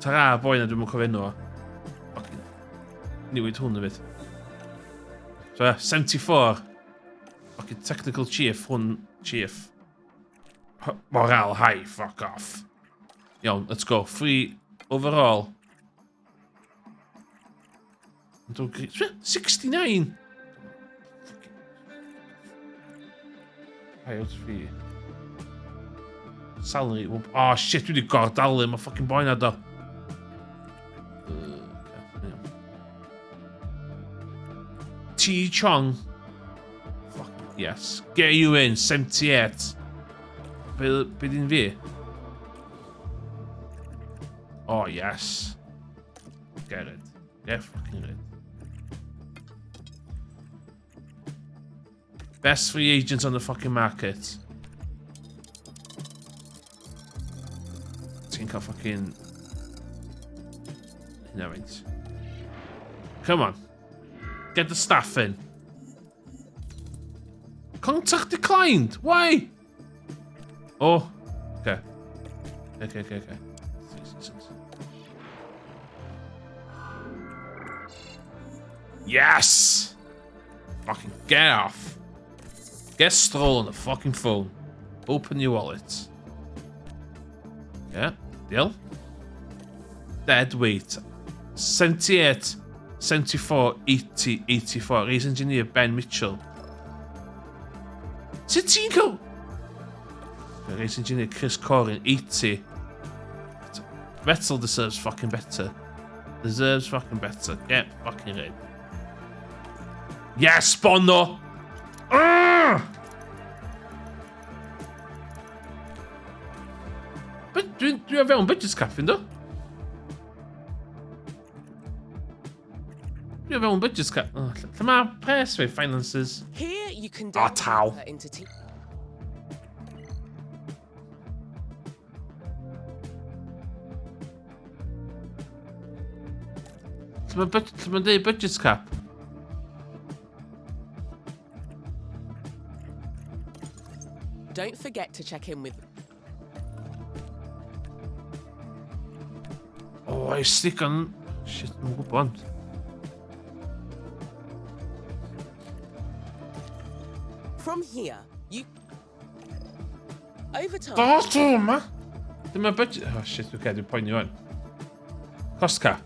Tara, boi na dwi'n cofio enw o. Fucking newid hwn hefyd. So, 74. Fucking technical chief, hwn chief. Morale high, fuck off. Iawn, let's go. Free overall. 69! Buyout fee. Salary. Oh shit, dwi wedi gordalu, mae fucking boi na do. Okay, iawn. T Chong. Fuck, yes. Get you in, 78. Be di'n fi? Oh, yes. Get it. Get fucking rid. Best free agent on the fucking market. Ti'n cael fucking... Hynna faint. Come on. Get the staff in. Contact declined. Why? Oh. Okay. Okay. 3 seasons. Yes! Fucking get off. Get Stroll on the fucking phone. Open your wallet. Yeah, deal. Dead weight. 78, 74, 80, 84. Race engineer Ben Mitchell. Sut ti'n cael... Race engineer Chris Corin, 80. Vettel deserves fucking better. Deserves fucking better. Get fucking rid. Yes, Bono! Ah! But dwi o fewn budget cap, ynddo? Dwi o fewn budget cap. Oh, lle mae pres fi, finances? Here you can Oh, delve taw. deeper into team Lle mae'n dweud budget cap? Don't forget to check in with Oh, I stick on... Shit, dwi'n gwybod. From here, you over time. Do, ma! Dyma budget... Oh, shit, okay, dwi'n poeni wan. Cost cap.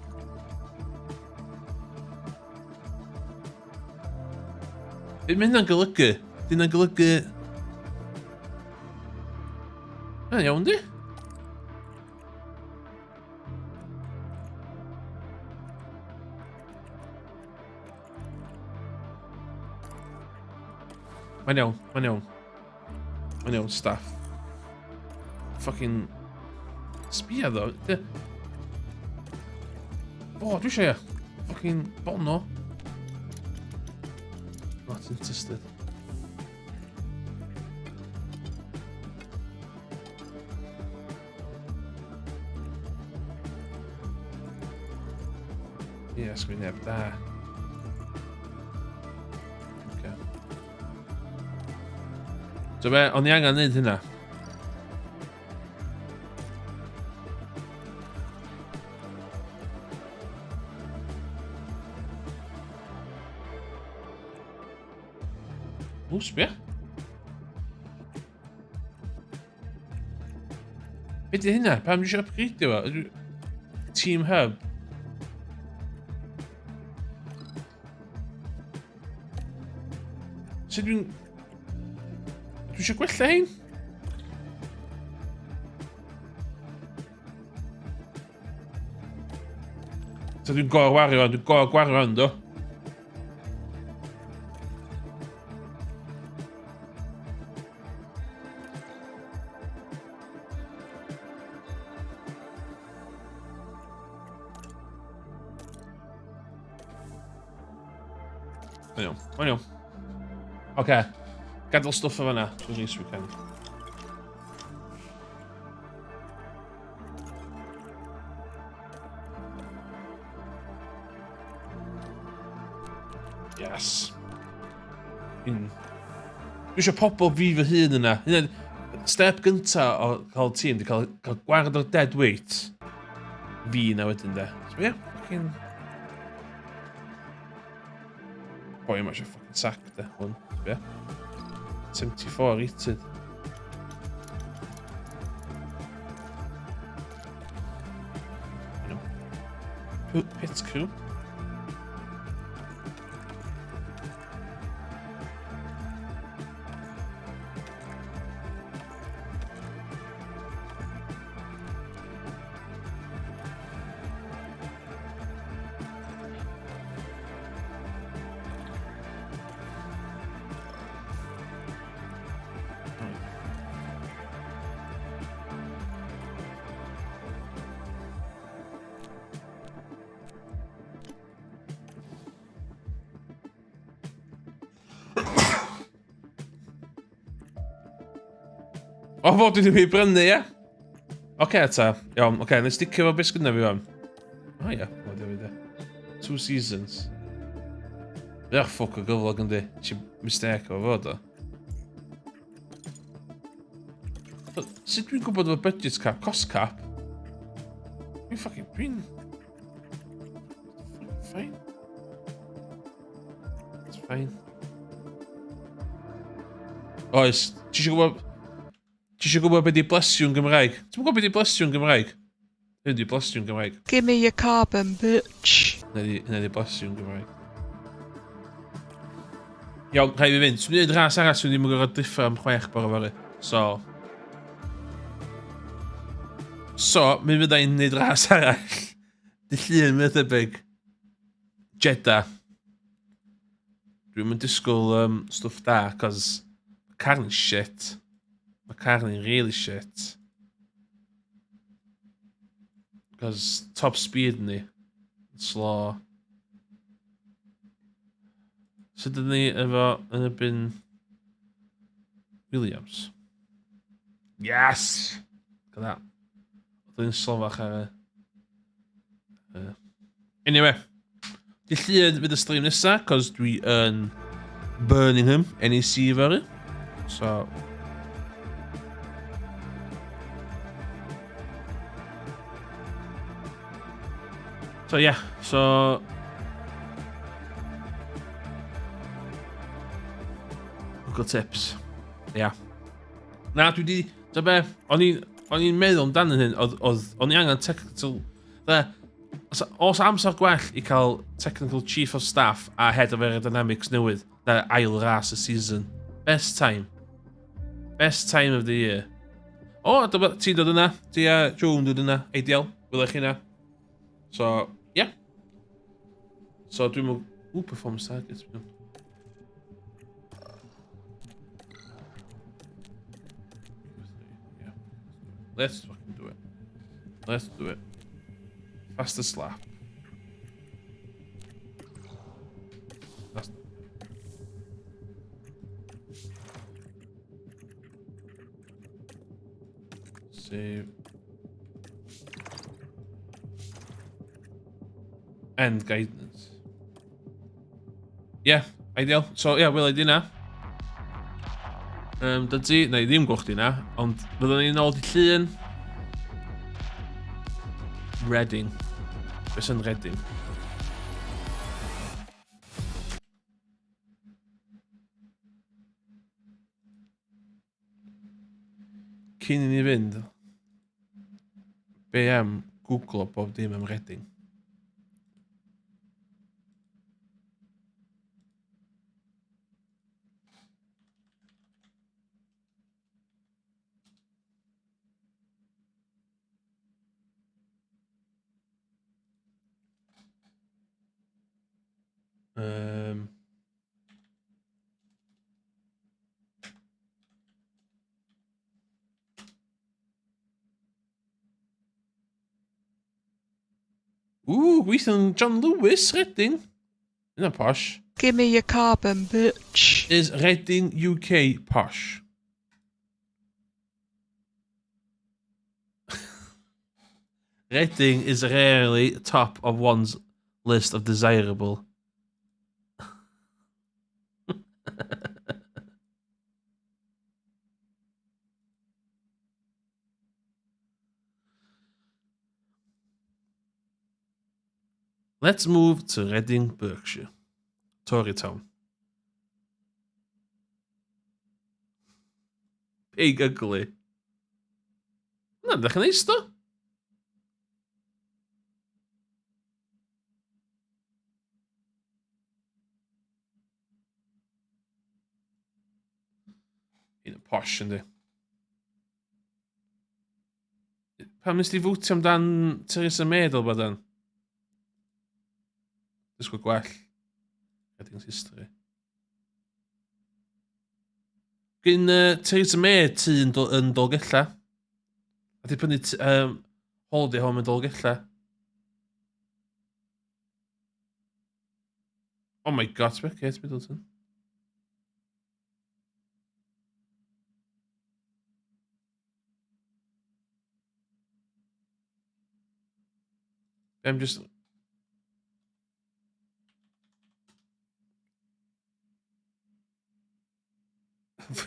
Be mae hynna'n golygu? Di hynna'n golygu... Mae'n iawn, di? Mae'n iawn, mae'n iawn. Mae'n iawn, staff. Fucking... Sbia ddo. O, dwi eisiau ia. Fucking Bono. Not interested. Ie, yeah, sgwyn neb da. Okay. So be, o'n i angen neud hynna. Ww, sbia. Be di hynna? Pam dwi eisiau upgradeio fo? Team Hub. Sut dwi'n... Dwi eisiau gwella hein? So dwi'n gorwario, dwi'n gorwario ynddo. Mae'n iawn, mae'n iawn. Oce, gadael stwff o fanna, trwy race weekend. Yes. Un. Dwi eisiau pobl fi fy hun yna. Hynna, step gynta o cael tîm, di cael, cael gwared o'r dead weight. Fi na wedyn de. So yeah, fucking... Boi yma eisiau fucking sack de, hwn. So yeah. 74 rated. Pit crew. O, fod dwi ddim i brynu, ie? Oce, okay, ta. Iawn, oce, okay, nes sticio fo beth sgynna fi fan. O ie, o, di fi Two seasons. Fe ffwc o gyflog yndi. Ti mistake o fod o. Sut dwi'n gwybod efo budget cap, cost cap? Dwi'n fucking... Dwi'n... Fine. It's fine. Oes, ti eisiau gwybod... Ti eisiau gwybod beth di blesiwn Gymraeg? Ti'n gwybod beth di blesiwn Gymraeg? Hyn di blesiwn Gymraeg. Give me your carbon, bitch. Hynna di blesiwn Gymraeg. Iawn, rhaid fi fynd. Swn i'n gwneud ras arall, swn i ddim yn gorfod differ am chwech bore fory. So... So, mi fydda i'n gwneud ras arall. Dy llun, mae'n debyg. Jeddah. Dwi'n mynd disgwyl um, stwff da, cos mae car ni'n shit. Mae car ni'n really shit. Cos top speed ni. Slow. Sut ydyn ni efo yn erbyn Williams? Yes! Look at that. Oedd yn slofach ar y... Anyway. Di llun fydd y stream nesa, cos dwi yn Birmingham, NEC fory. So... So yeah, so... Google tips. Yeah. Na, dwi di... Ta be, o'n i'n meddwl amdano hyn, oedd, oedd, o'n i angen technical... Dde, os, os amser gwell i cael technical chief of staff a head of aerodynamics newydd, na ail ras y season. Best time. Best time of the year. O, oh, ti'n dod yna. Ti a Joe yn dod yna. Ideal. Wylech chi yna. So, yeah. So, dwi'n mwyn... Ooh, performance targets. Let's fucking do it. Let's do it. Fastest lap. That's... Save. And guidance. Yeah, ideal. So, yeah, wela i di na. Um, dydy, neu ddim gwch di na, ond fyddwn ni'n ôl di llun. Reading. Beth sy'n Reading? Cyn i ni fynd, be am googlo bob dim am Reading? Um, Ooh, gweithio'n John Lewis, Reading. Yna posh. Give me your carbon, bitch. Is Reading UK posh? Reading is rarely top of one's list of desirable. Let's move to Reading, Berkshire. Tory Town. Pig ugly. Na, ddech chi'n neis, do? Un yn posh, yndi. Pam nes di fwtio amdan Theresa May dal bod yn? Disgwyl gwell. Reading's history. Gyn Theresa May tŷ yn, Dol yn Dolgellau. A di prynu um, holiday home yn Dolgellau. Oh my god, be Kate Middleton. I'm just...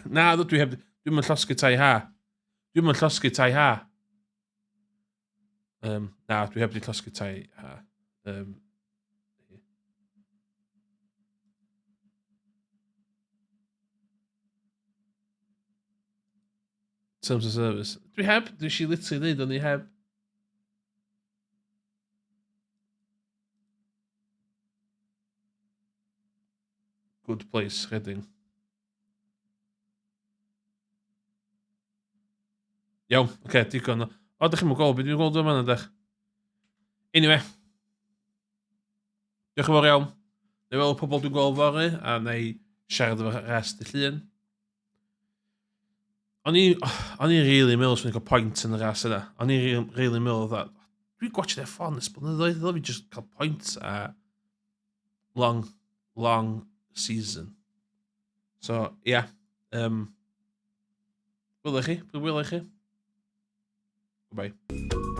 Na, dwi heb... Dwi'n mynd llosgu tai ha. Dwi'n mynd llosgu tai ha. Um, na, dwi heb di llosgu tai ha. Um, Terms of service. Dwi heb, dwi eisiau literally dweud o'n i heb. Good place, Reading. Iawn, oce, okay, digon. O, dych chi'n gweld beth dwi'n gweld yma, ydych? Anyway. Diolch yn fawr iawn. Neu weld pobl dwi'n gweld fory, a neu siarad efo rest y llun. O'n i, o'n i really meddwl swn i'n cael point yn y ras yna. O'n i really meddwl, that, dwi'n gwachod F1 ys blynyddoedd, ddylai fi just cael point a long, long season. So, ie. Yeah. Um, Wylai chi, wylai chi. Goodbye.